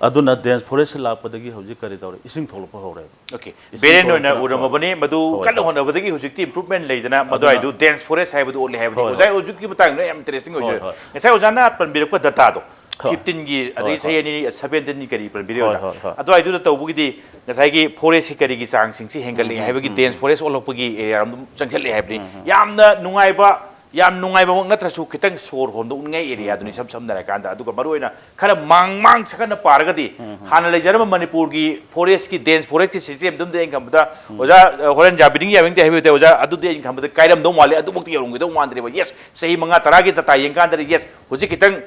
ꯑꯗꯨꯅ dense forest ꯂꯥꯛꯄꯗꯒꯤ ꯍꯧꯖꯤꯛ ꯀꯔꯤ ꯇꯧꯔꯦ? ꯏꯁꯤꯡ ꯊꯣꯛꯂꯛꯄ ꯍꯧꯔꯦꯕ꯫ Okay꯫ ꯏꯁꯤꯡ barren ꯑꯣꯏꯅ ꯊꯣꯛꯂꯛꯄ ꯎꯔꯝꯃꯕꯅꯤ, ꯃꯗꯨ ꯍꯣꯏ, ꯀꯟꯅ ꯍꯣꯏ꯫ ꯍꯣꯠꯅꯕꯗꯒꯤ ꯍꯧꯖꯤꯛꯇꯤ improvement ꯂꯩꯗꯅ ꯑꯗꯨꯅ ꯃꯗꯨꯋꯥꯏꯗꯨ dense forest ꯍꯥꯏꯕꯗꯨ ꯑꯣꯜꯂꯦ ꯍꯥꯏꯕꯅꯤ꯫ ꯍꯣꯏ, ꯍꯣꯏ꯫ ꯑꯣꯖꯥ, ꯍꯧꯖꯤꯛꯀꯤ ꯃꯇꯥꯡꯗ ꯌꯥꯝ interesting ꯑꯣꯏꯖꯩ꯫ ꯍꯣꯏ, ꯍꯣꯏ꯫ ꯉꯁꯥꯏ ꯑꯣꯖꯥꯅ ꯄꯟꯕꯤꯔꯛꯄ dataꯗꯣ, ꯍꯣꯏ꯫ fifteenꯒꯤ, ꯑꯗꯒꯤ ꯍꯣꯏ, ꯆꯍꯤ ꯍꯣꯏ꯫ ꯑꯅꯤ, seventeen ꯀꯔꯤ ꯄꯟꯕꯤꯔꯦ ꯍꯣꯏ, ꯑꯣꯖꯥ? ꯍꯣꯏ, ꯍꯣꯏ꯫ ꯑꯗꯨꯋꯥꯏꯗꯨꯗ ꯇꯧꯕꯒꯤꯗꯤ ꯉꯁꯥꯏꯒꯤ forestꯁꯤ ꯀꯔꯤꯒꯤ ꯆꯥꯡꯁꯤꯡꯁꯤ ꯍꯦꯟꯒꯠꯂꯛꯏ ꯎꯝ, ꯎꯝ, ꯍꯥꯏꯕꯒꯤ ꯎꯝ, dense ꯎꯝ꯫ Forest ꯑꯣꯜꯂꯛꯄꯒꯤ area ꯑꯗꯨꯝ ꯆꯪꯁꯤꯜꯂꯛꯑꯦ ꯍꯥꯏꯕꯅꯤ꯫ ꯎꯝ, ꯎꯝ꯫ ꯌꯥꯝꯅ ꯅꯨꯡꯉꯥꯏꯕ, ꯌꯥꯝ ꯅꯨꯡꯉꯥꯏꯕꯃꯛ ꯅꯠꯇ꯭ꯔꯁꯨ ꯈꯤꯇꯪ ꯁꯣꯔ ꯍꯣꯟꯗꯣꯛꯅꯤꯡꯉꯥꯏ areaꯗꯨꯅꯤ, ꯎꯝ, ꯎꯝ꯫ ꯏꯁꯝ ꯁꯝꯅ ꯍꯥꯏꯔꯀꯥꯟꯗ꯫ ꯑꯗꯨꯒ ꯃꯔꯨꯑꯣꯏꯅ ꯈꯔ ꯃꯥꯡ, ꯃꯥꯡ ꯆꯠꯈꯠꯅ ꯄꯥꯔꯒꯗꯤ, ꯎꯝ, ꯎꯝ꯫ ꯍꯥꯟꯅ ꯂꯩꯖꯔꯝꯕ ꯃꯅꯤꯄꯨꯔꯒꯤ forestꯀꯤ, dense forestꯀꯤ systemꯗꯨꯝꯗꯤ ꯑꯩꯅ ꯈꯟꯕꯗ, ꯎꯝ꯫ ꯑꯣꯖꯥ, ꯑ, ꯍꯣꯔꯦꯟ ꯌꯥꯕꯤꯅꯤꯡ ꯌꯥꯕꯤꯅꯤꯡꯗꯦ ꯍꯥꯏꯕꯤꯌꯨ ꯇꯥꯏ, ꯑꯣꯖꯥ, ꯑꯗꯨꯗꯤ ꯑꯩꯅ ꯈꯟꯕꯗ ꯀꯥꯏꯔꯝꯗꯧ ꯃꯥꯜꯂꯦ, ꯑꯗꯨꯃꯛꯇꯤ ꯌꯧꯔꯝꯈꯤꯗꯧ ꯃꯥꯟꯗ꯭ꯔꯦꯕ꯫ Yes, ꯆꯍꯤ ꯃꯉꯥ ꯇꯔꯥꯒꯤ data ꯌꯦꯡꯀꯥꯟꯗꯗꯤ, yes, ꯍꯧꯖꯤꯛ ꯈꯤꯇꯪ,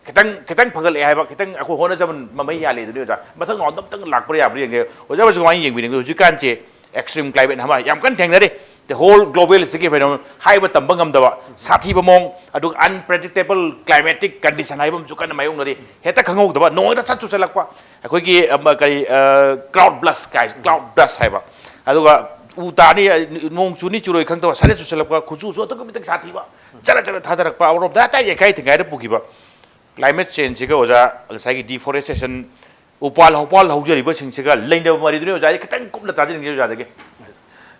ꯈꯤꯇꯪ, ꯈꯤꯇꯪ ꯐꯒꯠꯂꯛꯑꯦ ꯍꯥꯏꯕ, ꯈꯤꯇꯪ ꯑꯩꯈꯣꯏ ꯍꯣꯠꯅꯖꯃꯟ ꯃꯃꯩ ꯌꯥꯜꯂꯦ ꯑꯗꯨꯅꯤ, ꯑꯣꯖꯥ꯫ ꯃꯊꯪ ꯔꯥꯎꯟꯗ ꯑꯝꯇꯪ ꯂꯥꯛꯄ꯭ꯔꯥ ꯌꯥꯕ꯭ꯔꯥ ꯌꯦꯡꯒꯦ꯫ ꯑꯣꯖꯥ ꯍꯣꯏꯁꯨ ꯀꯃꯥꯏꯅ ꯌꯦꯡꯕꯤꯅꯤꯡꯕ? ꯍꯧꯖꯤꯛꯀꯥꯟꯁꯦ extreme climate ꯑꯃ ꯌꯥꯝ ꯀꯟꯅ ꯊꯦꯡꯅꯔꯤ꯫ The whole globalꯁꯤꯒꯤ phenomenon ꯍꯥꯏꯕ ꯇꯝꯕ ꯉꯝꯗꯕ, ꯁꯥꯊꯤꯕ ꯃꯑꯣꯡ, ꯑꯗꯨꯒ unpredictable climatic condition ꯍꯥꯏꯕ ꯑꯃꯁꯨ ꯀꯟꯅ ꯃꯥꯌꯣꯛꯅꯔꯤ꯫ ꯍꯦꯛꯇ ꯈꯪꯍꯧꯗꯕ, ꯅꯣꯡ ꯍꯦꯛꯇ ꯁꯠ ꯆꯨꯁꯜꯂꯛꯄ, ꯑꯩꯈꯣꯏꯒꯤ ꯑꯃ ꯀꯔꯤ, ꯀ꯭ꯂꯥꯎꯗ ꯕ꯭ꯂꯁ ꯀꯥꯏ, ꯀ꯭ꯂꯥꯎꯗ ꯕ꯭ꯂꯁ ꯍꯥꯏꯕ꯫ ꯑꯗꯨꯒ ꯎ ꯇꯥꯅꯤ, ꯅꯣꯡ ꯆꯨꯅꯤ ꯆꯨꯔꯣꯏ ꯈꯪꯗꯕ, ꯁꯥꯂꯦ ꯆꯨꯁꯜꯂꯛꯄ, ꯈꯨꯠꯆꯨꯁꯨ ꯑꯗꯨꯛꯀꯤ ꯃꯇꯤꯛ ꯁꯥꯊꯤꯕ, ꯆꯔ ꯆꯔ ꯊꯥꯗꯔꯛꯄ, ꯑꯃꯔꯣꯝꯗ ꯍꯥꯏꯇꯥꯔꯗꯤ ꯌꯩꯈꯥꯏ ꯊꯤꯡꯒꯥꯏꯗ ꯄꯨꯈꯤꯕ꯫ ꯀ꯭ꯂꯥꯏꯃꯦꯠ ꯆꯦꯟꯖꯁꯤꯒ ꯑꯣꯖꯥ, ꯉꯁꯥꯏꯒꯤ ꯗꯤꯐꯣꯔꯦꯁꯇꯦꯁꯟ, ꯎꯄꯥꯜ ꯍꯧꯄꯥꯜ ꯍꯧꯖꯔꯤꯕꯁꯤꯡꯁꯤꯒ ꯂꯩꯅꯕ ꯃꯔꯤꯗꯨꯅꯤ ꯑꯣꯖꯥ, ꯑꯩ ꯈꯤꯇꯪ ꯀꯨꯞꯅ ꯇꯥꯖꯅꯤꯡꯉꯤ ꯑꯣꯖꯥꯗꯒꯤ꯫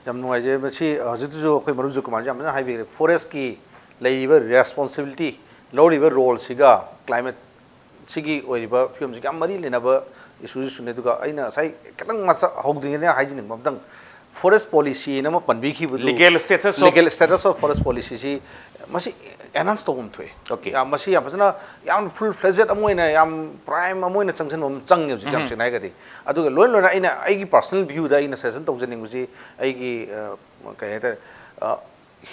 ꯌꯥꯝ ꯅꯨꯡꯉꯥꯏꯖꯩ꯫ ꯃꯁꯤ ꯍꯧꯖꯤꯛꯇꯁꯨ ꯑꯩꯈꯣꯏ ꯃꯔꯨꯞ ꯖꯨꯀꯨꯃꯥꯔꯁꯨ ꯌꯥꯝ ꯐꯖꯅ ꯍꯥꯏꯕꯤꯈ꯭ꯔꯦ꯫ ꯐꯣꯔꯦꯁꯀꯤ ꯂꯩꯔꯤꯕ ꯔꯦꯁꯄꯣꯟꯁꯤꯕꯤꯂꯤꯇꯤ, ꯂꯧꯔꯤꯕ ꯔꯣꯜꯁꯤꯒ ꯀ꯭ꯂꯥꯏꯃꯦꯠ ꯁꯤꯒꯤ ꯑꯣꯏꯔꯤꯕ ꯐꯤꯕꯝꯁꯤꯒ ꯌꯥꯝ ꯃꯔꯤ ꯂꯩꯅꯕ ꯏꯁꯨꯁꯤꯁꯨꯅꯦ꯫ ꯑꯗꯨꯒ ꯑꯩꯅ ꯉꯁꯥꯏ ꯈꯤꯇꯪ ꯃꯆꯥ ꯍꯧꯗ꯭ꯔꯤꯉꯩꯗ ꯍꯥꯏꯖꯅꯤꯡꯕ ꯑꯃꯇꯪ, ꯐꯣꯔꯦꯁ ꯄꯣꯂꯤꯁꯤꯅ ꯑꯃ ꯄꯟꯕꯤꯈꯤꯕꯗꯨ, Legal status of legal status of forest ꯄꯣꯂꯤꯁꯤꯁꯤ ꯃꯁꯤ ꯑꯦꯅꯥꯎꯟꯁ ꯇꯧꯕ ꯑꯃ ꯊꯣꯛꯑꯦ꯫ Okay. ꯌꯥꯝ ꯃꯁꯤ ꯌꯥꯝ ꯐꯖꯅ, ꯌꯥꯝ ꯐꯨꯜ ꯐ꯭ꯂꯦꯖꯦꯠ ꯑꯃ ꯑꯣꯏꯅ, ꯌꯥꯝ ꯄ꯭ꯔꯥꯏꯝ ꯑꯃ ꯑꯣꯏꯅ ꯆꯪꯁꯤꯟꯕ ꯑꯃ ꯆꯪꯉꯦ ꯍꯧꯖꯤꯛ, ꯌꯥꯝ ꯁꯦꯡꯅ ꯍꯥꯏꯔꯒꯗꯤ꯫ ꯑꯗꯨꯒ ꯂꯣꯏ ꯂꯣꯏꯅ ꯑꯩꯅ ꯑꯩꯒꯤ ꯄꯥꯔꯁꯣꯅꯦꯜ ꯚ꯭ꯌꯨꯗ ꯑꯩꯅ ꯁꯖꯦꯁꯟ ꯇꯧꯖꯅꯤꯡꯕꯁꯤ, ꯑꯩꯒꯤ ꯑ, ꯀꯩ ꯍꯥꯏꯇꯥꯔꯦ, ꯑ,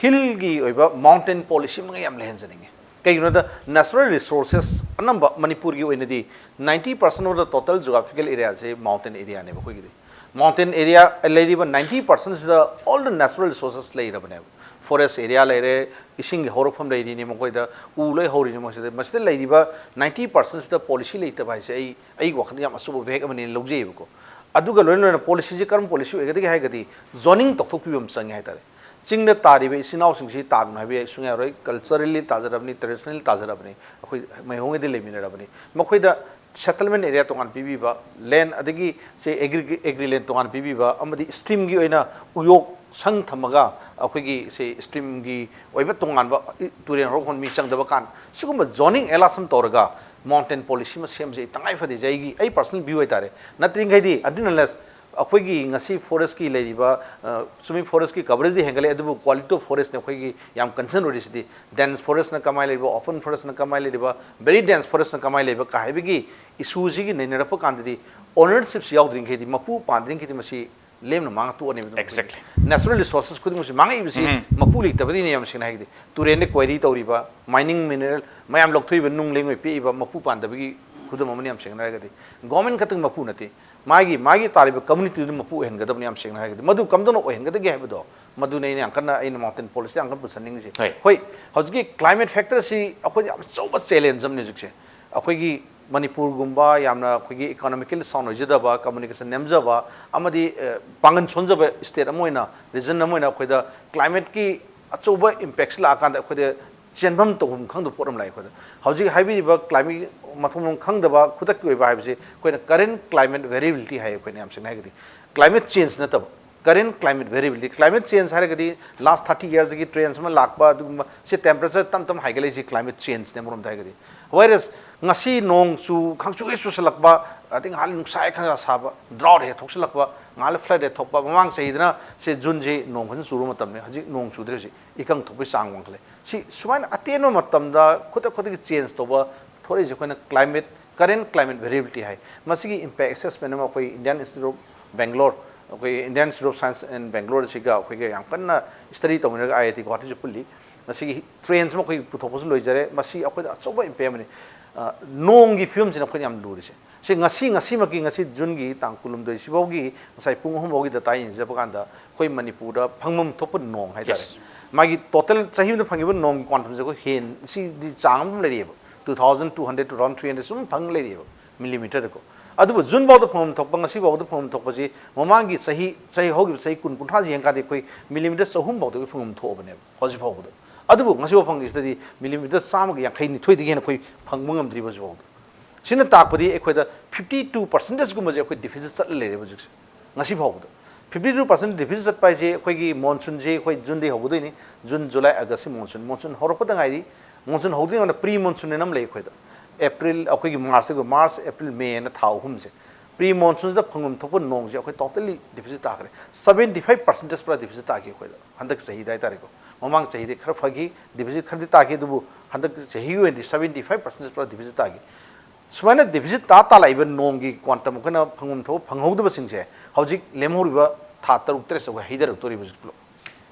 ꯍꯤꯜꯒꯤ ꯑꯣꯏꯕ ꯃꯥꯎꯟꯇꯦꯟ ꯄꯣꯂꯤꯁꯤ ꯑꯃꯒ ꯌꯥꯝ ꯂꯩꯍꯟꯖꯅꯤꯡꯉꯤ꯫ ꯀꯩꯒꯤꯅꯣꯗ, ꯅꯦꯆꯔꯦꯜ ꯔꯤꯁꯣꯔꯁꯦꯁ ꯑꯅꯝꯕ ꯃꯅꯤꯄꯨꯔꯒꯤ ꯑꯣꯏꯅꯗꯤ ninety percent of the total geographical areaꯁꯦ ꯃꯥꯎꯟꯇꯦꯟ ꯑꯦꯔꯤꯌꯥꯅꯦꯕ ꯑꯩꯈꯣꯏꯒꯤꯗꯤ꯫ ꯃꯥꯎꯟꯇꯦꯟ ꯑꯦꯔꯤꯌꯥ ꯂꯩꯔꯤꯕ ninety percentꯁꯤꯗ all the natural resources ꯂꯩꯔꯕꯅꯦꯕ꯫ ꯐꯣꯔꯦꯁ ꯑꯦꯔꯤꯌꯥ ꯂꯩꯔꯦ, ꯏꯁꯤꯡꯒꯤ ꯍꯧꯔꯛꯐꯝ ꯂꯩꯔꯤꯅꯤ ꯃꯈꯣꯏꯗ, ꯎ ꯂꯣꯏ ꯍꯧꯔꯤꯅꯤ ꯃꯁꯤꯗ꯫ ꯃꯁꯤꯗ ꯂꯩꯔꯤꯕ ninety percentꯁꯤꯗ ꯄꯣꯂꯤꯁꯤ ꯂꯩꯇꯕ ꯍꯥꯏꯁꯦ ꯑꯩ ꯑꯩꯒꯤ ꯋꯥꯈꯜꯗ ꯌꯥꯝ ꯑꯆꯧꯕ ꯚꯦꯛ ꯑꯃꯅꯦꯅ ꯂꯧꯖꯩꯑꯕꯀꯣ꯫ ꯑꯗꯨꯒ ꯂꯣꯏꯅ ꯂꯣꯏꯅ ꯄꯣꯂꯤꯁꯤꯁꯦ ꯀꯔꯝꯕ ꯄꯣꯂꯤꯁꯤ ꯑꯣꯏꯒꯗꯒꯦ ꯍꯥꯏꯔꯒꯗꯤ, ꯖꯣꯅꯤꯡ ꯇꯧꯊꯣꯛꯄꯤꯕ ꯑꯃ ꯆꯪꯉꯦ ꯍꯥꯏꯇꯥꯔꯦ꯫ ꯆꯤꯡꯗ ꯇꯥꯔꯤꯕ ꯏꯆꯤꯟ ꯏꯅꯥꯎꯁꯤꯡꯁꯤ ꯇꯥꯒꯅꯨ ꯍꯥꯏꯕ ꯌꯥꯏ, ꯁꯨꯡꯌꯥ ꯌꯥꯔꯣꯏ꯫ ꯀꯜꯆꯔꯦꯜꯂꯤ ꯇꯥꯖꯔꯕꯅꯤ, ꯇ꯭ꯔꯦꯗꯤꯁꯅꯦꯜꯂꯤ ꯇꯥꯖꯔꯕꯅꯤ, ꯑꯩꯈꯣꯏ ꯃꯩꯍꯧꯉꯩꯗꯤ ꯂꯩꯃꯤꯟꯅꯔꯕꯅꯤ꯫ ꯃꯈꯣꯏꯗ ꯁꯦꯇꯜꯃꯦꯟ ꯑꯦꯔꯤꯌꯥ ꯇꯣꯉꯥꯟ ꯄꯤꯕꯤꯕ, ꯂꯦꯟ ꯑꯗꯒꯤ ꯁꯦ ꯑꯦꯒ꯭ꯔꯤ ꯑꯦꯒ꯭ꯔꯤ ꯂꯦꯟ ꯇꯣꯉꯥꯟ ꯄꯤꯕꯤꯕ ꯑꯃꯗꯤ ꯁ꯭ꯇ꯭ꯔꯤꯝꯒꯤ ꯑꯣꯏꯅ ꯎꯌꯣꯛ ꯁꯪ ꯊꯝꯃꯒ ꯑꯩꯈꯣꯏꯒꯤ ꯁꯦ ꯁ꯭ꯇ꯭ꯔꯤꯝꯒꯤ ꯑꯣꯏꯕ ꯇꯣꯉꯥꯟꯕ ꯏ- ꯇꯨꯔꯦꯜ ꯍꯧꯔꯛꯐꯝ ꯃꯤ ꯆꯪꯗꯕ ꯀꯥꯟ, ꯁꯤꯒꯨꯝꯕ ꯖꯣꯅꯤꯡ ꯑꯦꯂꯥꯁ ꯑꯃ ꯇꯧꯔꯒ ꯃꯥꯎꯟꯇꯦꯟ ꯄꯣꯂꯤꯁꯤ ꯑꯃ ꯁꯦꯝꯁꯦ ꯑꯩ ꯇꯉꯥꯏ ꯐꯗꯦ꯫ ꯑꯩꯒꯤ ꯑꯩ ꯄꯥꯔꯁꯣꯅꯦꯜ ꯚ꯭ꯌꯨ ꯍꯥꯏꯇꯥꯔꯦ꯫ ꯅꯠꯇ꯭ꯔꯤꯡꯈꯩꯗꯤ ꯑꯗꯨꯅ ꯂꯦꯁ ꯑꯩꯈꯣꯏꯒꯤ ꯉꯁꯤ ꯐꯣꯔꯦꯁꯀꯤ ꯂꯩꯔꯤꯕ, ꯑ, ꯆꯨꯝꯃꯤ, ꯐꯣꯔꯦꯁꯀꯤ ꯀꯚꯔꯦꯖꯇꯤ ꯍꯦꯟꯒꯠꯂꯦ, ꯑꯗꯨꯕꯨ ꯀ꯭ꯋꯥꯂꯤꯇꯤ ꯑꯣꯐ ꯐꯣꯔꯦꯁꯅ ꯑꯩꯈꯣꯏꯒꯤ ꯌꯥꯝ ꯀꯟꯁꯔꯟ ꯑꯣꯏꯔꯤꯁꯤꯗꯤ꯫ ꯗꯦꯟꯁ ꯐꯣꯔꯦꯁꯅ ꯀꯃꯥꯏꯅ ꯂꯩꯕ, ꯑꯣꯄꯟ ꯐꯣꯔꯦꯁꯅ ꯀꯃꯥꯏꯅ ꯂꯩꯔꯤꯕ, ꯚꯦꯔꯤ ꯗꯦꯟꯁ ꯐꯣꯔꯦꯁꯅ ꯀꯃꯥꯏꯅ ꯂꯩꯕ ꯀ ꯍꯥꯏꯕꯒꯤ ꯏꯁꯨꯁꯤꯒꯤ ꯅꯩꯅꯔꯛꯄ ꯀꯥꯟꯗꯗꯤ ꯑꯣꯅꯔꯁꯤꯞꯁꯤ ꯌꯥꯎꯗ꯭ꯔꯤꯡꯈꯩꯗꯤ, ꯃꯄꯨ ꯄꯥꯟꯗ꯭ꯔꯤꯡꯈꯩꯗꯤ ꯃꯁꯤ ꯂꯦꯝꯅ ꯃꯥꯡꯉ ꯇꯣꯛꯑꯅꯦꯕ ꯑꯗꯨꯝ꯫ Exactly. ꯅꯦꯆꯔꯦꯜ ꯔꯤꯁꯣꯔꯁꯦꯁ ꯈꯨꯗꯤꯡꯃꯛꯁꯤ ꯃꯥꯡꯉꯛꯏꯕꯁꯤ ꯃꯄꯨ ꯂꯩꯇꯕꯗꯤꯅꯦ, ꯌꯥꯝ ꯁꯦꯡꯅ ꯍꯥꯏꯒꯗꯤ꯫ ꯇꯨꯔꯦꯟꯗ ꯀ꯭ꯋꯥꯔꯤ ꯇꯧꯔꯤꯕ, ꯃꯥꯏꯅꯤꯡ ꯃꯤꯅꯔꯦꯜ ꯃꯌꯥꯝ ꯂꯧꯊꯣꯛꯏꯕ, ꯅꯨꯡ ꯂꯩꯉꯣꯏ ꯄꯦꯛꯏꯕ ꯃꯄꯨ ꯄꯥꯟꯗꯕꯒꯤ ꯈꯨꯗꯝ ꯑꯃꯅꯤ, ꯌꯥꯝ ꯁꯦꯡꯅ ꯍꯥꯏꯔꯒꯗꯤ꯫ ꯒꯣꯔꯃꯦꯟ ꯈꯛꯇꯪ ꯃꯄꯨ ꯅꯠꯇꯦ, ꯃꯥꯒꯤ ꯃꯥꯒꯤ ꯇꯥꯔꯤꯕ ꯀꯝꯃꯨꯅꯤꯇꯤꯗꯨ ꯃꯄꯨ ꯑꯣꯏꯍꯟꯒꯗꯕꯅꯤ, ꯌꯥꯝ ꯁꯦꯡꯅ ꯍꯥꯏꯔꯒꯗꯤ꯫ ꯃꯗꯨ ꯀꯝꯗꯧꯅ ꯑꯣꯏꯍꯟꯒꯗꯒꯦ ꯍꯥꯏꯕꯗꯣ, ꯃꯗꯨꯅꯦ ꯑꯩꯅ ꯌꯥꯝ ꯀꯟꯅ, ꯑꯩꯅ ꯃꯥꯎꯟꯇꯦꯟ ꯄꯣꯂꯤꯁꯤꯗ ꯌꯥꯝ ꯀꯟꯅ ꯄꯨꯁꯟꯅꯤꯡꯉꯤꯁꯦ꯫ ꯍꯣꯏ꯫ ꯍꯣꯏ, ꯍꯧꯖꯤꯛꯀꯤ ꯀ꯭ꯂꯥꯏꯃꯦꯠ ꯐꯦꯛꯇꯔꯁꯤ ꯑꯩꯈꯣꯏꯗ ꯌꯥꯝ ꯑꯆꯧꯕ ꯆꯦꯂꯦꯟꯖ ꯑꯃꯅꯤ ꯍꯧꯖꯤꯛꯁꯦ꯫ ꯑꯩꯈꯣꯏꯒꯤ ꯃꯅꯤꯄꯨꯔꯒꯨꯝꯕ ꯌꯥꯝꯅ ꯑꯩꯈꯣꯏꯒꯤ economically sound ꯑꯣꯏꯖꯗꯕ, communication ꯅꯦꯝꯖꯕ ꯑꯃꯗꯤ ꯄꯥꯡꯒꯜ ꯁꯣꯟꯖꯕ state ꯑꯃ ꯑꯣꯏꯅ, region ꯑꯃ ꯑꯣꯏꯅ ꯑꯩꯈꯣꯏꯗ climateꯀꯤ ꯑꯆꯧꯕ impactꯁꯤ ꯂꯥꯛꯑꯀꯥꯟꯗ ꯑꯩꯈꯣꯏꯗ ꯆꯦꯟꯐꯝ ꯇꯧꯐꯝ ꯈꯪꯗꯕ ꯄꯣꯠ ꯑꯃ ꯂꯥꯛꯑꯦ ꯑꯩꯈꯣꯏꯗ꯫ ꯍꯧꯖꯤꯛ ꯍꯥꯏꯕꯤꯔꯤꯕ climate ꯃꯊꯣꯡ ꯃꯔꯝ ꯈꯪꯗꯕ ꯈꯨꯗꯛꯀꯤ ꯑꯣꯏꯕ ꯍꯥꯏꯕꯁꯤ ꯑꯩꯈꯣꯏꯅ current climate variability ꯍꯥꯏ꯫ ꯑꯩꯈꯣꯏꯅ ꯌꯥꯝ ꯁꯦꯡꯅ ꯍꯥꯏꯔꯒꯗꯤ climate change ꯅꯠꯇꯕ, current climate variability꯫ Climate change ꯍꯥꯏꯔꯒꯗꯤ last thirty yearsꯀꯤ trends ꯑꯃ ꯂꯥꯛꯄ, ꯑꯗꯨꯒꯨꯝꯕ ꯁꯤ temperature ꯇꯞ ꯇꯞꯅ ꯍꯥꯏꯒꯠꯂꯛꯏꯁꯤ climate changeꯅꯦ ꯑꯃꯔꯣꯝꯗ ꯍꯥꯏꯔꯒꯗꯤ꯫ Whereas ꯉꯁꯤ ꯅꯣꯡ ꯆꯨ ꯈꯪꯆꯨ ꯍꯦꯛ ꯆꯨꯁꯜꯂꯛꯄ, ꯑꯗꯩ ꯉꯥꯏꯍꯥꯛ ꯅꯨꯡꯁꯥ ꯍꯦꯛ ꯈꯪꯁꯥ ꯁꯥꯕ, drought ꯍꯦꯛ ꯊꯣꯛꯆꯜꯂꯛꯄ, ꯉꯥꯏꯍꯥꯛ flood ꯍꯦꯛ ꯊꯣꯛꯄ꯫ ꯃꯃꯥꯡ ꯆꯍꯤꯗꯅ ꯁꯦ Juneꯁꯤ ꯅꯣꯡ ꯐꯖꯅ ꯆꯨꯕ ꯃꯇꯝꯅꯤ, ꯍꯧꯖꯤꯛ ꯅꯣꯡ ꯆꯨꯗ꯭ꯔꯦ, ꯍꯧꯖꯤꯛ ꯏꯀꯪ ꯊꯣꯛꯄꯒꯤ ꯆꯥꯡ ꯋꯥꯡꯈꯠꯂꯦ꯫ ꯁꯤ ꯁꯨꯃꯥꯏꯅ ꯑꯇꯦꯟꯕ ꯃꯇꯝꯗ ꯈꯨꯗꯛ ꯈꯨꯗꯛꯀꯤ change ꯇꯧꯕ ꯊꯣꯛꯂꯛꯏꯁꯦ ꯑꯩꯈꯣꯏꯅ climate, current climate variability ꯍꯥꯏ꯫ ꯃꯁꯤꯒꯤ impact assessment ꯑꯃ ꯑꯩꯈꯣꯏ Indian Institute of Bangalore, ꯑꯩꯈꯣꯏ Indian Institute of Science in Bangalore ꯑꯁꯤꯒ ꯑꯩꯈꯣꯏꯒ ꯌꯥꯝ ꯀꯟꯅ study ꯇꯧꯃꯤꯟꯅꯔꯒ IIT ꯒꯨꯋꯥꯍꯥꯇꯤꯁꯨ ꯄꯨꯜꯂꯤ꯫ ꯃꯁꯤꯒꯤ trends ꯑꯃ ꯑꯩꯈꯣꯏ ꯄꯨꯊꯣꯛꯄꯁꯨ ꯂꯣꯏꯖꯔꯦ꯫ ꯃꯁꯤ ꯑꯩꯈꯣꯏꯗ ꯑꯆꯧꯕ impact ꯑꯃꯅꯤ꯫ ꯑ, ꯅꯣꯡꯒꯤ ꯐꯤꯕꯝꯁꯤꯅ ꯑꯩꯈꯣꯏꯅ ꯌꯥꯝ ꯂꯨꯔꯤꯁꯦ꯫ ꯁꯤ ꯉꯁꯤ, ꯉꯁꯤꯃꯛꯀꯤ, ꯉꯁꯤ Juneꯒꯤ ꯇꯥꯡ ꯀꯨꯟꯍꯨꯝꯗꯣꯏ ꯁꯤꯐꯥꯎꯒꯤ, ꯉꯁꯥꯏ ꯄꯨꯡ ꯑꯍꯨꯝ ꯐꯥꯎꯒꯤ data ꯌꯦꯡꯖꯕ ꯀꯥꯟꯗ ꯑꯩꯈꯣꯏ ꯃꯅꯤꯄꯨꯔꯗ ꯐꯪꯐꯝ ꯊꯣꯛꯄ ꯅꯣꯡ ꯍꯥꯏꯇꯥꯔꯦ, Yes. ꯃꯥꯒꯤ total ꯆꯍꯤ ꯑꯃꯗ ꯐꯪꯉꯤꯕ ꯅꯣꯡꯒꯤ quantumꯁꯦ ꯑꯩꯈꯣꯏ ꯍꯦꯟ-, ꯁꯤꯗꯤ ꯆꯥꯡ ꯑꯃ ꯂꯩꯔꯤꯑꯕ, two thousand two hundred, two thousand three hundred ꯁꯨꯝ ꯐꯪ ꯂꯩꯔꯤꯑꯕ millimeterꯗꯀꯣ꯫ ꯑꯗꯨꯕꯨ Juneꯐꯥꯎꯗ ꯐꯪꯐꯝ ꯊꯣꯛꯄ, ꯉꯁꯤꯐꯥꯎꯗ ꯐꯪꯐꯝ ꯊꯣꯛꯄꯁꯤ ꯃꯃꯥꯡꯒꯤ ꯆꯍꯤ, ꯆꯍꯤ ꯍꯧꯈꯤꯕ ꯆꯍꯤ ꯀꯨꯟ, ꯀꯨꯟꯊ꯭ꯔꯥꯁꯤ ꯌꯦꯡꯀꯥꯟꯗ ꯑꯩꯈꯣꯏ millimeter ꯆꯍꯨꯝ ꯐꯥꯎꯗ ꯑꯩꯈꯣꯏ ꯐꯪꯐꯝ ꯊꯣꯛꯑꯕꯅꯦꯕ ꯍꯧꯖꯤꯛ ꯐꯥꯎꯕꯗ꯫ ꯑꯗꯨꯕꯨ ꯉꯁꯤꯐꯥꯎ ꯐꯪꯉꯤꯁꯤꯗꯗꯤ millimeter ꯆꯥꯝꯃꯒ ꯌꯥꯡꯈꯩ ꯅꯤꯊꯣꯏꯗꯒꯤ ꯍꯦꯟꯅ ꯑꯩꯈꯣꯏ ꯐꯪꯕ ꯉꯝꯗ꯭ꯔꯤꯕ ꯍꯧꯖꯤꯛ ꯐꯥꯎꯗ꯫ ꯁꯤꯅ ꯇꯥꯛꯄꯗꯤ ꯑꯩꯈꯣꯏꯗ fifty two percentageꯀꯨꯝꯕꯁꯦ ꯑꯩꯈꯣꯏ deficit ꯆꯠꯂ ꯂꯩꯔꯦꯕ ꯍꯧꯖꯤꯛꯁꯦ, ꯉꯁꯤ ꯐꯥꯎꯕꯗ꯫ Fifty two percent deficit ꯆꯠꯄ ꯍꯥꯏꯁꯦ ꯑꯩꯈꯣꯏꯒꯤ monsoonꯁꯦ ꯑꯩꯈꯣꯏ Juneꯗꯒꯤ ꯍꯧꯒꯗꯣꯏꯅꯤ꯫ June, July, Augustꯁꯤ monsoon, monsoon ꯍꯧꯔꯛꯄꯗ ꯉꯥꯏꯔꯤ꯫ Monsoon ꯍꯧꯗ꯭ꯔꯤꯉꯩꯗ pre monsoon ꯍꯥꯏꯅ ꯑꯃ ꯂꯩ ꯑꯩꯈꯣꯏꯗ꯫ April, ꯑꯩꯈꯣꯏꯒꯤ March, March, April, May ꯍꯥꯏꯅ ꯊꯥ ꯑꯍꯨꯝꯁꯦ pre monsoon ꯁꯤꯗ ꯐꯪꯐꯝ ꯊꯣꯛꯄ ꯅꯣꯡꯁꯦ ꯑꯩꯈꯣꯏ totally deficit ꯇꯥꯈ꯭ꯔꯦ꯫ Seventy five percentage ꯄꯨꯔꯥ deficit ꯇꯥꯈꯤ ꯑꯩꯈꯣꯏꯗ ꯍꯟꯗꯛ ꯆꯍꯤꯗ ꯍꯥꯏꯇꯥꯔꯦꯀꯣ꯫ ꯃꯃꯥꯡ ꯆꯍꯤꯗꯤ ꯈꯔ ꯐꯈꯤ, deficit ꯈꯔꯗꯤ ꯇꯥꯈꯤ, ꯑꯗꯨꯕꯨ ꯍꯟꯗꯛ ꯆꯍꯤꯒꯤ ꯑꯣꯏꯅꯗꯤ seventy five percent ꯄꯨꯔꯥ deficit ꯇꯥꯈꯤ꯫ ꯁꯨꯃꯥꯏꯅ deficit ꯇꯥ ꯇꯥ ꯂꯥꯛꯏꯕ ꯅꯣꯡꯒꯤ quantum ꯑꯩꯈꯣꯏꯅ ꯐꯪꯐꯝ ꯊꯣꯛꯄ ꯐꯪꯍꯧꯗꯕꯁꯤꯡꯁꯦ ꯍꯧꯖꯤꯛ ꯂꯦꯝꯍꯧꯔꯤꯕ ꯊꯥ ꯇꯔꯨꯛ ꯇꯔꯦꯠꯁꯦ ꯑꯩꯈꯣꯏ ꯍꯩꯊꯔꯛꯇꯣꯔꯤꯕ ꯍꯧꯖꯤꯛ ꯄꯨꯂꯞ꯫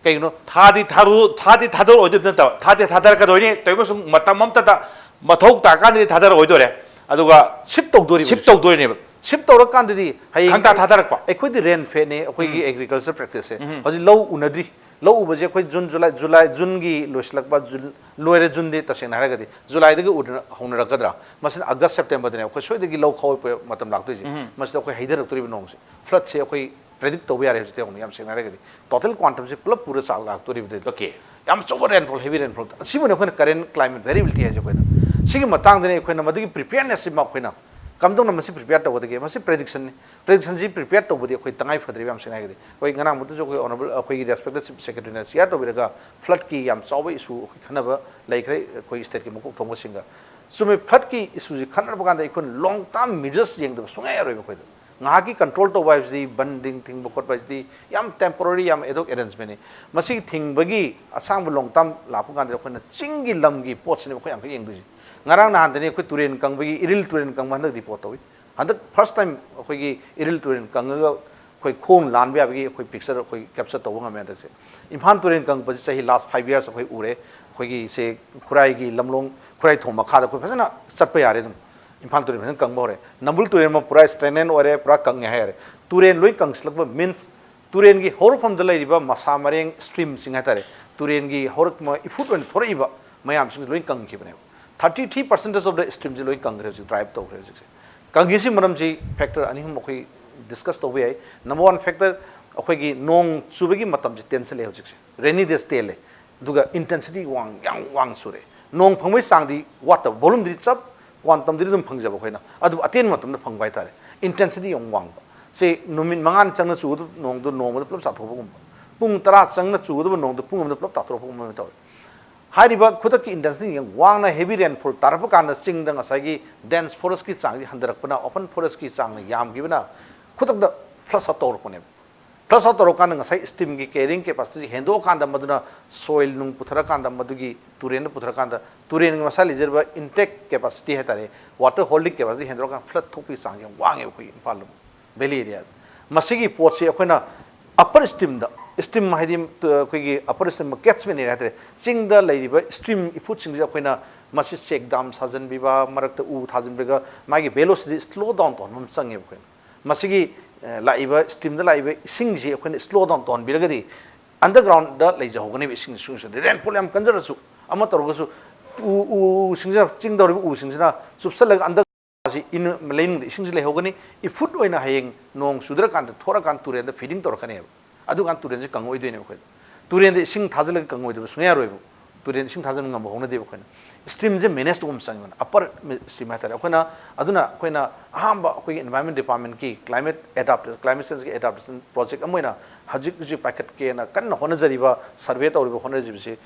ꯀꯩꯒꯤꯅꯣ? ꯊꯥꯗꯤ ꯊꯥꯔꯨ-, ꯊꯥꯗꯤ ꯊꯥꯗꯣꯔꯛꯑꯣꯏꯗꯣꯏ ꯅꯠꯇꯕ, ꯊꯥꯗꯤ ꯊꯥꯗꯔꯛꯀꯗꯣꯏꯅꯤ꯫ ꯇꯧꯔꯤꯕ ꯁꯨꯝ ꯃꯇꯝ ꯑꯃꯠꯇꯗ ꯃꯊꯧ ꯇꯥꯔꯀꯥꯟꯗꯗꯤ ꯊꯥꯗꯔꯛꯑꯣꯏꯗꯣꯏꯔꯦ, ꯑꯗꯨꯒ shift ꯇꯧꯗꯣꯔꯤꯕ shift ꯍꯧꯖꯤꯛ꯫ ꯇꯧꯗꯣꯏꯅꯦꯕ꯫ Shift ꯇꯧꯔꯀꯥꯟꯗꯗꯤ ꯍꯌꯦꯡ ꯈꯪꯇꯥ ꯊꯥꯗꯔꯛꯄ꯫ ꯑꯩꯈꯣꯏꯗꯤ rain fed ꯅꯦ ꯑꯩꯈꯣꯏꯒꯤ agriculture practiceꯁꯦ꯫ ꯎꯝ꯫ ꯍꯧꯖꯤꯛ ꯂꯧ ꯎꯅꯗ꯭ꯔꯤ, ꯂꯧ ꯎꯕꯁꯦ ꯑꯩꯈꯣꯏ ꯖꯨꯟ, ꯖꯨꯂꯥꯏ, ꯖꯨꯂꯥꯏ, ꯖꯨꯟꯒꯤ ꯂꯣꯏꯁꯤꯜꯂꯛꯄ, ꯖꯨꯟ ꯂꯣꯏꯔꯦ, ꯖꯨꯟꯗꯤ ꯇꯁꯦꯡꯅ ꯍꯥꯏꯔꯒꯗꯤ ꯖꯨꯂꯥꯏꯗꯒꯤ ꯎꯗꯨꯅ ꯍꯧꯅꯔꯛꯀꯗ꯭ꯔꯥ? ꯃꯁꯤꯅ ꯑꯥꯒꯁ, ꯁꯦꯞꯇꯦꯝꯕꯔꯗꯅꯦ ꯑꯩꯈꯣꯏ ꯁꯣꯏꯗꯒꯤ ꯂꯧ ꯈꯥꯎꯕ ꯃꯇꯝ ꯂꯥꯛꯇꯣꯏꯁꯦ꯫ ꯃꯁꯤꯗ ꯑꯩꯈꯣꯏ ꯍꯩꯊꯔꯛꯇꯣꯔꯤꯕ ꯅꯣꯡꯁꯦ, ꯐ꯭ꯂꯠꯁꯦ ꯑꯩꯈꯣꯏ ꯄ꯭ꯔꯦꯗꯤꯛ ꯇꯧꯕ ꯌꯥꯔꯦ ꯍꯧꯖꯤꯛꯇꯤ꯫ ꯍꯧꯅ ꯌꯥꯝ ꯁꯦꯡꯅ ꯍꯥꯏꯔꯒꯗꯤ ꯇꯣꯇꯦꯜ ꯀ꯭ꯋꯥꯟꯇꯝꯁꯦ ꯄꯨꯂꯞ ꯄꯨꯔ ꯆꯥꯛ ꯂꯥꯛꯇꯣꯔꯤꯕꯗꯤ ꯑꯣꯀꯦ꯫ ꯌꯥꯝ ꯑꯆꯧꯕ ꯔꯦꯟꯐꯣꯜ, ꯍꯦꯚꯤ ꯔꯦꯟꯐꯣꯜ, ꯑꯁꯤꯕꯨꯅꯦ ꯑꯩꯈꯣꯏꯅ ꯀꯔꯦꯟ ꯀ꯭ꯂꯥꯏꯃꯦꯠ ꯚꯦꯔꯤꯕꯤꯂꯤꯇꯤ ꯍꯥꯏꯁꯦ ꯑꯩꯈꯣꯏꯅ꯫ ꯁꯤꯒꯤ ꯃꯇꯥꯡꯗꯅꯦ ꯑꯩꯈꯣꯏꯅ ꯃꯗꯨꯒꯤ ꯄ꯭ꯔꯤꯄꯦꯌꯔꯅꯦꯁꯁꯤꯃ ꯑꯩꯈꯣꯏꯅ ꯀꯝꯗꯧꯅ ꯃꯁꯤ ꯄ꯭ꯔꯤꯄꯦꯌꯔ ꯇꯧꯒꯗꯒꯦ? ꯃꯁꯤ ꯄ꯭ꯔꯦꯗꯤꯛꯁꯟꯅꯤ꯫ ꯄ꯭ꯔꯦꯗꯤꯛꯁꯟꯁꯤ ꯄ꯭ꯔꯤꯄꯦꯌꯔ ꯇꯧꯕꯗꯤ ꯑꯩꯈꯣꯏ ꯇꯉꯥꯏ ꯐꯗ꯭ꯔꯤꯕ ꯌꯥꯝ ꯁꯦꯡꯅ ꯍꯥꯏꯔꯒꯗꯤ꯫ ꯑꯩꯈꯣꯏ ꯉꯔꯥꯡꯃꯛꯇꯁꯨ ꯑꯩꯈꯣꯏ ꯑꯣꯅꯔꯦꯕꯜ, ꯑꯩꯈꯣꯏꯒꯤ ꯔꯦꯁꯄꯦꯛꯇꯦꯗ ꯆꯤꯐ ꯁꯦꯀ꯭ꯔꯦꯇꯔꯤꯅ ꯁꯤꯌꯥꯔ ꯇꯧꯕꯤꯔꯒ ꯐ꯭ꯂꯠꯀꯤ ꯌꯥꯝ ꯆꯥꯎꯕ ꯏꯁꯨ ꯑꯩꯈꯣꯏ ꯈꯟꯅꯕ ꯂꯩꯈ꯭ꯔꯦ ꯑꯩꯈꯣꯏ ꯁ꯭ꯇꯦꯠꯀꯤ ꯃꯀꯣꯛ ꯊꯣꯡꯕꯁꯤꯡꯒ꯫ ꯆꯨꯝꯃꯤ, ꯐ꯭ꯂꯠꯀꯤ ꯏꯁꯨꯁꯤ ꯈꯟꯅꯔꯛꯄ ꯀꯥꯟꯗ ꯑꯩꯈꯣꯏꯅ ꯂꯣꯡ ꯇꯥꯔꯝ ꯃꯤꯖꯔꯁ ꯌꯦꯡꯗꯕ ꯁꯨꯡꯌꯥ ꯌꯥꯔꯣꯏꯕ ꯑꯩꯈꯣꯏꯗ꯫ ꯉꯥꯏꯍꯥꯛꯀꯤ ꯀꯟꯇ꯭ꯔꯣꯜ ꯇꯧꯕ ꯍꯥꯏꯕꯁꯤꯗꯤ, ꯕꯟꯗꯤꯡ ꯊꯤꯡꯕ ꯈꯣꯠꯄ ꯍꯥꯏꯁꯤꯗꯤ ꯌꯥꯝ ꯇꯦꯝꯄꯣꯔꯔꯤ, ꯌꯥꯝ ꯑꯦꯗꯣꯛ ꯑꯦꯔꯦꯟꯖꯃꯦꯟꯅꯤ꯫ ꯃꯁꯤꯒꯤ ꯊꯤꯡꯕꯒꯤ ꯑꯁꯥꯡꯕ ꯂꯣꯡ ꯇꯥꯔꯝ ꯂꯥꯛꯄ ꯀꯥꯟꯗ ꯑꯩꯈꯣꯏꯅ ꯆꯤꯡꯒꯤ ꯂꯝꯒꯤ ꯄꯣꯠꯁꯤꯅꯦꯕ ꯑꯩꯈꯣꯏ ꯌꯥꯝ ꯈꯛ ꯌꯦꯡꯗꯣꯏꯁꯦ꯫ ꯉꯔꯥꯡ ꯅꯍꯥꯟꯗꯅꯤ ꯑꯩꯈꯣꯏ ꯇꯨꯔꯦꯟ ꯀꯪꯕꯒꯤ, ꯏꯔꯤꯜ ꯇꯨꯔꯦꯟ ꯀꯪꯕ ꯍꯟꯗꯛ ꯔꯤꯄꯣꯔꯠ ꯇꯧꯏ꯫ ꯍꯟꯗꯛ ꯐꯥꯔꯁ ꯇꯥꯏꯝ ꯑꯩꯈꯣꯏꯒꯤ ꯏꯔꯤꯜ ꯇꯨꯔꯦꯜ ꯀꯪꯉꯒ ꯑꯩꯈꯣꯏ ꯈꯣꯡ ꯂꯥꯟꯕ ꯌꯥꯕꯒꯤ ꯑꯩꯈꯣꯏ ꯄꯤꯛꯆꯔ ꯑꯩꯈꯣꯏ ꯀꯦꯞꯆꯔ ꯇꯧꯕ ꯉꯝꯃꯦ ꯍꯟꯗꯛꯁꯦ꯫ ꯏꯝꯐꯥꯜ ꯇꯨꯔꯦꯜ ꯀꯪꯉꯛꯄꯁꯤ ꯆꯍꯤ ꯂꯥꯁ ꯐꯥꯏꯚ ꯌꯔꯁ ꯑꯩꯈꯣꯏ ꯎꯔꯦ꯫ ꯑꯩꯈꯣꯏꯒꯤ ꯁꯦ ꯈꯨꯔꯥꯏꯒꯤ ꯂꯝꯂꯣꯡ, ꯈꯨꯔꯥꯏ ꯊꯣꯡ ꯃꯈꯥꯗ ꯑꯩꯈꯣꯏ ꯐꯖꯅ ꯆꯠꯄ ꯌꯥꯔꯦ ꯑꯗꯨꯝ꯫ ꯏꯝꯐꯥꯜ ꯇꯨꯔꯦꯜ ꯐꯖꯅ ꯀꯪꯕ ꯍꯧꯔꯦ꯫ ꯅꯝꯕꯨꯜ ꯇꯨꯔꯦꯜ ꯑꯃ ꯄꯨꯔꯥ ꯁ꯭ꯇꯦꯒꯅꯦꯟ ꯑꯣꯏꯔꯦ, ꯄꯨꯔꯥ ꯀꯪꯉꯦ ꯍꯥꯏꯔꯦ꯫ ꯇꯨꯔꯦꯜ ꯂꯣꯏ ꯀꯪꯁꯤꯜꯂꯛꯄ ꯃꯤꯟꯁ ꯇꯨꯔꯦꯜꯒꯤ ꯍꯧꯔꯛꯐꯝꯗ ꯂꯩꯔꯤꯕ ꯃꯁꯥ ꯃꯔꯦꯡ ꯁ꯭ꯇ꯭ꯔꯤꯝꯁꯤꯡ ꯍꯥꯏꯇꯥꯔꯦ, ꯇꯨꯔꯦꯜꯒꯤ ꯍꯧꯔꯛ ꯏꯐꯨꯠ ꯑꯣꯏꯅ ꯊꯣꯔꯛꯏꯕ ꯃꯌꯥꯝꯁꯤꯡꯁꯤ ꯂꯣꯏ ꯀꯪꯈꯤꯕꯅꯦꯕ꯫ Thirty three percentage of the streamꯁꯤ ꯂꯣꯏ ꯀꯪꯈ꯭ꯔꯦ ꯍꯧꯖꯤꯛ, ꯗ꯭ꯔꯥꯏ ꯑꯞ ꯇꯧꯈ꯭ꯔꯦ ꯍꯧꯖꯤꯛꯁꯦ꯫ ꯀꯪꯉꯤꯁꯤ ꯃꯔꯝꯁꯤ ꯐꯦꯛꯇꯔ ꯑꯅꯤ ꯑꯍꯨꯝ ꯑꯩꯈꯣꯏ ꯗꯤꯁꯀꯁ ꯇꯧꯕ ꯌꯥꯏ꯫ ꯅꯝꯕꯔ ꯋꯥꯟ ꯐꯦꯛꯇꯔ, ꯑꯩꯈꯣꯏꯒꯤ ꯅꯣꯡ ꯆꯨꯕꯒꯤ ꯃꯇꯝꯁꯦ ꯇꯦꯟꯁꯤꯜꯂꯛꯑꯦ ꯍꯧꯖꯤꯛꯁꯦ, ꯔꯦꯅꯤ ꯗꯦꯁ ꯇꯦꯜꯂꯦ꯫ ꯑꯗꯨꯒ ꯏꯟꯇꯦꯟꯁꯤꯇꯤ ꯋꯥꯡ, ꯌꯥꯝ ꯋꯥꯡ ꯆꯨꯔꯦ꯫ ꯅꯣꯡ ꯐꯪꯕꯒꯤ ꯆꯥꯡꯗꯤ ꯋꯥꯠꯇꯕ, ꯚꯣꯂꯨꯝꯗꯤ ꯆꯞ, ꯀ꯭ꯋꯥꯟꯇꯝꯗꯤ ꯑꯗꯨꯝ ꯐꯪꯖꯕ ꯑꯩꯈꯣꯏꯅ, ꯑꯗꯨꯕꯨ ꯑꯇꯦꯟꯕ ꯃꯇꯝꯗ ꯐꯪꯕ ꯍꯥꯏꯇꯥꯔꯦ꯫ ꯏꯟꯇꯦꯟꯁꯤꯇꯤ ꯌꯥꯝ ꯋꯥꯡꯕ꯫ ꯁꯤ ꯅꯨꯃꯤꯠ ꯃꯉꯥꯅꯤ ꯆꯪꯅ ꯆꯨꯒꯗꯕ ꯅꯣꯡꯗꯨ ꯅꯣꯡꯃꯗ ꯄꯨꯂꯞ ꯆꯥꯊꯣꯛꯄꯒꯨꯝꯕ, ꯄꯨꯡ ꯇꯔꯥ ꯆꯪꯅ ꯆꯨꯒꯗꯕ ꯅꯣꯡꯗꯨ ꯄꯨꯡ ꯑꯃꯗ ꯄꯨꯂꯞ ꯇꯥꯊꯣꯔꯛꯄꯒꯨꯝꯕ ꯑꯃ ꯇꯧꯋꯦ꯫ ꯍꯥꯏꯔꯤꯕ ꯈꯨꯗꯛꯀꯤ ꯏꯟꯇꯦꯟꯁꯤꯇꯤ ꯌꯥꯝ ꯋꯥꯡꯅ ꯍꯦꯚꯤ ꯔꯦꯟꯐꯣꯜ ꯇꯥꯔꯛꯄ ꯀꯥꯟꯗ ꯆꯤꯡꯗ ꯉꯁꯥꯏꯒꯤ ꯗꯦꯟꯁ ꯐꯣꯔꯦꯁꯀꯤ ꯆꯥꯡꯁꯤ ꯍꯟꯊꯔꯛꯄꯅ, ꯑꯣꯄꯟ ꯐꯣꯔꯦꯁꯀꯤ ꯆꯥꯡꯅ ꯌꯥꯝꯈꯤꯕꯅ ꯈꯨꯗꯛꯇ ꯐ꯭ꯂꯁ ꯑꯥꯎꯠ ꯇꯧꯔꯛꯄꯅꯦꯕ꯫ ꯐ꯭ꯂꯁ ꯑꯥꯎꯠ ꯇꯧꯔꯀꯥꯟꯗ ꯉꯁꯥꯏ ꯁ꯭ꯇ꯭ꯔꯤꯝꯒꯤ ꯀꯦꯔꯤꯡ ꯀꯦꯄꯥꯁꯤꯇꯤꯁꯤ ꯍꯦꯟꯗꯣꯛꯑꯀꯥꯟꯗ, ꯃꯗꯨꯅ ꯁꯣꯏꯜ ꯅꯨꯡ ꯄꯨꯊꯔꯀꯥꯟꯗ, ꯃꯗꯨꯒꯤ ꯇꯨꯔꯦꯟꯗ ꯄꯨꯊꯔꯀꯥꯟꯗ, ꯇꯨꯔꯦꯟꯒꯤ ꯃꯁꯥ ꯂꯩꯖꯔꯤꯕ ꯏꯟꯇꯦꯛ ꯀꯦꯄꯥꯁꯤꯇꯤ ꯍꯥꯏꯇꯥꯔꯦ, ꯋꯥꯇꯔ ꯍꯣꯜꯗꯤꯡ ꯀꯦꯄꯥꯁꯤꯇꯤ ꯍꯦꯟꯗꯣꯛꯑꯀꯥꯟꯗ ꯐ꯭ꯂꯠ ꯊꯣꯛꯄꯒꯤ ꯆꯥꯡꯁꯤ ꯌꯥꯝ ꯋꯥꯡꯉꯦꯕ ꯑꯩꯈꯣꯏ ꯏꯝꯐꯥꯜ ꯚꯦꯂꯤ ꯑꯦꯔꯤꯌꯥꯗ꯫ ꯃꯁꯤꯒꯤ ꯄꯣꯠꯁꯤ ꯑꯩꯈꯣꯏꯅ ꯑꯄꯔ ꯁ꯭ꯇ꯭ꯔꯤꯝꯗ, ꯁ꯭ꯇ꯭ꯔꯤꯝ ꯍꯥꯏꯗꯤ, ꯑ, ꯑꯩꯈꯣꯏꯒꯤ ꯑꯄꯔ ꯁ꯭ꯇ꯭ꯔꯤꯝ ꯀꯦꯠꯁꯃꯦꯟ ꯑꯦꯔꯤꯌꯥ ꯍꯥꯏꯇꯥꯔꯦ, ꯆꯤꯡꯗ ꯂꯩꯔꯤꯕ ꯁ꯭ꯇ꯭ꯔꯤꯝ ꯏꯐꯨꯠꯁꯤꯡꯁꯦ ꯑꯩꯈꯣꯏꯅ ꯃꯁꯤ ꯆꯦꯛ ꯗꯥꯝ ꯁꯥꯖꯟꯕꯤꯕ, ꯃꯔꯛꯇ ꯎ ꯊꯥꯖꯟꯕꯤꯔꯒ ꯃꯥꯒꯤ ꯚꯦꯂꯣꯁꯤꯇꯤ ꯁ꯭ꯂꯣ ꯗꯥꯎꯟ ꯇꯧꯍꯟꯕ ꯑꯃ ꯆꯪꯉꯦꯕ ꯑꯩꯈꯣꯏꯅ꯫ ꯃꯁꯤꯒꯤ, ꯑ, ꯂꯥꯛꯏꯕ ꯁ꯭ꯇ꯭ꯔꯤꯝꯗ ꯂꯥꯛꯏꯕ ꯏꯁꯤꯡꯁꯤ ꯑꯩꯈꯣꯏꯅ ꯁ꯭ꯂꯣ ꯗꯥꯎꯟ ꯇꯧꯍꯟꯕꯤꯔꯒꯗꯤ ꯑꯟꯗꯔꯒ꯭ꯔꯥꯎꯟꯗ ꯂꯩꯖꯍꯧꯒꯅꯦꯕ ꯏꯁꯤꯡ ꯁꯨꯡꯁꯤꯗ ꯔꯦꯟꯐꯣꯜ ꯌꯥꯝ ꯀꯟꯖꯔꯁꯨ꯫ ꯑꯃ ꯇꯧꯔꯒꯁꯨ ꯎ ꯎꯁꯤꯡꯁꯤꯅ, ꯆꯤꯡꯗ ꯍꯧꯔꯤꯕ ꯎꯁꯤꯡꯁꯤꯅ ꯆꯨꯞꯁꯜꯂꯒ ꯑꯟꯗꯔ ꯁꯤ ꯏꯟ ꯂꯩꯅꯨꯡꯗ ꯏꯁꯤꯡꯁꯤ ꯂꯩꯍꯧꯒꯅꯤ꯫ ꯏꯐꯨꯠ ꯑꯣꯏꯅ ꯍꯌꯦꯡ ꯅꯣꯡ ꯆꯨꯗ꯭ꯔꯀꯥꯟꯗ ꯊꯣꯔꯀꯥꯟꯗ ꯇꯨꯔꯦꯜꯗ ꯐꯤꯗꯤꯡ ꯇꯧꯔꯛꯀꯅꯦꯕ꯫ ꯑꯗꯨꯀꯥꯟꯗ ꯇꯨꯔꯦꯜꯁꯤ ꯀꯪꯉꯛꯑꯣꯏꯗꯣꯏꯅꯦꯕ ꯑꯩꯈꯣꯏꯗ꯫ ꯇꯨꯔꯦꯜꯗ ꯏꯁꯤꯡ ꯊꯥꯖꯤꯜꯂꯒ ꯀꯪꯉꯛꯑꯣꯏꯗꯕ ꯁꯨꯡꯌꯥ ꯌꯥꯔꯣꯏꯕ꯫ ꯇꯨꯔꯦꯜ ꯏꯁꯤꯡ ꯊꯥꯖꯤꯟꯕ ꯉꯝꯕ ꯍꯧꯅꯗꯦꯕ ꯑꯩꯈꯣꯏꯅ꯫ ꯁ꯭ꯇ꯭ꯔꯤꯝꯁꯦ ꯃꯦꯅꯦꯖ ꯇꯧꯕ ꯑꯃ ꯆꯪꯉꯦꯕ, ꯑꯄꯔ ꯁ꯭ꯇ꯭ꯔꯤꯝ ꯍꯥꯏꯇꯥꯔꯦ꯫ ꯑꯩꯈꯣꯏꯅ, ꯑꯗꯨꯅ ꯑꯩꯈꯣꯏꯅ ꯑꯍꯥꯟꯕ ꯑꯩꯈꯣꯏꯒꯤ ꯏꯟꯚꯥꯏꯔꯣꯟꯃꯦꯟ ꯗꯤꯄꯥꯔꯠꯃꯦꯟꯀꯤ ꯀ꯭ꯂꯥꯏꯃꯦꯠ ꯑꯦꯗꯥꯞꯇꯦꯁꯟ, ꯀ꯭ꯂꯥꯏꯃꯦꯠ ꯆꯦꯟꯖꯀꯤ ꯑꯦꯗꯥꯞꯇꯦꯁꯟ ꯄ꯭ꯔꯣꯖꯦꯛ ꯑꯃ ꯑꯣꯏꯅ ꯍꯧꯖꯤꯛ ꯍꯧꯖꯤꯛ ꯄꯥꯏꯈꯠꯀꯦꯅ ꯀꯟꯅ ꯍꯣꯠꯅꯖꯔꯤꯕ, ꯁꯔꯚꯦ ꯇꯧꯔꯤꯕ, ꯍꯣꯠꯅꯖꯔꯤꯕꯁꯤ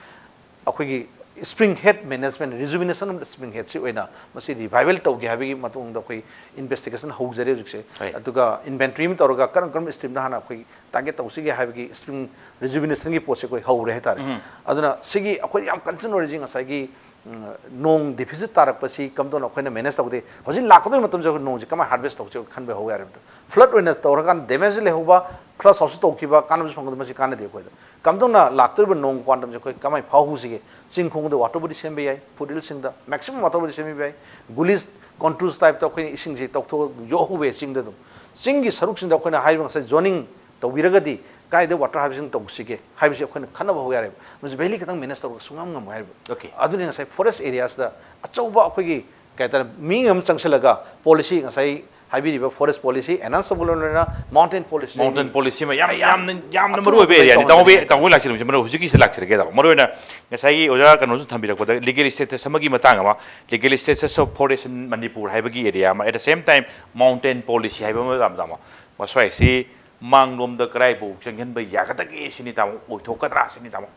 ꯑꯩꯈꯣꯏꯒꯤ spring head management, rejuvenation of the spring head ꯁꯤ ꯑꯣꯏꯅ ꯃꯁꯤ ꯔꯤꯚꯥꯏꯚꯦꯜ ꯇꯧꯒꯦ ꯍꯥꯏꯕꯒꯤ ꯃꯇꯨꯡꯗ ꯑꯩꯈꯣꯏ ꯏꯟꯚꯦꯁꯇꯤꯒꯦꯁꯟ ꯍꯧꯖꯔꯦ ꯍꯧꯖꯤꯛꯁꯦ꯫ ꯍꯣꯏ꯫ ꯑꯗꯨꯒ ꯏꯟꯚꯦꯟꯇ꯭ꯔꯤ ꯑꯃ ꯇꯧꯔꯒ ꯀꯔꯝ ꯀꯔꯝꯕ ꯁ꯭ꯇ꯭ꯔꯤꯝꯗ ꯍꯥꯟꯅ ꯑꯩꯈꯣꯏ ꯇꯥꯔꯒꯦꯠ ꯇꯧꯁꯤꯒꯦ ꯍꯥꯏꯕꯒꯤ spring rejuvenation ꯒꯤ ꯄꯣꯠꯁꯦ ꯑꯩꯈꯣꯏ ꯍꯧꯔꯦ ꯍꯥꯏꯇꯥꯔꯦ꯫ ꯎꯝ꯫ ꯑꯗꯨꯅ ꯁꯤꯒꯤ ꯑꯩꯈꯣꯏ ꯌꯥꯝ ꯀꯟꯁꯔꯟ ꯑꯣꯏꯔꯤꯁꯤ ꯉꯁꯥꯏꯒꯤ, ꯎꯝ, ꯅꯣꯡ ꯗꯤꯐꯤꯁꯤꯠ ꯇꯥꯔꯛꯄꯁꯤ ꯀꯝꯗꯧꯅ ꯑꯩꯈꯣꯏꯅ ꯃꯦꯅꯦꯖ ꯇꯧꯒꯗꯦ, ꯍꯧꯖꯤꯛ ꯂꯥꯛꯀꯗꯧꯔꯤꯕ ꯃꯇꯝꯁꯤꯗ ꯑꯩꯈꯣꯏ ꯅꯣꯡꯁꯤ ꯀꯃꯥꯏꯅ ꯍꯥꯔꯚꯦꯁ ꯇꯧꯁꯤ ꯈꯟꯕ ꯍꯧ ꯌꯥꯔꯦ꯫ ꯐ꯭ꯂꯠ ꯑꯣꯏꯅ ꯇꯧꯔꯀꯥꯟꯗ ꯗꯦꯃꯦꯖ ꯂꯩꯍꯧꯕ, ꯐ꯭ꯂꯠ ꯍꯥꯎꯁ ꯇꯧꯈꯤꯕ, ꯀꯥꯟꯅꯕꯁꯨ ꯐꯪꯒꯗꯕ, ꯃꯁꯤ ꯀꯥꯟꯅꯗꯦ ꯑꯩꯈꯣꯏꯗ꯫ ꯀꯝꯗꯧꯅ ꯂꯥꯛꯇꯧꯔꯤꯕ ꯅꯣꯡ ꯀ꯭ꯋꯥꯟꯇꯝꯁꯦ ꯑꯩꯈꯣꯏ ꯀꯃꯥꯏꯅ ꯐꯥꯍꯧꯁꯤꯒꯦ? ꯆꯤꯡ ꯈꯣꯡꯗ ꯋꯥꯇꯔ ꯕꯣꯗꯤ ꯁꯦꯝꯕ ꯌꯥꯏ, ꯐꯨꯠ ꯍꯤꯜꯁꯤꯡꯗ ꯃꯦꯛꯁꯤꯃꯝ ꯋꯥꯇꯔ ꯕꯣꯗꯤ ꯁꯦꯝꯕꯤꯕ ꯌꯥꯏ꯫ ꯒꯨꯂꯤꯁ ꯀꯣꯟꯇꯨꯔꯁ ꯇꯥꯏꯞꯇ ꯑꯩꯈꯣꯏꯅ ꯏꯁꯤꯡꯁꯦ ꯇꯧꯊꯣꯛꯑ ꯌꯣꯛꯍꯧꯕ ꯌꯥꯏ ꯆꯤꯡꯗ ꯑꯗꯨꯝ꯫ ꯆꯤꯡꯒꯤ ꯁꯔꯨꯛꯁꯤꯡꯗ ꯑꯩꯈꯣꯏꯅ ꯍꯥꯏꯔꯤꯕ ꯉꯁꯥꯏ ꯖꯣꯅꯤꯡ ꯇꯧꯕꯤꯔꯒꯗꯤ ꯀꯥꯏꯗ ꯋꯥꯇꯔ ꯍꯥꯔꯚꯦꯁꯇꯤꯡ ꯇꯧꯁꯤꯒꯦ ꯍꯥꯏꯕꯁꯤ ꯑꯩꯈꯣꯏꯅ ꯈꯟꯅꯕ ꯍꯧ ꯌꯥꯔꯦꯕ꯫ ꯃꯁꯤ ꯚꯦꯂꯤ ꯈꯛꯇꯪ ꯃꯦꯅꯦꯖ ꯇꯧꯔꯒ ꯁꯨꯡꯉꯝ ꯉꯝꯃꯣꯏ ꯍꯥꯏꯔꯤꯕ꯫ ꯑꯣꯀꯦ꯫ ꯑꯗꯨꯅꯤ ꯉꯁꯥꯏ ꯐꯣꯔꯦꯁ ꯑꯦꯔꯤꯌꯥꯁꯤꯗ ꯑꯆꯧꯕ ꯑꯩꯈꯣꯏꯒꯤ, ꯀꯩ ꯍꯥꯏꯇꯥꯔꯦ, ꯃꯤꯠꯌꯦꯡ ꯑꯃ ꯆꯪꯁꯤꯜꯂꯒ ꯄꯣꯂꯤꯁꯤ, ꯉꯁꯥꯏ ꯍꯥꯏꯕꯤꯔꯤꯕ ꯐꯣꯔꯦꯁ ꯄꯣꯂꯤꯁꯤ ꯑꯦꯅꯥꯎꯟꯁ ꯇꯧꯕ ꯂꯣꯏꯅꯅ ꯃꯥꯎꯟꯇꯦꯟ ꯄꯣꯂꯤꯁꯤ, ꯃꯥꯎꯟꯇꯦꯟ ꯄꯣꯂꯤꯁꯤ ꯑꯃ ꯌꯥꯝ, ꯌꯥꯝꯅ, ꯌꯥꯝꯅ ꯑꯊꯨꯕ ꯃꯔꯨ ꯑꯣꯏꯕ ꯃꯇꯝꯗ ꯑꯦꯔꯤꯌꯥꯅꯤ꯫ ꯇꯥꯃꯣ, ꯇꯧꯒꯗꯕ ꯇꯥꯃꯣ ꯂꯥꯛꯆꯔꯤꯕꯁꯤ ꯃꯔꯨ ꯍꯧꯖꯤꯛꯀꯤꯁꯤꯗ ꯂꯥꯛꯆꯔꯒꯦ, ꯇꯥꯃꯣ꯫ ꯃꯔꯨ ꯑꯣꯏꯅ ꯉꯁꯥꯏꯒꯤ ꯑꯣꯖꯥ ꯀꯩꯅꯣꯁꯨ ꯊꯝꯕꯤꯔꯛꯄꯗ ꯂꯤꯒꯦꯜ ꯁ꯭ꯇꯦꯇꯁ ꯑꯃꯒꯤ ꯃꯇꯥꯡ ꯑꯃ, ꯂꯤꯒꯦꯜ ꯁ꯭ꯇꯦꯇꯁ ꯑꯣꯐ ꯐꯣꯔꯦꯁ ꯏꯟ ꯃꯅꯤꯄꯨꯔ ꯍꯥꯏꯕꯒꯤ ꯑꯦꯔꯤꯌꯥ ꯑꯃ, at the same time mountain policy ꯍꯥꯏꯕ ꯑꯃ, ꯇꯥꯃꯣ, ꯇꯥꯃꯣ꯫ ꯃꯁ꯭ꯋꯥꯏꯁꯤ ꯃꯥꯡꯂꯣꯝꯗ ꯀꯗꯥꯏꯐꯥꯎ ꯆꯪꯍꯟꯕ ꯌꯥꯒꯗꯒꯦ ꯁꯤꯅꯤ, ꯇꯥꯃꯣ, ꯑꯣꯏꯊꯣꯛꯀꯗ꯭ꯔꯥ ꯁꯤꯅꯤ, ꯇꯥꯃꯣ꯫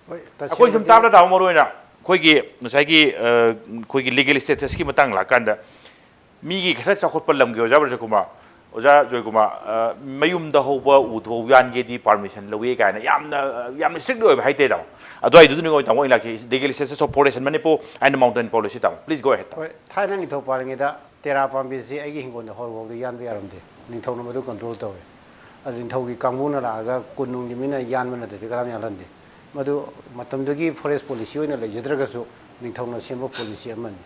ꯍꯣꯏ, ꯑꯩꯈꯣꯏ ꯁꯨꯝ ꯇꯁꯦꯡꯅꯗꯤ ꯇꯥꯕꯗ, ꯇꯥꯃꯣ, ꯃꯔꯨ ꯑꯣꯏꯅ ꯑꯩꯈꯣꯏꯒꯤ ꯉꯁꯥꯏꯒꯤ, ꯑ, ꯑꯩꯈꯣꯏꯒꯤ ꯂꯤꯒꯦꯜ ꯁ꯭ꯇꯦꯇꯁꯀꯤ ꯃꯇꯥꯡ ꯂꯥꯛꯀꯥꯟꯗ, ꯃꯤꯒꯤ ꯈꯔ ꯆꯥꯎꯈꯠꯄ ꯂꯝꯒꯤ, ꯑꯣꯖꯥ ꯕ꯭ꯔꯖꯀꯨꯃꯥꯔ, ꯑꯣꯖꯥ ꯖꯣꯏꯀꯨꯃꯥꯔ, ꯑ, ꯃꯌꯨꯝꯗ ꯍꯧꯕ ꯎꯗꯨꯐꯥꯎ ꯌꯥꯟꯒꯦꯗꯤ ꯄꯥꯔꯃꯤꯁꯟ ꯂꯧꯏ ꯀꯥꯏꯅ ꯌꯥꯝꯅ, ꯌꯥꯝꯅ ꯏꯁꯇ꯭ꯔꯤꯛ ꯑꯣꯏꯕ ꯍꯥꯏꯇꯥꯔꯦ, ꯇꯥꯃꯣ꯫ ꯑꯗꯨꯋꯥꯏꯗꯨꯗꯅꯤ ꯑꯩꯈꯣꯏ ꯇꯥꯃꯣ ꯑꯩꯅ ꯂꯥꯛꯈꯤ, legal status of forest in Manipur and mountain policy, ꯇꯥꯃꯣ꯫ Please go ahead, ꯇꯥꯃꯣ꯫ ꯍꯣꯏ, ꯊꯥꯏꯅ ꯅꯤꯡꯊꯧ ꯄꯥꯜꯂꯤꯉꯩꯗ ꯇꯦꯔꯥ ꯄꯥꯝꯕꯤꯁꯤ ꯑꯩꯒꯤ ꯍꯤꯡꯒꯣꯜꯗ ꯍꯧꯔꯐꯥꯎꯗ ꯌꯥꯟꯕ ꯌꯥꯔꯝꯗꯦ꯫ ꯅꯤꯡꯊꯧꯅ ꯃꯗꯨ ꯀꯟꯇ꯭ꯔꯣꯜ ꯇꯧꯋꯦ꯫ ꯑꯗꯨ ꯅꯤꯡꯊꯧꯒꯤ ꯀꯥꯡꯕꯨꯅ ꯂꯥꯛꯑꯒ ꯀꯨꯟꯅꯨꯡꯒꯤ ꯃꯤꯅ ꯌꯥꯟꯕ ꯅꯠꯇ꯭ꯔꯗꯤ ꯀꯅꯥꯝ ꯌꯥꯜꯍꯟꯗꯦ꯫ ꯃꯗꯨ ꯃꯇꯝꯗꯨꯒꯤ ꯐꯣꯔꯦꯁ ꯄꯣꯂꯤꯁꯤ ꯑꯣꯏꯅ ꯂꯩꯖꯗ꯭ꯔꯒꯁꯨ ꯅꯤꯡꯊꯧꯅ ꯁꯦꯝꯕ ꯄꯣꯂꯤꯁꯤ ꯑꯃꯅꯤ꯫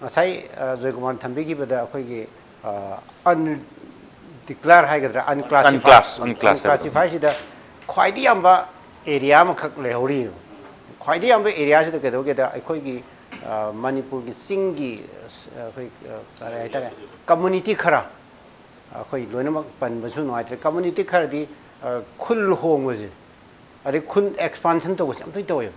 ꯉꯁꯥꯏ, ꯑ, ꯖꯣꯏꯀꯨꯃꯥꯔꯅ ꯊꯝꯕꯤꯈꯤꯕꯗ ꯑꯩꯈꯣꯏꯒꯤ, ꯑ, ꯑꯟ ꯗꯤꯀ꯭ꯂꯦꯌꯔ ꯍꯥꯏꯒꯗ꯭ꯔꯥ, ꯑꯟꯀ꯭ꯂꯥꯁꯤꯐꯥꯏ, ꯑꯟꯀ꯭ꯂꯥꯁ, ꯑꯟꯀ꯭ꯂꯥꯁ ꯍꯥꯏꯕꯗꯣ꯫ ꯑꯟꯀ꯭ꯂꯥꯁꯤꯐꯥꯏꯁꯤꯗ ꯈ꯭ꯋꯥꯏꯗꯒꯤ ꯌꯥꯝꯕ ꯑꯦꯔꯤꯌꯥ ꯑꯃꯈꯛ ꯂꯩꯍꯧꯔꯤꯕ꯫ ꯈ꯭ꯋꯥꯏꯗꯒꯤ ꯌꯥꯝꯕ ꯑꯦꯔꯤꯌꯥꯁꯤꯗ ꯀꯩꯗꯧꯒꯦꯗ, ꯑꯩꯈꯣꯏꯒꯤ ꯃꯅꯤꯄꯨꯔꯒꯤ ꯆꯤꯡꯒꯤ ꯑꯩꯈꯣꯏ ꯀꯔꯤ ꯍꯥꯏꯇꯥꯔꯦ, ꯀꯝꯃꯨꯅꯤꯇꯤ ꯈꯔ, ꯑꯩꯈꯣꯏ ꯂꯣꯏꯅꯃꯛ ꯄꯟꯕꯁꯨ ꯅꯨꯡꯉꯥꯏꯇ꯭ꯔꯦ, ꯀꯝꯃꯨꯅꯤꯇꯤ ꯈꯔꯗꯤ ꯈꯨꯜ ꯍꯣꯡꯕꯁꯦ, ꯑꯗꯩ ꯈꯨꯜ ꯑꯦꯛꯁꯄꯥꯟꯁꯟ ꯇꯧꯕꯁꯦ ꯌꯥꯝ ꯇꯣꯏꯅ ꯇꯧꯋꯦꯕ꯫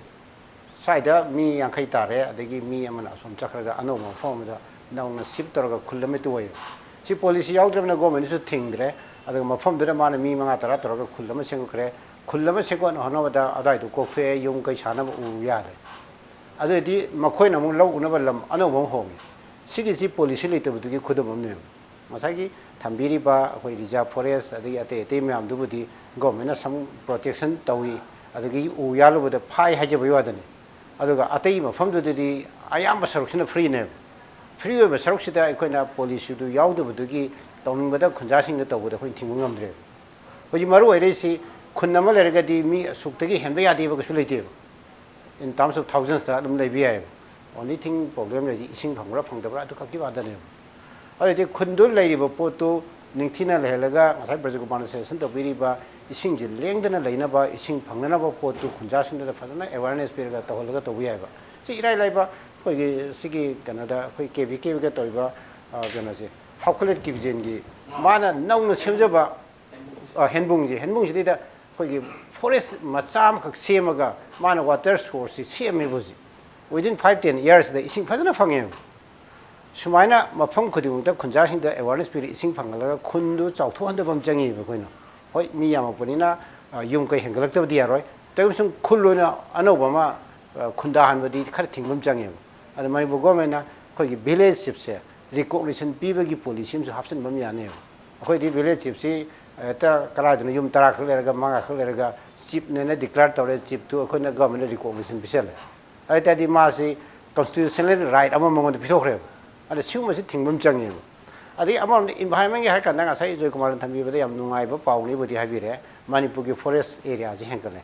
ꯁ꯭ꯋꯥꯏꯗ ꯃꯤ ꯌꯥꯡꯈꯩ ꯇꯥꯔꯦ, ꯑꯗꯒꯤ ꯃꯤ ꯑꯃꯅ ꯑꯁꯣꯝ ꯆꯠꯈ꯭ꯔꯒ ꯑꯅꯧꯕ ꯃꯐꯝ ꯑꯃꯗ ꯅꯧꯅ ꯁꯤꯞ ꯇꯧꯔꯒ ꯈꯨꯜ ꯑꯃ ꯇꯧꯋꯦꯕ꯫ ꯁꯤ ꯄꯣꯂꯤꯁꯤ ꯌꯥꯎꯗ꯭ꯔꯕꯅꯤꯅ ꯒꯣꯔꯃꯦꯟꯅꯁꯨ ꯊꯤꯡꯗ꯭ꯔꯦ꯫ ꯑꯗꯨꯒ ꯃꯐꯝꯗꯨꯗ ꯃꯥꯅ ꯃꯤ ꯃꯉꯥ ꯇꯔꯥ ꯇꯧꯔꯒ ꯈꯨꯜ ꯑꯃ ꯁꯦꯝꯒꯠꯈ꯭ꯔꯦ꯫ ꯈꯨꯜ ꯑꯃ ꯁꯦꯝꯒꯠꯅ ꯍꯣꯠꯅꯕꯗ ꯑꯗꯨꯋꯥꯏꯗꯣ ꯀꯣꯛꯊꯣꯛꯑꯦ, ꯌꯨꯝ ꯀꯩ ꯁꯥꯅꯕ ꯎ ꯌꯥꯗ꯭ꯔꯦ꯫ ꯑꯗꯨ ꯑꯣꯏꯔꯗꯤ ꯃꯈꯣꯏꯅ ꯑꯃꯨꯛ ꯂꯧ ꯎꯅꯕ ꯂꯝ ꯑꯅꯧꯕ ꯑꯃ ꯍꯣꯡꯉꯦ꯫ ꯁꯤꯒꯤꯁꯤ ꯄꯣꯂꯤꯁꯤ ꯂꯩꯇꯕꯗꯨꯒꯤ ꯈꯨꯗꯝ ꯑꯃꯅꯦꯕ꯫ ꯉꯁꯥꯏꯒꯤ ꯊꯝꯕꯤꯔꯤꯕ ꯑꯩꯈꯣꯏ ꯔꯤꯖꯥꯔꯚ ꯐꯣꯔꯦꯁ ꯑꯗꯒꯤ ꯑꯇꯩ ꯑꯇꯩ ꯃꯌꯥꯝꯗꯨꯕꯨꯗꯤ ꯒꯣꯔꯃꯦꯟꯅ ꯁꯝ ꯄ꯭ꯔꯣꯇꯦꯛꯁꯟ ꯇꯧꯏ, ꯑꯗꯒꯤ ꯎ ꯌꯥꯜꯂꯨꯕꯗ ꯐꯥꯏ ꯍꯥꯏꯖꯕꯒꯤ ꯋꯥꯗꯅꯤ꯫ ꯑꯗꯨꯒ ꯑꯇꯩ ꯃꯐꯝꯗꯨꯗꯗꯤ ꯑꯌꯥꯝꯕ ꯁꯔꯨꯛꯁꯤꯅ ꯐ꯭ꯔꯤꯅꯦꯕ꯫ ꯐ꯭ꯔꯤ ꯑꯣꯏꯕ ꯁꯔꯨꯛꯁꯤꯗ ꯑꯩꯈꯣꯏꯅ ꯄꯣꯂꯤꯁꯤꯗꯨ ꯌꯥꯎꯗꯕꯗꯨꯒꯤ ꯇꯧꯅꯤꯡꯕꯗ ꯈꯨꯟꯖꯥꯁꯤꯡꯗ ꯇꯧꯕꯗ ꯑꯩꯈꯣꯏꯅ ꯊꯤꯡꯕ ꯉꯝꯗ꯭ꯔꯦꯕ꯫ ꯍꯧꯖꯤꯛ ꯃꯔꯨ ꯑꯣꯏꯔꯛꯏꯁꯤ ꯈꯨꯟ ꯑꯃ ꯂꯩꯔꯒꯗꯤ ꯃꯤ ꯑꯁꯨꯛꯇꯒꯤ ꯍꯦꯟꯕ ꯌꯥꯗꯦꯕ ꯀꯩꯁꯨ ꯂꯩꯇꯦꯕ꯫ In terms of thousandsꯇ ꯑꯗꯨꯝ ꯂꯩꯕ ꯌꯥꯏꯑꯕ꯫ Only thing problem ꯂꯩꯔꯤꯁꯤ ꯏꯁꯤꯡ ꯐꯪꯕ꯭ꯔꯥ ꯐꯪꯗꯕ꯭ꯔꯥ ꯑꯗꯨ ꯈꯛꯀꯤ ꯋꯥꯗꯅꯦꯕ꯫ ꯑꯗꯨꯗꯤ ꯈꯨꯟꯗꯨ ꯂꯩꯔꯤꯕ ꯄꯣꯠꯇꯨ ꯅꯤꯡꯊꯤꯅ ꯂꯩꯍꯜꯂꯒ ꯉꯁꯥꯏ ꯕ꯭ꯔꯖꯀꯨꯃꯥꯔꯅ ꯁꯖꯦꯁꯟ ꯇꯧꯕꯤꯔꯤꯕ ꯏꯁꯤꯡꯁꯤ ꯂꯦꯡꯗꯅ ꯂꯩꯅꯕ, ꯏꯁꯤꯡ ꯐꯪꯅꯅꯕ ꯄꯣꯠꯇꯨ ꯈꯨꯟꯖꯥꯁꯤꯡꯗꯨꯗ ꯐꯖꯅ ꯑꯦꯋꯥꯔꯅꯦꯁ ꯄꯤꯔꯒ ꯇꯧꯍꯜꯂꯒ ꯇꯧꯕ ꯌꯥꯏꯕ꯫ ꯁꯤ ꯏꯔꯥꯏ ꯂꯥꯏꯕ ꯑꯩꯈꯣꯏꯒꯤ ꯁꯤꯒꯤ ꯀꯩꯅꯣꯗ ꯑꯩꯈꯣꯏ ꯀꯦ ꯚꯤ ꯀꯦ ꯚꯤꯒ ꯇꯧꯔꯤꯕ ꯀꯩꯅꯣꯁꯦ, ꯍꯥꯎꯈꯂꯦꯠ ꯀꯤꯕꯤꯖꯦꯟꯒꯤ ꯃꯥꯅ ꯅꯧꯅ ꯁꯦꯝꯖꯕ ꯍꯦꯟꯕꯨꯡꯁꯦ, ꯍꯦꯟꯕꯨꯡꯁꯤꯗꯩꯗ ꯑꯩꯈꯣꯏꯒꯤ ꯐꯣꯔꯦꯁ ꯃꯆꯥ ꯑꯃꯈꯛ ꯁꯦꯝꯃꯒ ꯃꯥꯅ ꯋꯥꯇꯔ ꯁꯣꯔꯁꯁꯤ ꯁꯦꯝꯃꯦꯕ ꯍꯧꯖꯤꯛ꯫ Within five ten yearsꯗ ꯏꯁꯤꯡ ꯐꯖꯅ ꯐꯪꯉꯦꯕ꯫ ꯁꯨꯃꯥꯏꯅ ꯃꯐꯝ ꯈꯨꯗꯤꯡꯃꯛꯇ ꯈꯨꯟꯖꯥꯁꯤꯡꯗ ꯑꯦꯋꯥꯔꯅꯦꯁ ꯄꯤꯔꯒ ꯏꯁꯤꯡ ꯐꯪꯍꯜꯂꯒ ꯈꯨꯟꯗꯨ ꯆꯥꯎꯊꯣꯛꯍꯟꯗꯕ ꯑꯃ ꯆꯪꯉꯤꯕ ꯑꯩꯈꯣꯏꯅ꯫ ꯍꯣꯏ, ꯃꯤ ꯌꯥꯝꯃꯛꯄꯅꯤꯅ ꯌꯨꯝ ꯀꯩ ꯍꯦꯟꯒꯠꯂꯛꯇꯕꯗꯤ ꯌꯥꯔꯣꯏ꯫ ꯇꯧꯔꯤꯕꯁꯨ ꯈꯨꯜ ꯑꯣꯏꯅ ꯑꯅꯧꯕ ꯑꯃ ꯈꯨꯟꯗꯥꯍꯟꯕꯗꯤ ꯈꯔ ꯊꯤꯡꯕ ꯑꯃ ꯆꯪꯉꯦꯕ꯫ ꯑꯗ ꯃꯅꯤꯄꯨꯔ ꯒꯣꯔꯃꯦꯟꯅ ꯑꯩꯈꯣꯏꯒꯤ ꯚꯤꯂꯦꯖ ꯆꯤꯞꯁꯦ ꯔꯤꯀꯣꯛꯅꯤꯁꯟ ꯄꯤꯕꯒꯤ ꯄꯣꯂꯤꯁꯤ ꯑꯃꯁꯨ ꯍꯥꯞꯆꯤꯟꯕ ꯑꯃ ꯌꯥꯅꯦꯕ꯫ ꯑꯩꯈꯣꯏꯗꯤ ꯚꯤꯂꯦꯖ ꯆꯤꯞꯁꯤ ꯍꯦꯛꯇ ꯀꯗꯥꯏꯗꯅꯣ ꯌꯨꯝ ꯇꯔꯥ ꯈꯛ ꯂꯩꯔꯒ ꯃꯉꯥ ꯈꯛ ꯂꯩꯔꯒ ꯆꯤꯞꯅꯦꯅ ꯗꯤꯀ꯭ꯂꯦꯌꯔ ꯇꯧꯔꯦ, ꯆꯤꯞꯇꯨ ꯑꯩꯈꯣꯏꯅ ꯒꯣꯔꯃꯦꯟꯗ ꯔꯤꯀꯣꯛꯅꯤꯁꯟ ꯄꯤꯁꯜꯂꯦ꯫ ꯑꯗꯨ ꯑꯣꯏꯇꯥꯔꯗꯤ ꯃꯥꯁꯤ ꯀꯟꯁꯇꯤꯇ꯭ꯌꯨꯁꯅꯦꯜ ꯔꯥꯏꯠ ꯑꯃ ꯃꯉꯣꯟꯗ ꯄꯤꯊꯣꯛꯈ꯭ꯔꯦꯕ꯫ ꯑꯗ ꯁꯤꯒꯨꯝꯕꯁꯤ ꯊꯤꯡꯕ ꯑꯃ ꯆꯪꯉꯦꯕ꯫ ꯑꯗꯒꯤ ꯑꯃꯔꯣꯝꯗ ꯏꯟꯚꯥꯏꯔꯟꯃꯦꯟꯒꯤ ꯍꯥꯏ ꯀꯥꯟꯗ ꯉꯁꯥꯏ ꯖꯣꯏꯀꯨꯃꯥꯔꯅ ꯊꯝꯕꯤꯕꯗ ꯌꯥꯝ ꯅꯨꯡꯉꯥꯏꯕ ꯄꯥꯎꯅꯤꯕꯨꯗꯤ ꯍꯥꯏꯕꯤꯔꯦ, ꯃꯅꯤꯄꯨꯔꯒꯤ ꯐꯣꯔꯦꯁ ꯑꯦꯔꯤꯌꯥꯁꯤ ꯍꯦꯟꯒꯠꯂꯦ꯫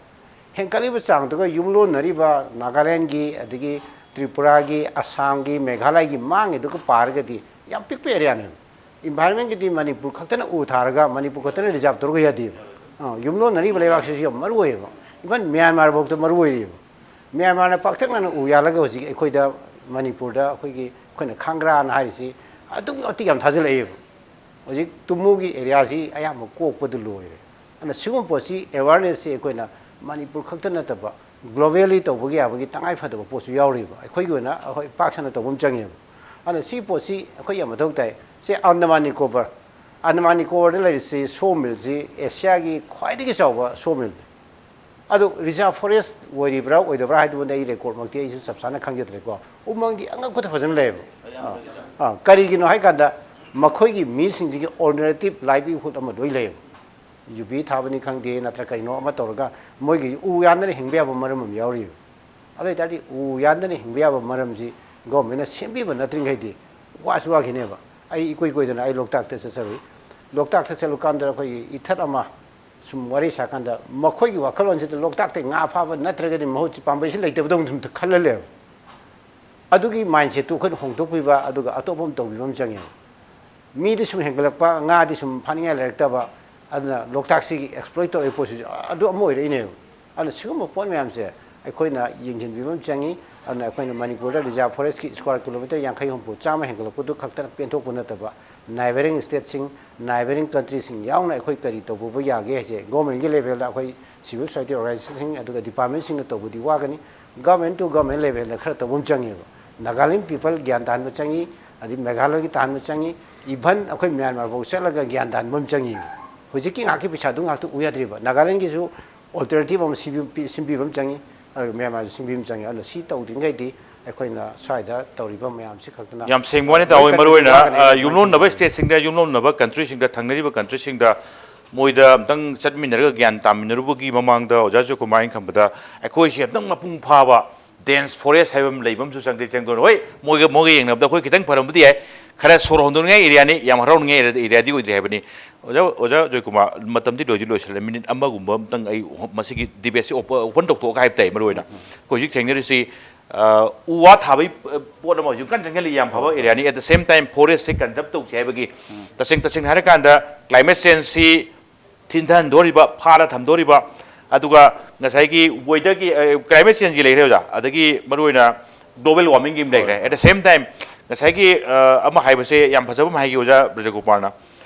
ꯍꯦꯟꯒꯠꯂꯤꯕ ꯆꯥꯡꯗꯨꯒ ꯌꯨꯝꯂꯣꯟꯅꯔꯤꯕ ꯅꯥꯒꯥꯂꯦꯟꯒꯤ ꯑꯗꯒꯤ ꯇ꯭ꯔꯤꯄꯨꯔꯥꯒꯤ, ꯑꯁꯥꯝꯒꯤ, ꯃꯦꯘꯥꯂꯌꯒꯤ ꯃꯥꯡꯉꯤꯗꯨꯒ ꯄꯥꯔꯒꯗꯤ ꯌꯥꯝ ꯄꯤꯛꯄ ꯑꯦꯔꯤꯌꯥꯅꯦꯕ꯫ ꯏꯟꯚꯥꯏꯔꯟꯃꯦꯟꯒꯤꯗꯤ ꯃꯅꯤꯄꯨꯔ ꯈꯛꯇꯅ ꯎ ꯊꯥꯔꯒ ꯃꯅꯤꯄꯨꯔ ꯈꯛꯇꯅ ꯔꯤꯖꯥꯔꯚ ꯇꯧꯔꯒ ꯌꯥꯗꯦꯕ꯫ ꯑꯥ, ꯌꯨꯝꯂꯣꯟꯅꯔꯤꯕ ꯂꯩꯕꯥꯛꯁꯤꯁꯨ ꯌꯥꯝ ꯃꯔꯨ ꯑꯣꯏꯌꯦꯕ꯫ ꯏꯚꯟ ꯃ꯭ꯌꯥꯟꯃꯥꯔꯐꯥꯎꯗ ꯃꯔꯨ ꯑꯣꯏꯔꯤꯕ꯫ ꯃ꯭ꯌꯥꯟꯃꯥꯔꯅ ꯄꯥꯛꯇꯛꯅꯅ ꯎ ꯌꯥꯜꯂꯒ ꯍꯧꯖꯤꯛ ꯑꯩꯈꯣꯏꯗ, ꯃꯅꯤꯄꯨꯔꯗ ꯑꯩꯈꯣꯏꯒꯤ, ꯑꯩꯈꯣꯏꯅ ꯈꯥꯡꯒ꯭ꯔꯥꯅ ꯍꯥꯏꯔꯤꯁꯤ ꯑꯗꯨꯛꯀꯤ ꯃꯇꯤꯛ ꯌꯥꯝ ꯊꯥꯖꯤꯜꯂꯛꯑꯦꯕ꯫ ꯍꯧꯖꯤꯛ ꯇꯨꯃꯨꯒꯤ ꯑꯦꯔꯤꯌꯥꯁꯤ ꯑꯌꯥꯝꯕ ꯀꯣꯛꯄꯗꯨ ꯂꯣꯏꯔꯦ꯫ ꯑꯗꯨꯅ ꯁꯤꯒꯨꯝꯕ ꯄꯣꯠꯁꯤ ꯑꯦꯋꯥꯔꯅꯦꯁꯁꯤ ꯑꯩꯈꯣꯏꯅ ꯃꯅꯤꯄꯨꯔ ꯈꯛꯇ ꯅꯠꯇꯕ globally ꯇꯧꯕꯒꯤ ꯌꯥꯕꯒꯤ ꯇꯉꯥꯏ ꯐꯗꯕ ꯄꯣꯠꯁꯨ ꯌꯥꯎꯔꯤꯕ꯫ ꯑꯩꯈꯣꯏꯒꯤ ꯑꯣꯏꯅ ꯑꯩꯈꯣꯏ ꯄꯥꯛ ꯁꯟꯅ ꯇꯧꯕ ꯑꯃ ꯆꯪꯉꯦꯕ꯫ ꯑꯗꯨꯅ ꯁꯤ ꯄꯣꯠꯁꯤ ꯑꯩꯈꯣꯏ ꯌꯥꯝ ꯃꯊꯧ ꯇꯥꯏ꯫ ꯁꯤ ꯑꯟꯗꯃꯥꯟ ꯅꯤꯀꯣꯕꯔ, ꯑꯟꯗꯃꯥꯟ ꯅꯤꯀꯣꯕꯔꯗ ꯂꯩꯔꯤꯁꯤ ꯁꯣ ꯃꯤꯜꯁꯤ ꯑꯦꯁꯤꯌꯥꯒꯤ ꯈ꯭ꯋꯥꯏꯗꯒꯤ ꯆꯥꯎꯕ ꯁꯣ ꯃꯤꯜꯅꯤ꯫ ꯑꯗꯨ ꯔꯤꯖꯥꯔꯚ ꯐꯣꯔꯦꯁ ꯑꯣꯏꯔꯤꯕ꯭ꯔꯥ ꯑꯣꯏꯗꯕ꯭ꯔꯥ ꯍꯥꯏꯗꯨꯃꯗꯤ ꯑꯩ ꯔꯦꯀꯣꯔꯗꯃꯛꯇꯤ ꯑꯩꯁꯨ ꯆꯞ ꯆꯥꯅ ꯈꯪꯖꯗ꯭ꯔꯦꯀꯣ꯫ ꯎꯃꯪꯗꯤ ꯑꯉꯛꯄꯗ ꯐꯖꯅ ꯂꯩꯌꯦꯕ꯫ ꯑꯥ, ꯑꯥ, ꯀꯔꯤꯒꯤꯅꯣ ꯍꯥꯏꯀꯥꯟꯗ ꯃꯈꯣꯏꯒꯤ ꯃꯤꯁꯤꯡꯁꯤꯒꯤ ꯑꯜꯇꯔꯅꯦꯇꯤꯞ ꯂꯥꯏꯚꯂꯤꯍꯨꯗ ꯑꯃ ꯂꯣꯏ ꯂꯩꯌꯦꯕ꯫ ꯌꯨꯕꯤ ꯊꯥꯕꯅꯤ ꯈꯪꯗꯦ, ꯅꯠꯇ꯭ꯔ ꯀꯔꯤꯅꯣ ꯑꯃ ꯇꯧꯔꯒ ꯃꯣꯏꯒꯤ ꯎ ꯌꯥꯟꯗꯅ ꯍꯤꯡꯕ ꯌꯥꯕ ꯃꯔꯝ ꯑꯃ ꯌꯥꯎꯔꯤꯕ꯫ ꯑꯗꯨ ꯑꯣꯏꯇꯥꯔꯗꯤ ꯎ ꯌꯥꯟꯗꯅ ꯍꯤꯡꯕ ꯌꯥꯕ ꯃꯔꯝꯁꯤ ꯒꯣꯔꯃꯦꯟꯅ ꯁꯦꯝꯕꯤꯕ ꯅꯠꯇ꯭ꯔꯤꯉꯩꯗꯤ ꯋꯥꯁꯨ ꯋꯥꯈꯤꯅꯦꯕ꯫ ꯑꯩ ꯏꯀꯨꯏ ꯀꯨꯏꯗꯅ ꯑꯩ ꯂꯣꯛꯇꯥꯛꯇ ꯆꯠꯆꯔꯨꯏ꯫ ꯂꯣꯛꯇꯥꯛꯇ ꯆꯠꯂꯨꯀꯥꯟꯗ ꯑꯩꯈꯣꯏꯒꯤ ꯏꯊꯠ ꯑꯃ ꯁꯨꯝ ꯋꯥꯔꯤ ꯁꯥꯀꯥꯟꯗ ꯃꯈꯣꯏꯒꯤ ꯋꯥꯈꯜꯂꯣꯟꯁꯤꯗ ꯂꯣꯛꯇꯥꯛꯇ ꯉꯥ ꯐꯥꯕ ꯅꯠꯇ꯭ꯔꯒꯗꯤ ꯃꯍꯨꯠꯁꯤ ꯄꯥꯝꯕꯩꯁꯤ ꯂꯩꯇꯕꯗꯧꯅ ꯁꯨꯝ ꯈꯜꯍꯜꯂꯦꯕ꯫ ꯑꯗꯨꯒꯤ ꯃꯥꯏꯟꯁꯦꯠꯇꯨ ꯑꯩꯈꯣꯏꯅ ꯍꯣꯡꯗꯣꯛꯄꯤꯕ, ꯑꯗꯨꯒ ꯑꯇꯣꯞꯄ ꯑꯃ ꯇꯧꯕꯤꯕ ꯑꯃ ꯆꯪꯉꯦꯕ꯫ ꯃꯤꯗꯤ ꯁꯨꯝ ꯍꯦꯟꯒꯠꯂꯛꯄ, ꯉꯥꯗꯤ ꯁꯨꯝ ꯐꯥꯅꯤꯡꯉꯥꯏ ꯂꯩꯔꯛꯇꯕ, ꯑꯗꯨꯅ ꯂꯣꯛꯇꯥꯛꯁꯤꯒꯤ ꯑꯦꯛꯁꯄ꯭ꯂꯣꯏꯠ ꯇꯧꯔꯛꯏ ꯄꯣꯠꯁꯤꯁꯨ ꯑꯗꯨ ꯑꯃ ꯑꯣꯏꯔꯛꯏꯅꯦꯕ꯫ ꯑꯗꯨꯅ ꯁꯤꯒꯨꯝꯕ ꯄꯣꯠ ꯃꯌꯥꯝꯁꯦ ꯑꯩꯈꯣꯏꯅ ꯌꯦꯡꯁꯤꯟꯕꯤꯕ ꯑꯃ ꯆꯪꯉꯤ꯫ ꯑꯗꯨꯅ ꯑꯩꯈꯣꯏꯅ ꯃꯅꯤꯄꯨꯔꯗ ꯔꯤꯖꯥꯔꯚ ꯐꯣꯔꯦꯁꯀꯤ ꯁ꯭ꯀ꯭ꯋꯥꯔ ꯀꯤꯂꯣꯃꯤꯇꯔ ꯌꯥꯡꯈꯩ ꯍꯨꯝꯐꯨ ꯆꯥꯝꯃ ꯍꯦꯟꯒꯠꯂꯛꯄꯗꯨ ꯈꯛꯇꯅ ꯄꯦꯟꯊꯣꯛꯄ ꯅꯠꯇꯕ, ꯅꯥꯏꯕꯔꯤꯡ ꯁ꯭ꯇꯦꯠꯁꯤꯡ, ꯅꯥꯏꯕꯔꯤꯡ ꯀꯟꯇ꯭ꯔꯤꯁꯤꯡ ꯌꯥꯎꯅ ꯑꯩꯈꯣꯏ ꯀꯔꯤ ꯇꯧꯕ ꯌꯥꯒꯦ ꯍꯥꯏꯁꯦ ꯒꯣꯔꯃꯦꯟꯒꯤ ꯂꯦꯚꯦꯜꯗ ꯑꯩꯈꯣꯏ ꯁꯤꯚꯤꯜ ꯁꯣꯁꯥꯏꯇꯤ ꯑꯣꯔꯒꯅꯥꯏꯖꯦꯁꯟꯁꯤꯡ ꯑꯗꯨꯒ ꯗꯤꯄꯥꯔꯠꯃꯦꯟꯁꯤꯡꯅ ꯇꯧꯕꯗꯤ ꯋꯥꯒꯅꯤ꯫ ꯒꯣꯔꯃꯦꯟ ꯇꯨ ꯒꯣꯔꯃꯦꯟ ꯂꯦꯚꯦꯜꯗ ꯈꯔ ꯇꯧꯕ ꯑꯃ ꯆꯪꯉꯦꯕ꯫ ꯅꯥꯒꯥꯂꯦꯟ ꯄꯤꯄꯜ ꯒ꯭ꯌꯥꯟ ꯇꯥꯍꯟꯕ ꯆꯪꯉꯤ, ꯑꯗꯩ ꯃꯦꯘꯥꯂꯌꯒꯤ ꯇꯥꯍꯟꯕ ꯆꯪꯉꯤ, ꯏꯚꯟ ꯑꯩꯈꯣꯏ ꯃ꯭ꯌꯥꯟꯃꯥꯔꯐꯥꯎ ꯆꯠꯂꯒ ꯒ꯭ꯌꯥꯟ ꯇꯥꯍꯟꯕ ꯑꯃ ꯆꯪꯉꯤ꯫ ꯍꯧꯖꯤꯛꯀꯤ ꯉꯥꯏꯍꯥꯛꯀꯤ ꯄꯩꯁꯥꯗꯨ ꯉꯥꯏꯍꯥꯛꯇ ꯎ ꯌꯥꯗ꯭ꯔꯤꯕ꯫ ꯅꯥꯒꯥꯂꯦꯟꯒꯤꯁꯨ ꯑꯜꯇꯔꯅꯦꯇꯤꯚ ꯑꯃ ꯁꯤꯟꯕꯤ-, ꯁꯤꯟꯕꯤꯕ ꯑꯃ ꯆꯪꯉꯤ, ꯑꯗꯨꯒ ꯃ꯭ꯌꯥꯟꯃꯥꯔꯁꯨ ꯁꯤꯟꯕꯤꯕ ꯑꯃ ꯆꯪꯉꯤ꯫ ꯑꯗꯨꯅ ꯁꯤ ꯇꯧꯗ꯭ꯔꯤꯉꯩꯗꯤ ꯑꯩꯈꯣꯏꯅ ꯁ꯭ꯋꯥꯏꯗ ꯇꯧꯔꯤꯕ ꯃꯌꯥꯝꯁꯤ ꯈꯛꯇꯅ ꯌꯥꯝ ꯁꯦꯡꯕ ꯋꯥꯅꯤ, ꯇꯥꯃꯣ꯫ ꯃꯔꯨ ꯑꯣꯏꯅ, ꯋꯥꯒꯅꯤ ꯑ, ꯍꯥꯏꯅ ꯌꯨꯝꯂꯣꯟꯅꯕ ꯈꯟꯖꯩ꯫ ꯁ꯭ꯇꯦꯠꯁꯤꯡꯗ, ꯌꯨꯝꯂꯣꯟꯅꯕ ꯀꯟꯇ꯭ꯔꯤꯁꯤꯡꯗ, ꯊꯪꯅꯔꯤꯕ ꯀꯟꯇ꯭ꯔꯤꯁꯤꯡꯗ ꯃꯣꯏꯗ ꯑꯝꯇꯪ ꯆꯠꯃꯤꯟꯅꯔꯒ ꯒ꯭ꯌꯥꯟ ꯇꯥꯃꯤꯟꯅꯔꯨꯕꯒꯤ ꯃꯃꯥꯡꯗ, ꯑꯣꯖꯥ ꯖꯣꯏꯀꯨꯃꯥꯔ, ꯑꯩꯅ ꯈꯟꯕꯗ ꯑꯩꯈꯣꯏꯁꯤ ꯑꯝꯇꯪ ꯃꯄꯨꯡ ꯐꯥꯕ ꯗꯦꯟꯁ ꯐꯣꯔꯦꯁ ꯍꯥꯏꯕ ꯑꯃ ꯂꯩꯕ ꯑꯃꯁꯨ ꯆꯪꯗꯤ ꯆꯪꯗꯣꯏꯅꯤ꯫ ꯍꯣꯏ, ꯃꯣꯏꯒ, ꯃꯣꯏꯒ ꯌꯦꯡꯅꯕꯗ ꯑꯩꯈꯣꯏ ꯈꯤꯇꯪ ꯐꯔꯝꯕꯗꯤ ꯌꯥꯏ, ꯈꯔ ꯁꯣꯔ ꯍꯣꯟꯗꯣꯛꯅꯤꯡꯉꯥꯏ ꯑꯦꯔꯤꯌꯥꯅꯤ, ꯌꯥꯝ ꯍꯔꯥꯎꯅꯤꯡꯉꯥꯏ ꯑꯦꯔꯤꯌꯥꯗꯤ ꯑꯣꯏꯗ꯭ꯔꯤ ꯍꯥꯏꯕꯅꯤ꯫ ꯑꯣꯖꯥ, ꯑꯣꯖꯥ ꯖꯣꯏꯀꯨꯃꯥꯔ, ꯃꯇꯝꯗꯤ ꯂꯣꯏꯗꯤ ꯂꯣꯏꯁꯤꯜꯂꯦ, ꯃꯤꯅꯤꯠ ꯑꯃꯒꯨꯝꯕ ꯑꯝꯇꯪ ꯑꯩ ꯃꯁꯤꯒꯤ ꯗꯤꯕꯦꯠꯁꯤ ꯑꯣꯄ-, ꯑꯣꯄꯟ ꯇꯧꯊꯣꯛꯑꯒ ꯍꯥꯏꯕ ꯇꯥꯏ꯫ ꯃꯔꯨ ꯑꯣꯏꯅ ꯑꯩꯈꯣꯏ ꯍꯧꯖꯤꯛ ꯊꯦꯡꯅꯔꯤꯁꯤ, ꯑ, ꯎ ꯋꯥ ꯊꯥꯕꯒꯤ, ꯑ, ꯄꯣꯠ ꯑꯃ ꯍꯧꯖꯤꯛ ꯀꯟꯅ ꯆꯪꯁꯤꯜꯂꯤ, ꯌꯥꯝ ꯐꯕ ꯑꯦꯔꯤꯌꯥꯅꯤ꯫ At the same time, ꯐꯣꯔꯦꯁꯁꯦ ꯀꯟꯖꯔꯕ ꯇꯧꯁꯤ ꯍꯥꯏꯕꯒꯤ, ꯇꯁꯦꯡ ꯇꯁꯦꯡꯅ ꯍꯥꯏꯔꯀꯥꯟꯗ, ꯀ꯭ꯂꯥꯏꯃꯦꯠ ꯆꯦꯟꯖꯁꯤ ꯊꯤꯟꯊꯍꯟꯗꯣꯔꯤꯕ, ꯐꯥꯔ ꯊꯝꯗꯣꯔꯤꯕ, ꯑꯗꯨꯒ ꯉꯁꯥꯏꯒꯤ ꯋꯦꯗꯔꯒꯤ, ꯀ꯭ꯂꯥꯏꯃꯦꯠ ꯆꯦꯟꯖꯀꯤ ꯂꯩꯈ꯭ꯔꯦ ꯑꯣꯖꯥ, ꯑꯗꯒꯤ ꯃꯔꯨꯑꯣꯏꯅ ꯒ꯭ꯂꯣꯕꯦꯜ ꯋꯥꯔꯃꯤꯡꯒꯤ ꯑꯃ ꯂꯩꯈ꯭ꯔꯦ꯫ ꯑꯦꯠ ꯗ ꯁꯦꯝ ꯇꯥꯏꯝ, ꯉꯁꯥꯏꯒꯤ ꯑ, ꯑꯃ ꯍꯥꯏꯕꯁꯦ ꯌꯥꯝ ꯐꯖꯕ ꯑꯃ ꯍꯥꯏꯈꯤ ꯑꯣꯖꯥ ꯕ꯭ꯔꯖꯀꯨꯃꯥꯔꯅ,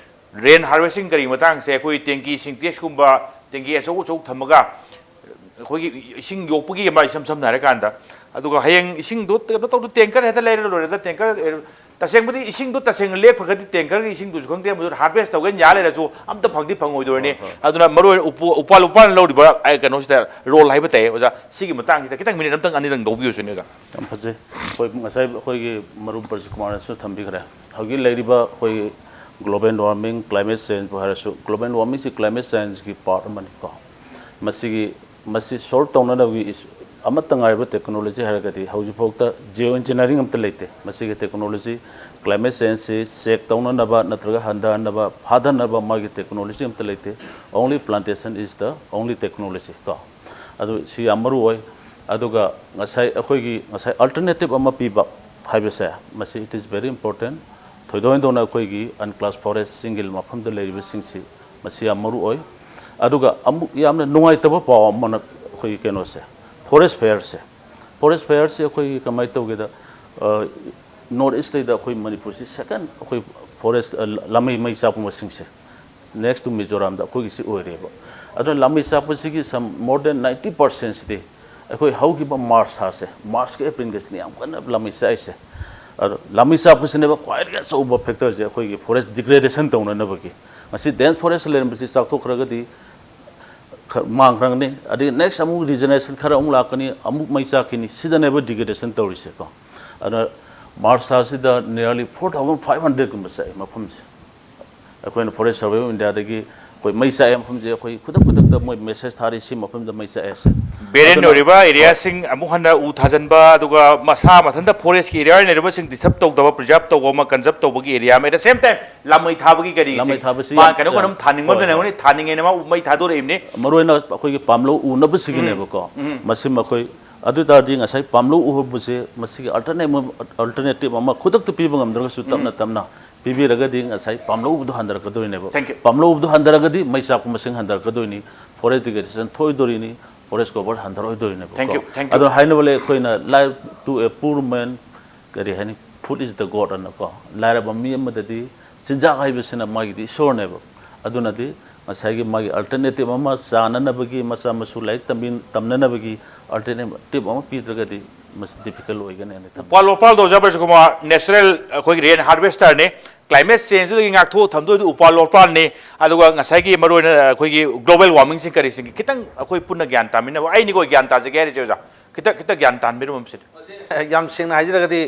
ꯔꯦꯟ ꯍꯥꯔꯚꯦꯁꯇꯤꯡ ꯀꯔꯤ ꯃꯇꯥꯡꯁꯦ ꯑꯩꯈꯣꯏ ꯇꯦꯡꯀꯤ, ꯁꯤꯟꯇꯦꯛꯁꯀꯨꯝꯕ ꯇꯦꯡꯀꯤ ꯑꯆꯧ ꯑꯆꯧ ꯊꯝꯃꯒ ꯑꯩꯈꯣꯏꯒꯤ ꯏꯁꯤꯡ ꯌꯣꯛꯄꯒꯤ ꯑꯃ, ꯏꯁꯝ ꯁꯝꯅ ꯍꯥꯏꯔꯀꯥꯟꯗ, ꯑꯗꯨꯒ ꯍꯌꯦꯡ ꯏꯁꯤꯡꯗꯣ ꯀꯩꯅꯣ ꯇꯧꯗ ꯇꯦꯡꯀꯔ ꯍꯦꯛꯇ ꯂꯩꯔ ꯂꯣꯏꯔꯦꯗ꯫ ꯇꯦꯡꯀꯔ, ꯇꯁꯦꯡꯕꯗꯤ ꯏꯁꯤꯡꯗꯣ ꯇꯁꯦꯡꯅ ꯂꯦꯛꯈ꯭ꯔꯒꯗꯤ ꯇꯦꯡꯀꯔꯒꯤ ꯏꯁꯤꯡꯗꯨꯁꯨ ꯈꯪꯗꯦ, ꯑꯃꯁꯨ ꯍꯥꯔꯚꯦꯁ ꯇꯧꯒꯦꯅ ꯌꯥ ꯂꯩꯔꯁꯨ ꯑꯝꯇ ꯐꯪꯗꯤ ꯐꯪꯉꯣꯏꯗꯣꯏꯅꯤ꯫ ꯍꯣꯏ, ꯍꯣꯏ꯫ ꯑꯗꯨꯅ ꯃꯔꯨ ꯑꯣꯏꯅ ꯎꯄꯨ-, ꯎꯄꯥꯜ ꯎꯄꯥꯜꯅ ꯂꯧꯔꯤꯕ, ꯑ, ꯀꯩꯅꯣꯁꯤꯗ ꯔꯣꯜ ꯍꯥꯏꯕ ꯇꯥꯏ ꯑꯣꯖꯥ꯫ ꯁꯤꯒꯤ ꯃꯇꯥꯡꯁꯤꯗ ꯈꯤꯇꯪ ꯃꯤꯅꯤꯠ ꯑꯝꯇꯪ ꯑꯅꯤꯗꯪ ꯂꯧꯕꯤꯌꯨꯁꯤꯅꯦ ꯑꯣꯖꯥ꯫ ꯌꯥꯝ ꯐꯖꯩ꯫ ꯑꯩꯈꯣꯏ ꯉꯁꯥꯏ ꯑꯩꯈꯣꯏꯒꯤ ꯃꯔꯨꯞ ꯕ꯭ꯔꯖꯀꯨꯃꯥꯔꯅꯁꯨ ꯊꯝꯕꯤꯈ꯭ꯔꯦ꯫ ꯍꯧꯖꯤꯛ ꯂꯩꯔꯤꯕ ꯑꯩꯈꯣꯏꯒꯤ ꯒ꯭ꯂꯣꯕꯦꯜ ꯋꯥꯔꯃꯤꯡ, ꯀ꯭ꯂꯥꯏꯃꯦꯠ ꯆꯦꯟꯖꯄꯨ ꯍꯥꯏꯔꯁꯨ, ꯒ꯭ꯂꯣꯕꯦꯜ ꯋꯥꯔꯃꯤꯡꯁꯤ ꯀ꯭ꯂꯥꯏꯃꯦꯠ ꯆꯦꯟꯖꯀꯤ ꯄꯥꯔꯠ ꯑꯃꯅꯤꯀꯣ꯫ ꯃꯁꯤꯒꯤ, ꯃꯁꯤ ꯁꯣꯜꯕ ꯇꯧꯅꯅꯕꯒꯤ ꯏꯁ-, ꯑꯃꯠꯇ ꯉꯥꯏꯔꯕ ꯇꯦꯛꯅꯣꯂꯣꯖꯤ ꯍꯥꯏꯔꯒꯗꯤ ꯍꯧꯖꯤꯛꯐꯥꯎꯗ ꯖꯤꯑꯣ ꯏꯟꯖꯤꯅꯤꯌꯥꯔꯤꯡ ꯑꯝꯇ ꯂꯩꯇꯦ꯫ ꯃꯁꯤꯒꯤ ꯇꯦꯛꯅꯣꯂꯣꯖꯤ, ꯀ꯭ꯂꯥꯏꯃꯦꯠ ꯆꯦꯟꯖꯁꯤ ꯆꯦꯛ ꯇꯧꯅꯅꯕ ꯅꯠꯇ꯭ꯔꯒ ꯍꯟꯊꯍꯟꯅꯕ, ꯐꯥꯊꯅꯕ ꯃꯥꯒꯤ ꯇꯦꯛꯅꯣꯂꯣꯖꯤ ꯑꯝꯇ ꯂꯩꯇꯦ꯫ Only plantation is the only technology ꯀꯣ꯫ ꯑꯗꯨ ꯁꯤ ꯌꯥꯝ ꯃꯔꯨ ꯑꯣꯏ꯫ ꯑꯗꯨꯒ ꯉꯁꯥꯏ ꯑꯩꯈꯣꯏꯒꯤ ꯉꯁꯥꯏ ꯑꯜꯇꯔꯅꯦꯇꯤꯞ ꯑꯃ ꯄꯤꯕ ꯍꯥꯏꯕꯁꯦ, ꯃꯁꯤ it is very important꯫ ꯊꯣꯏꯗꯣꯛ ꯍꯦꯟꯗꯣꯛꯅ ꯑꯩꯈꯣꯏꯒꯤ unclassed forest ꯁꯤꯡꯒꯤ ꯃꯐꯝꯗ ꯂꯩꯔꯤꯕꯁꯤꯡꯁꯤ, ꯃꯁꯤ ꯌꯥꯝ ꯃꯔꯨ ꯑꯣꯏ꯫ ꯑꯗꯨꯒ ꯑꯃꯨꯛ ꯌꯥꯝꯅ ꯅꯨꯡꯉꯥꯏꯇꯕ ꯄꯥꯎ ꯑꯃꯅ ꯑꯩꯈꯣꯏꯒꯤ ꯀꯩꯅꯣꯁꯦ, ꯐꯣꯔꯦꯁ ꯐꯥꯌꯔꯁꯦ꯫ ꯐꯣꯔꯦꯁ ꯐꯥꯌꯔꯁꯦ ꯑꯩꯈꯣꯏꯒꯤ ꯀꯃꯥꯏꯅ ꯇꯧꯒꯦꯗ, ꯑ, ꯅꯣꯔꯠ ꯏꯁꯇꯩꯗ ꯑꯩꯈꯣꯏ ꯃꯅꯤꯄꯨꯔꯁꯤ ꯁꯦꯀꯦꯟ ꯑꯩꯈꯣꯏ ꯐꯣꯔꯦꯁ, ꯑ, ꯂꯥꯃꯩ ꯃꯩ ꯆꯥꯛꯄ ꯃꯁꯤꯡꯁꯦ꯫ Next to ꯃꯤꯖꯣꯔꯥꯝꯗ ꯑꯩꯈꯣꯏꯒꯤꯁꯤ ꯑꯣꯏꯔꯦꯕ꯫ ꯑꯗꯨꯅ ꯂꯥꯃꯩ ꯆꯥꯛꯄꯁꯤꯒꯤ some more than ninety percent ꯁꯤꯗꯤ ꯑꯩꯈꯣꯏ ꯍꯧꯈꯤꯕ ꯃꯥꯔꯆ ꯊꯥꯁꯦ, ꯃꯥꯔꯆꯀ ꯑꯦꯄ꯭ꯔꯤꯜꯒꯁꯤꯅ ꯌꯥꯝ ꯀꯟꯅ ꯂꯥꯃꯩ ꯆꯥꯛꯏꯁꯦ꯫ ꯑꯗꯣ ꯂꯥꯃꯩ ꯆꯥꯛꯄꯁꯤꯅꯦꯕ ꯈ꯭ꯋꯥꯏꯗꯒꯤ ꯑꯆꯧꯕ ꯐꯦꯛꯇꯔꯁꯦ ꯑꯩꯈꯣꯏꯒꯤ ꯐꯣꯔꯦꯁ ꯗꯤꯒ꯭ꯔꯦꯗꯦꯁꯟ ꯇꯧꯅꯅꯕꯒꯤ꯫ ꯉꯁꯤ ꯗꯦꯟꯁ ꯐꯣꯔꯦꯁ ꯂꯩꯔꯝꯕꯁꯤ ꯆꯥꯛꯊꯣꯛꯈ꯭ꯔꯒꯗꯤ ꯈ-, ꯃꯥꯡꯈ꯭ꯔꯒꯅꯤ꯫ ꯑꯗꯒꯤ ꯅꯦꯛꯁ ꯑꯃꯨꯛ ꯔꯤꯖꯦꯅꯦꯔꯦꯁꯟ ꯈꯔ ꯑꯃꯨꯛ ꯂꯥꯛꯀꯅꯤ, ꯑꯃꯨꯛ ꯃꯩ ꯆꯥꯛꯈꯤꯅꯤ꯫ ꯁꯤꯗꯅꯦꯕ ꯗꯤꯒ꯭ꯔꯦꯗꯦꯁꯟ ꯇꯧꯔꯤꯁꯦꯀꯣ꯫ ꯑꯗꯨꯅ March ꯊꯥꯁꯤꯗ nearly four thousand five hundred ꯀꯨꯝꯕ ꯆꯥꯛꯏ ꯃꯐꯝꯁꯦ꯫ ꯑꯩꯈꯣꯏꯅ Forest Survey of India ꯗꯒꯤ ꯑꯩꯈꯣꯏ ꯃꯩ ꯆꯥꯛꯑꯦ ꯃꯐꯝꯁꯦ, ꯑꯩꯈꯣꯏ ꯈꯨꯗꯛ ꯈꯨꯗꯛꯇ ꯃꯣꯏ ꯃꯦꯁꯦꯖ ꯊꯥꯔꯤ, ꯁꯤ ꯃꯐꯝꯗ ꯃꯩ ꯆꯥꯛꯑꯦꯁꯦ꯫ ꯕꯦꯔꯦꯟ ꯑꯗꯨꯅ ꯑꯣꯏꯔꯤꯕ ꯍꯣꯏ꯫ ꯑꯦꯔꯤꯌꯥꯁꯤꯡ ꯑꯃꯨꯛ ꯍꯟꯅ ꯎ ꯊꯥꯖꯤꯟꯕ, ꯑꯗꯨꯒ ꯃꯁꯥ ꯃꯊꯟꯇ ꯐꯣꯔꯦꯁꯀꯤ ꯑꯦꯔꯤꯌꯥ ꯂꯩꯔꯤꯕꯁꯤꯡ ꯗꯤꯁꯇꯔꯕ ꯇꯧꯗꯕ, ꯄ꯭ꯔꯤꯖꯥꯔꯕ ꯇꯧꯕ ꯑꯃ, ꯀꯟꯖꯔꯕ ꯇꯧꯕꯒꯤ ꯑꯦꯔꯤꯌꯥ ꯑꯃ, at the same time ꯂꯥꯃꯩ ꯊꯥꯕꯒꯤ ꯀꯔꯤ ꯂꯥꯃꯩ ꯊꯥꯕꯁꯤ ꯃꯥ ꯀꯩꯅꯣ ꯌꯥꯝ ꯀꯩꯅꯣꯝ ꯊꯥꯅꯤꯡꯕ ꯍꯣꯏ, ꯂꯩꯔꯝꯒꯅꯤ, ꯍꯣꯏ꯫ ꯊꯥꯅꯤꯡꯉꯦꯅ ꯃꯥ ꯎ ꯃꯩ ꯊꯥꯗꯣꯔꯛꯏꯕꯅꯤ꯫ ꯃꯔꯨꯑꯣꯏꯅ ꯑꯩꯈꯣꯏꯒꯤ ꯄꯥꯝꯂꯧ ꯎꯅꯕꯁꯤꯒꯤꯅꯦꯕꯀꯣ꯫ ꯎꯝ, ꯎꯝ꯫ ꯃꯁꯤꯃ ꯑꯩꯈꯣꯏ ꯑꯗꯨ ꯑꯣꯏ ꯇꯥꯔꯗꯤ ꯉꯁꯥꯏ ꯄꯥꯝꯂꯧ ꯎꯍꯧꯕꯁꯦ ꯃꯁꯤꯒꯤ ꯑꯜꯇꯔꯅꯦꯠ-, ꯑꯜꯇꯔꯅꯦꯇꯤꯞ ꯑꯃ ꯈꯨꯗꯛꯇ ꯄꯤꯕ ꯉꯝꯗ꯭ꯔꯒꯁꯨ ꯇꯞꯅ ꯎꯝ꯫ ꯇꯞꯅ ꯄꯤꯕꯤꯔꯒꯗꯤ ꯉꯁꯥꯏ ꯄꯥꯝꯂꯧꯕꯗꯣ ꯍꯟꯊꯔꯛꯀꯗꯣꯏꯅꯦꯕ꯫ Thank you. ꯄꯥꯝꯂꯧꯕꯗꯣ ꯍꯟꯊꯔꯒꯗꯤ ꯃꯩ ꯆꯥꯛꯄ ꯃꯁꯤꯡ ꯍꯟꯊꯔꯛꯀꯗꯣꯏꯅꯤ, forest degradation ꯊꯣꯛꯑꯣꯏꯗꯣꯔꯤꯅꯤ, forest cover ꯍꯟꯊꯔꯛꯑꯣꯏꯗꯣꯔꯤꯅꯦꯕ꯫ Thank you, thank you. ꯑꯗꯣ ꯍꯥꯏꯅꯕ ꯂꯩ, ꯑꯩꯈꯣꯏꯅ "Life to a poor man, ꯀꯔꯤ ꯍꯥꯏꯅꯤ, food is the God" ꯑꯅꯀꯣ, ꯂꯥꯏꯔꯕ ꯃꯤ ꯑꯃꯗꯗꯤ ꯆꯤꯟꯖꯥꯛ ꯍꯥꯏꯕꯁꯤꯅ ꯃꯥꯒꯤꯗꯤ ꯏꯁꯣꯔꯅꯦꯕ꯫ ꯑꯗꯨꯅꯗꯤ ꯉꯁꯥꯏꯒꯤ ꯃꯥꯒꯤ alternative ꯑꯃ, ꯆꯥꯅꯅꯕꯒꯤ, ꯃꯆꯥ ꯃꯁꯨ ꯂꯥꯏꯔꯤꯛ ꯇꯝꯕꯤ-, ꯇꯝꯅꯅꯕꯒꯤ alternative ꯑꯃ ꯄꯤꯗ꯭ꯔꯒꯗꯤ ꯃꯁꯤ difficult ꯑꯣꯏꯒꯅꯤ ꯍꯥꯏꯅ ꯊꯝꯖꯩ꯫ ꯎꯄꯥꯜ ꯋꯥꯄꯥꯜ ꯗꯣꯖꯥ ꯕ꯭ꯔꯖꯀꯨꯃꯥꯔ natural ꯑꯩꯈꯣꯏꯒꯤ rain harvesterꯅꯤ꯫ Climate changeꯗꯒꯤ ꯉꯥꯛꯊꯣꯛꯑ ꯊꯝꯗꯣꯏꯗꯨ ꯎꯄꯥꯜ ꯋꯥꯄꯥꯜꯅꯤ꯫ ꯑꯗꯨꯒ ꯉꯁꯥꯏꯒꯤ ꯃꯔꯨꯑꯣꯏꯅ ꯑꯩꯈꯣꯏꯒꯤ global warmingꯁꯤꯡ ꯀꯔꯤꯁꯤꯡꯒꯤ ꯈꯤꯇꯪ ꯑꯩꯈꯣꯏ ꯄꯨꯟꯅ ꯒ꯭ꯌꯥꯟ ꯇꯥꯃꯤꯟꯅꯕ, ꯑꯩꯅꯤꯀꯣ ꯒ꯭ꯌꯥꯟ ꯇꯥꯖꯒꯦ ꯍꯥꯏꯔꯤꯁꯦ ꯑꯣꯖꯥ, ꯈꯤꯇ ꯈꯤꯇ ꯒ꯭ꯌꯥꯟ ꯇꯥꯍꯟꯕꯤꯔꯝꯃꯣ ꯃꯁꯤꯗ꯫ ꯌꯥꯝ ꯁꯦꯡꯅ ꯍꯥꯏꯖꯔꯒꯗꯤ,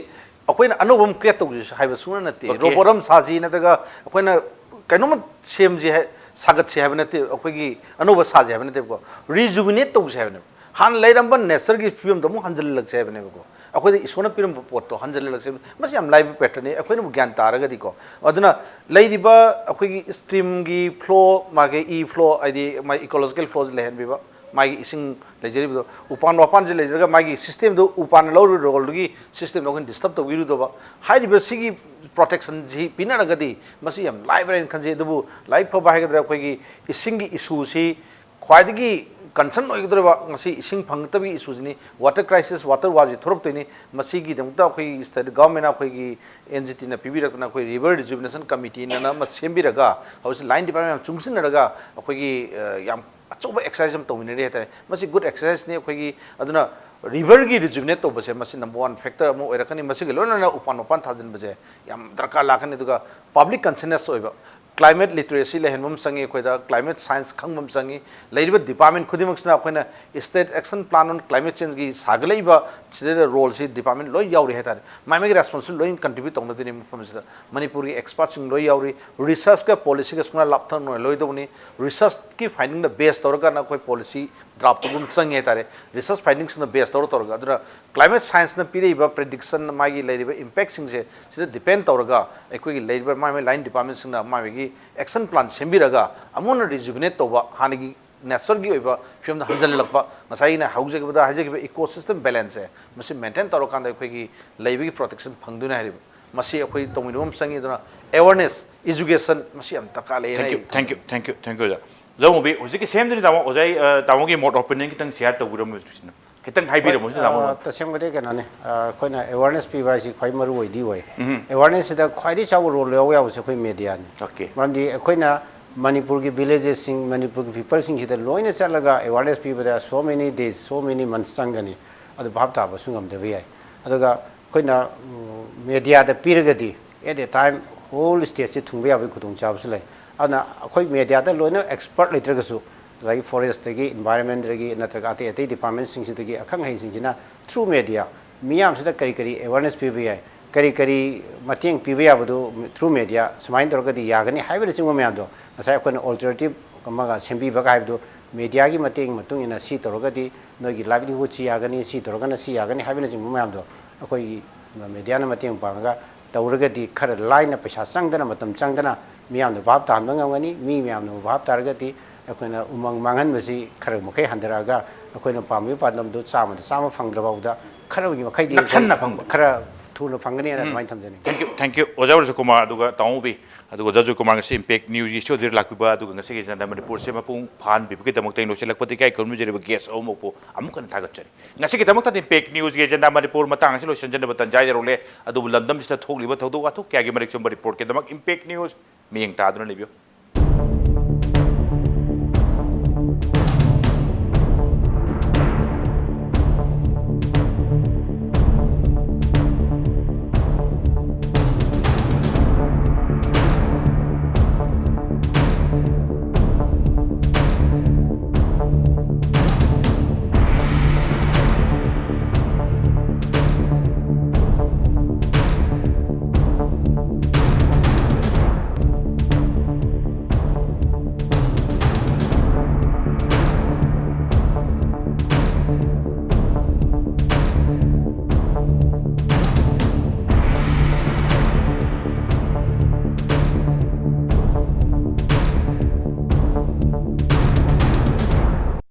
ꯑꯩꯈꯣꯏꯅ ꯑꯅꯧꯕ ꯑꯃ create ꯇꯧꯁꯤ ꯍꯥꯏꯕ ꯁꯨꯡꯅ ꯅꯠꯇꯦ꯫ Okay. Robot ꯑꯃ ꯁꯥꯁꯤ ꯅꯠꯇ꯭ꯔꯒ ꯑꯩꯈꯣꯏꯅ ꯀꯩꯅꯣꯝꯃ ꯁꯦꯝꯁꯤ ꯍꯥꯏ, ꯁꯥꯒꯠꯁꯤ ꯍꯥꯏꯕ ꯅꯠꯇꯦ꯫ ꯑꯩꯈꯣꯏꯒꯤ ꯑꯅꯧꯕ ꯁꯥꯁꯤ ꯍꯥꯏꯕ ꯅꯠꯇꯦꯕꯀꯣ, rejuvenate ꯇꯧꯁꯤ ꯍꯥꯏꯕꯅꯦꯕ꯫ ꯍꯥꯟꯅ ꯂꯩꯔꯝꯕ natureꯒꯤ ꯐꯤꯕꯝꯗꯣ ꯑꯃꯨꯛ ꯍꯟꯖꯤꯜꯍꯜꯂꯛꯁꯤ ꯍꯥꯏꯕꯅꯦꯕꯀꯣ꯫ ꯑꯩꯈꯣꯏꯗ ꯏꯁꯣꯔꯅ ꯄꯤꯔꯝꯕ ꯄꯣꯠꯇꯣ ꯍꯟꯖꯤꯜꯍꯜꯂꯛꯁꯤ ꯍꯥꯏꯕꯅꯤ꯫ ꯃꯁꯤ ꯌꯥꯝ ꯂꯥꯏꯕ patternꯅꯤ, ꯑꯩꯈꯣꯏꯅꯕꯨ ꯒ꯭ꯌꯥꯟ ꯇꯥꯔꯒꯗꯤꯀꯣ꯫ ꯑꯗꯨꯅ ꯂꯩꯔꯤꯕ ꯑꯩꯈꯣꯏꯒꯤ streamꯒꯤ flow, ꯃꯥꯒꯤ e flow, ꯍꯥꯏꯗꯤ ꯃꯥꯒꯤ ecological flowꯁꯦ ꯂꯩꯍꯟꯕꯤꯕ, ꯃꯥꯒꯤ ꯏꯁꯤꯡ ꯂꯩꯖꯔꯤꯕꯗꯣ, ꯎꯄꯥꯟ ꯋꯥꯄꯥꯟꯁꯦ ꯂꯩꯖꯔꯒ ꯃꯥꯒꯤ systemꯗꯣ, ꯎꯄꯥꯟꯅ ꯂꯧꯔꯤꯕ roleꯗꯨꯒꯤ systemꯗꯣ ꯑꯩꯈꯣꯏꯅ disturb ꯇꯧꯕꯤꯔꯨꯗꯕ꯫ ꯍꯥꯏꯔꯤꯕ ꯁꯤꯒꯤ protectionꯁꯤ ꯄꯤꯅꯔꯒꯗꯤ ꯃꯁꯤ ꯌꯥꯝ ꯂꯥꯏꯕ꯭ꯔꯥ ꯍꯥꯏꯅ ꯈꯟꯖꯩ꯫ ꯑꯗꯨꯕꯨ ꯂꯥꯏꯕꯛ ꯐꯕ ꯍꯥꯏꯒꯗ꯭ꯔꯥ, ꯑꯩꯈꯣꯏꯒꯤ ꯏꯁꯤꯡꯒꯤ issueꯁꯤ ꯈ꯭ꯋꯥꯏꯗꯒꯤ concern ꯑꯣꯏꯒꯗꯧꯔꯤꯕ ꯉꯁꯤ ꯏꯁꯤꯡ ꯐꯪꯉꯛꯇꯕꯒꯤ issueꯁꯤꯅꯤ꯫ Water crisis, water warꯁꯤ ꯊꯣꯔꯛꯇꯣꯏꯅꯤ꯫ ꯃꯁꯤꯒꯤꯗꯃꯛꯇ ꯑꯩꯈꯣꯏꯒꯤ state governmentꯅ, ꯑꯩꯈꯣꯏꯒꯤ NGTꯅ ꯄꯤꯕꯤꯔꯛꯇꯅ ꯑꯩꯈꯣꯏ river rejuvenation committeeꯅ ꯑꯃ ꯁꯦꯝꯕꯤꯔꯒ, ꯍꯧꯖꯤꯛ line department ꯌꯥꯝ ꯆꯨꯡꯁꯤꯟꯅꯔꯒ ꯑꯩꯈꯣꯏꯒꯤ, ꯑ, ꯌꯥꯝ ꯑꯆꯧꯕ exercise ꯑꯃ ꯇꯧꯃꯤꯟꯅꯔꯤ ꯍꯥꯏꯇꯥꯔꯦ꯫ ꯃꯁꯤ good exerciseꯅꯤ꯫ ꯑꯩꯈꯣꯏꯒꯤ, ꯑꯗꯨꯅ riverꯒꯤ rejuvenate ꯇꯧꯕꯁꯦ ꯃꯁꯤ number one factor ꯑꯃ ꯑꯣꯏꯔꯛꯀꯅꯤ꯫ ꯃꯁꯤꯒ ꯂꯣꯏꯅꯅ ꯎꯄꯥꯟ ꯋꯥꯄꯥꯟ ꯊꯥꯖꯤꯟꯕꯁꯦ ꯌꯥꯝ ꯗꯔꯀꯥꯔ ꯂꯥꯛꯀꯅꯤ꯫ ꯑꯗꯨꯒ public consciousness ꯑꯣꯏꯕ, climate literacy ꯂꯩꯍꯟꯕ ꯑꯃ ꯆꯪꯉꯤ꯫ ꯑꯩꯈꯣꯏꯗ climate science ꯈꯪꯕ ꯑꯃ ꯆꯪꯉꯤ꯫ ꯂꯩꯔꯤꯕ department ꯈꯨꯗꯤꯡꯃꯛꯁꯤꯅ ꯑꯩꯈꯣꯏꯅ state action plan on climate changeꯒꯤ ꯁꯥꯒꯠꯂꯛꯏꯕ ꯁꯤꯗꯩꯗ roleꯁꯤ department ꯂꯣꯏ ꯌꯥꯎꯔꯤ ꯍꯥꯏꯇꯥꯔꯦ꯫ ꯃꯥꯏ ꯃꯥꯏꯒꯤ responsibility ꯂꯣꯏ contribute ꯇꯧꯅꯗꯣꯏꯅꯤ ꯃꯐꯝꯁꯤꯗ꯫ ꯃꯅꯤꯄꯨꯔꯒꯤ expertꯁꯤꯡ ꯂꯣꯏ ꯌꯥꯎꯔꯤ꯫ Researchꯀ policyꯒ ꯁꯨꯡꯂꯥꯞ ꯂꯥꯞꯊꯣꯛꯅꯔꯣꯏꯗꯧꯕꯅꯤ꯫ Researchꯀꯤ findingꯗ base ꯇꯧꯔꯒꯅ ꯑꯩꯈꯣꯏ policy draft ꯇꯧꯕ ꯑꯃ ꯆꯪꯉꯦ ꯍꯥꯏꯇꯥꯔꯦ꯫ Research findingꯁꯤꯡꯗ base ꯇꯧꯔ ꯇꯧꯔꯒ꯫ ꯑꯗꯨꯅ climate scienceꯅ ꯄꯤꯔꯛꯏꯕ prediction, ꯃꯥꯒꯤ ꯂꯩꯔꯤꯕ impactꯁꯤꯡꯁꯦ ꯁꯤꯗ depend ꯇꯧꯔꯒ ꯑꯩꯈꯣꯏꯒꯤ ꯂꯩꯔꯤꯕ ꯃꯥꯏ ꯃꯥꯏ line departmentꯁꯤꯡꯅ ꯃꯥꯏ ꯃꯥꯒꯤ action plan ꯁꯦꯝꯕꯤꯔꯒ ꯑꯃꯨꯛ ꯍꯟꯅ rejuvenate ꯇꯧꯕ, ꯍꯥꯟꯅꯒꯤ natureꯒꯤ ꯑꯣꯏꯕ ꯐꯤꯕꯝꯗ ꯍꯟꯖꯤꯜꯂꯛꯄ, ꯉꯁꯥꯏ ꯑꯩꯅ ꯍꯧꯖꯈꯤꯕꯗ ꯍꯥꯏꯖꯈꯤꯕ ecosystem balanceꯁꯦ ꯃꯁꯤ maintain ꯇꯧꯔꯀꯥꯟꯗ ꯑꯩꯈꯣꯏꯒꯤ ꯂꯩꯕꯒꯤ protection ꯐꯪꯗꯣꯏꯅꯦ ꯍꯥꯏꯔꯤꯕ꯫ ꯃꯁꯤ ꯑꯩꯈꯣꯏ ꯇꯧꯃꯤꯟꯅꯕ ꯑꯃ ꯆꯪꯉꯤ꯫ ꯑꯗꯨꯅ awareness, education ꯃꯁꯤ ꯌꯥꯝ ꯗꯔꯀꯥꯔ ꯂꯩꯌꯦꯅ Thank you, ꯑꯩ thank you, thank you, thank you, ꯑꯣꯖꯥ꯫ ꯑꯣꯖꯥ ꯃꯣꯕꯤ, ꯍꯧꯖꯤꯛꯀꯤ ꯁꯦꯝꯗ꯭ꯔꯤ ꯇꯥꯃꯣ, ꯑꯣꯖꯥ, ꯑ, ꯇꯥꯃꯣꯒꯤ ꯃꯣꯠ ꯑꯣꯄꯤꯅꯤꯌꯟ ꯈꯤꯇꯪ ꯁꯤꯌꯥꯔ ꯇꯧꯕꯤꯔꯝꯃꯣ ꯁꯤꯅ꯫ ꯈꯤꯇꯪ ꯍꯥꯏꯕꯤꯔꯝꯃꯣ ꯁꯤꯅ ꯇꯥꯃꯣ꯫ ꯑ, ꯇꯁꯦꯡꯕꯗꯤ ꯀꯩꯅꯣꯅꯤ, ꯑ, ꯑꯩꯈꯣꯏꯅ awareness ꯄꯤꯕ ꯍꯥꯏꯁꯤ ꯈ꯭ꯋꯥꯏ ꯃꯔꯨ ꯑꯣꯏꯗꯤ ꯑꯣꯏ꯫ Awareness ꯁꯤꯗ ꯈ꯭ꯋꯥꯏꯗꯒꯤ ꯆꯥꯎꯕ ꯔꯣꯜ ꯂꯧꯕ ꯌꯥꯕꯁꯦ ꯑꯩꯈꯣꯏ ꯃꯦꯗꯤꯌꯥꯅꯤ꯫ Okay. ꯃꯔꯝꯗꯤ ꯑꯩꯈꯣꯏꯅ ꯃꯅꯤꯄꯨꯔꯒꯤ ꯚꯤꯂꯦꯖꯦꯁꯁꯤꯡ, ꯃꯅꯤꯄꯨꯔꯒꯤ ꯄꯤꯄꯜꯁꯤꯡꯁꯤꯗ ꯂꯣꯏꯅ ꯆꯠꯂꯒ awareness ꯄꯤꯕꯗ so many days, so many months ꯆꯪꯒꯅꯤ꯫ ꯑꯗꯨ ꯚꯥꯞ ꯇꯥꯕꯁꯨ ꯉꯝꯗꯕ ꯌꯥꯏ꯫ ꯑꯗꯨꯒ ꯑꯩꯈꯣꯏꯅ, ꯎꯝ, ꯃꯦꯗꯤꯌꯥꯗ ꯄꯤꯔꯒꯗꯤ at a time whole state ꯁꯦ ꯊꯨꯡꯕ ꯌꯥꯕꯒꯤ ꯈꯨꯗꯣꯡꯆꯥꯕꯁꯨ ꯂꯩ꯫ ꯑꯗꯨꯅ ꯑꯩꯈꯣꯏ ꯃꯦꯗꯤꯌꯥꯗ ꯂꯣꯏꯅ expert ꯂꯩꯇ꯭ꯔꯒꯁꯨ, ꯉꯁꯥꯏꯒꯤ forest ꯇꯒꯤ, environment ꯇꯒꯤ, ꯅꯠꯇ꯭ꯔꯒ ꯑꯇꯩ ꯑꯇꯩ department ꯁꯤꯡꯁꯤꯗꯒꯤ ꯑꯈꯪ ꯑꯍꯩꯁꯤꯡꯁꯤꯅ through media ꯃꯤꯌꯥꯝꯁꯤꯗ ꯀꯔꯤ ꯀꯔꯤ awareness ꯄꯤꯕ ꯌꯥꯏ, ꯀꯔꯤ ꯀꯔꯤ ꯃꯇꯦꯡ ꯄꯤꯕ ꯌꯥꯕꯗꯨ through media ꯁꯨꯃꯥꯏꯅ ꯇꯧꯔꯒꯗꯤ ꯌꯥꯒꯅꯤ ꯍꯥꯏꯕꯅꯆꯤꯡꯕ ꯃꯌꯥꯝꯗꯣ ꯉꯁꯥꯏ ꯑꯩꯈꯣꯏꯅ alternative ꯑꯃꯒ ꯁꯦꯝꯕꯤꯕꯒ ꯍꯥꯏꯕꯗꯨ, ꯃꯦꯗꯤꯌꯥꯒꯤ ꯃꯇꯦꯡ ꯃꯇꯨꯡ ꯏꯟꯅ ꯁꯤ ꯇꯧꯔꯒꯗꯤ ꯅꯣꯏꯒꯤ livelihood ꯁꯤ ꯌꯥꯒꯅꯤ, ꯁꯤ ꯇꯧꯔꯒꯅ ꯁꯤ ꯌꯥꯒꯅꯤ ꯍꯥꯏꯕꯅꯆꯤꯡꯕ ꯃꯌꯥꯝꯗꯣ ꯑꯩꯈꯣꯏꯒꯤ ꯃꯦꯗꯤꯌꯥꯅ ꯃꯇꯦꯡ ꯄꯥꯡꯉꯒ ꯇꯧꯔꯒꯗꯤ ꯈꯔ ꯂꯥꯏꯅ, ꯄꯩꯁꯥ ꯆꯪꯗꯅ, ꯃꯇꯝ ꯆꯪꯗꯅ ꯃꯤꯌꯥꯝꯗ ꯚꯥꯞ ꯇꯥꯍꯟꯕ ꯉꯝꯒꯅꯤ꯫ ꯃꯤ ꯃꯌꯥꯝꯅ ꯚꯥꯞ ꯇꯥꯔꯒꯗꯤ ꯑꯩꯈꯣꯏꯅ ꯎꯃꯪ ꯃꯥꯡꯍꯟꯕꯁꯤ ꯈꯔ ꯃꯈꯩ ꯍꯟꯊꯔꯛꯑꯒ ꯑꯩꯈꯣꯏꯅ ꯄꯥꯝꯃꯤꯕ ꯄꯥꯟꯗꯝꯗꯨ ꯆꯥꯝꯃꯗ ꯆꯥꯝꯃ ꯐꯪꯗ꯭ꯔꯕ ꯐꯥꯎꯗ ꯈꯔ ꯃꯈꯩꯗꯤ ꯑꯩꯈꯣꯏ ꯅꯛꯁꯟꯅ ꯐꯪꯕ꯫ ꯈꯔ ꯊꯨꯅ ꯐꯪꯒꯅꯤ ꯍꯥꯏꯅ ꯑꯗꯨꯃꯥꯏꯅ ꯊꯝꯖꯅꯤꯡꯉꯤ꯫ Thank you, thank you, ꯑꯣꯖꯥ ꯔꯥꯖꯀꯨꯃꯥꯔ ꯑꯗꯨꯒ ꯇꯥꯃꯣ ꯃꯣꯕꯤ, ꯑꯗꯨꯒ ꯑꯣꯖꯥ ꯖꯣꯏꯀꯨꯃꯥꯔ ꯉꯁꯤ Impact News ꯒꯤ studio ꯗ ꯂꯥꯛꯄꯤꯕ, ꯑꯗꯨꯒ ꯉꯁꯤꯒꯤ ꯖꯟꯗꯥ ꯃꯅꯤꯄꯨꯔꯁꯦ ꯃꯄꯨꯡ ꯐꯥꯍꯟꯕꯤꯕꯒꯤꯗꯃꯛꯇ ꯑꯩ ꯂꯣꯏꯁꯤꯜꯂꯛꯄꯗ ꯏꯀꯥꯏ ꯈꯨꯝꯅꯖꯔꯤꯕ guest ꯑꯍꯨꯝꯃꯛꯄꯨ ꯑꯃꯨꯛ ꯍꯟꯅ ꯊꯥꯒꯠꯆꯔꯤ꯫ ꯉꯁꯤꯒꯤꯗꯃꯛꯇꯗꯤ Impact News ꯒꯤ ꯖꯟꯗꯥ ꯃꯅꯤꯄꯨꯔ ꯃꯇꯥꯡ ꯑꯁꯤ ꯂꯣꯏꯁꯤꯟꯖꯅꯕ ꯇꯥꯟꯖꯥ ꯌꯧꯔꯛꯂꯦ꯫ ꯑꯗꯨꯕꯨ ꯂꯝꯗꯝꯁꯤꯗ ꯊꯣꯛꯂꯤꯕ ꯊꯧꯗꯣꯛ ꯋꯥꯊꯣꯛ ꯀꯌꯥꯒꯤ ꯃꯔꯤꯛ ꯆꯨꯝꯕ report ꯀꯤꯗꯃꯛ Impact News ꯃꯤꯠꯌꯦꯡ ꯇꯥꯗꯨꯅ ꯂꯩꯕꯤꯌꯨ꯫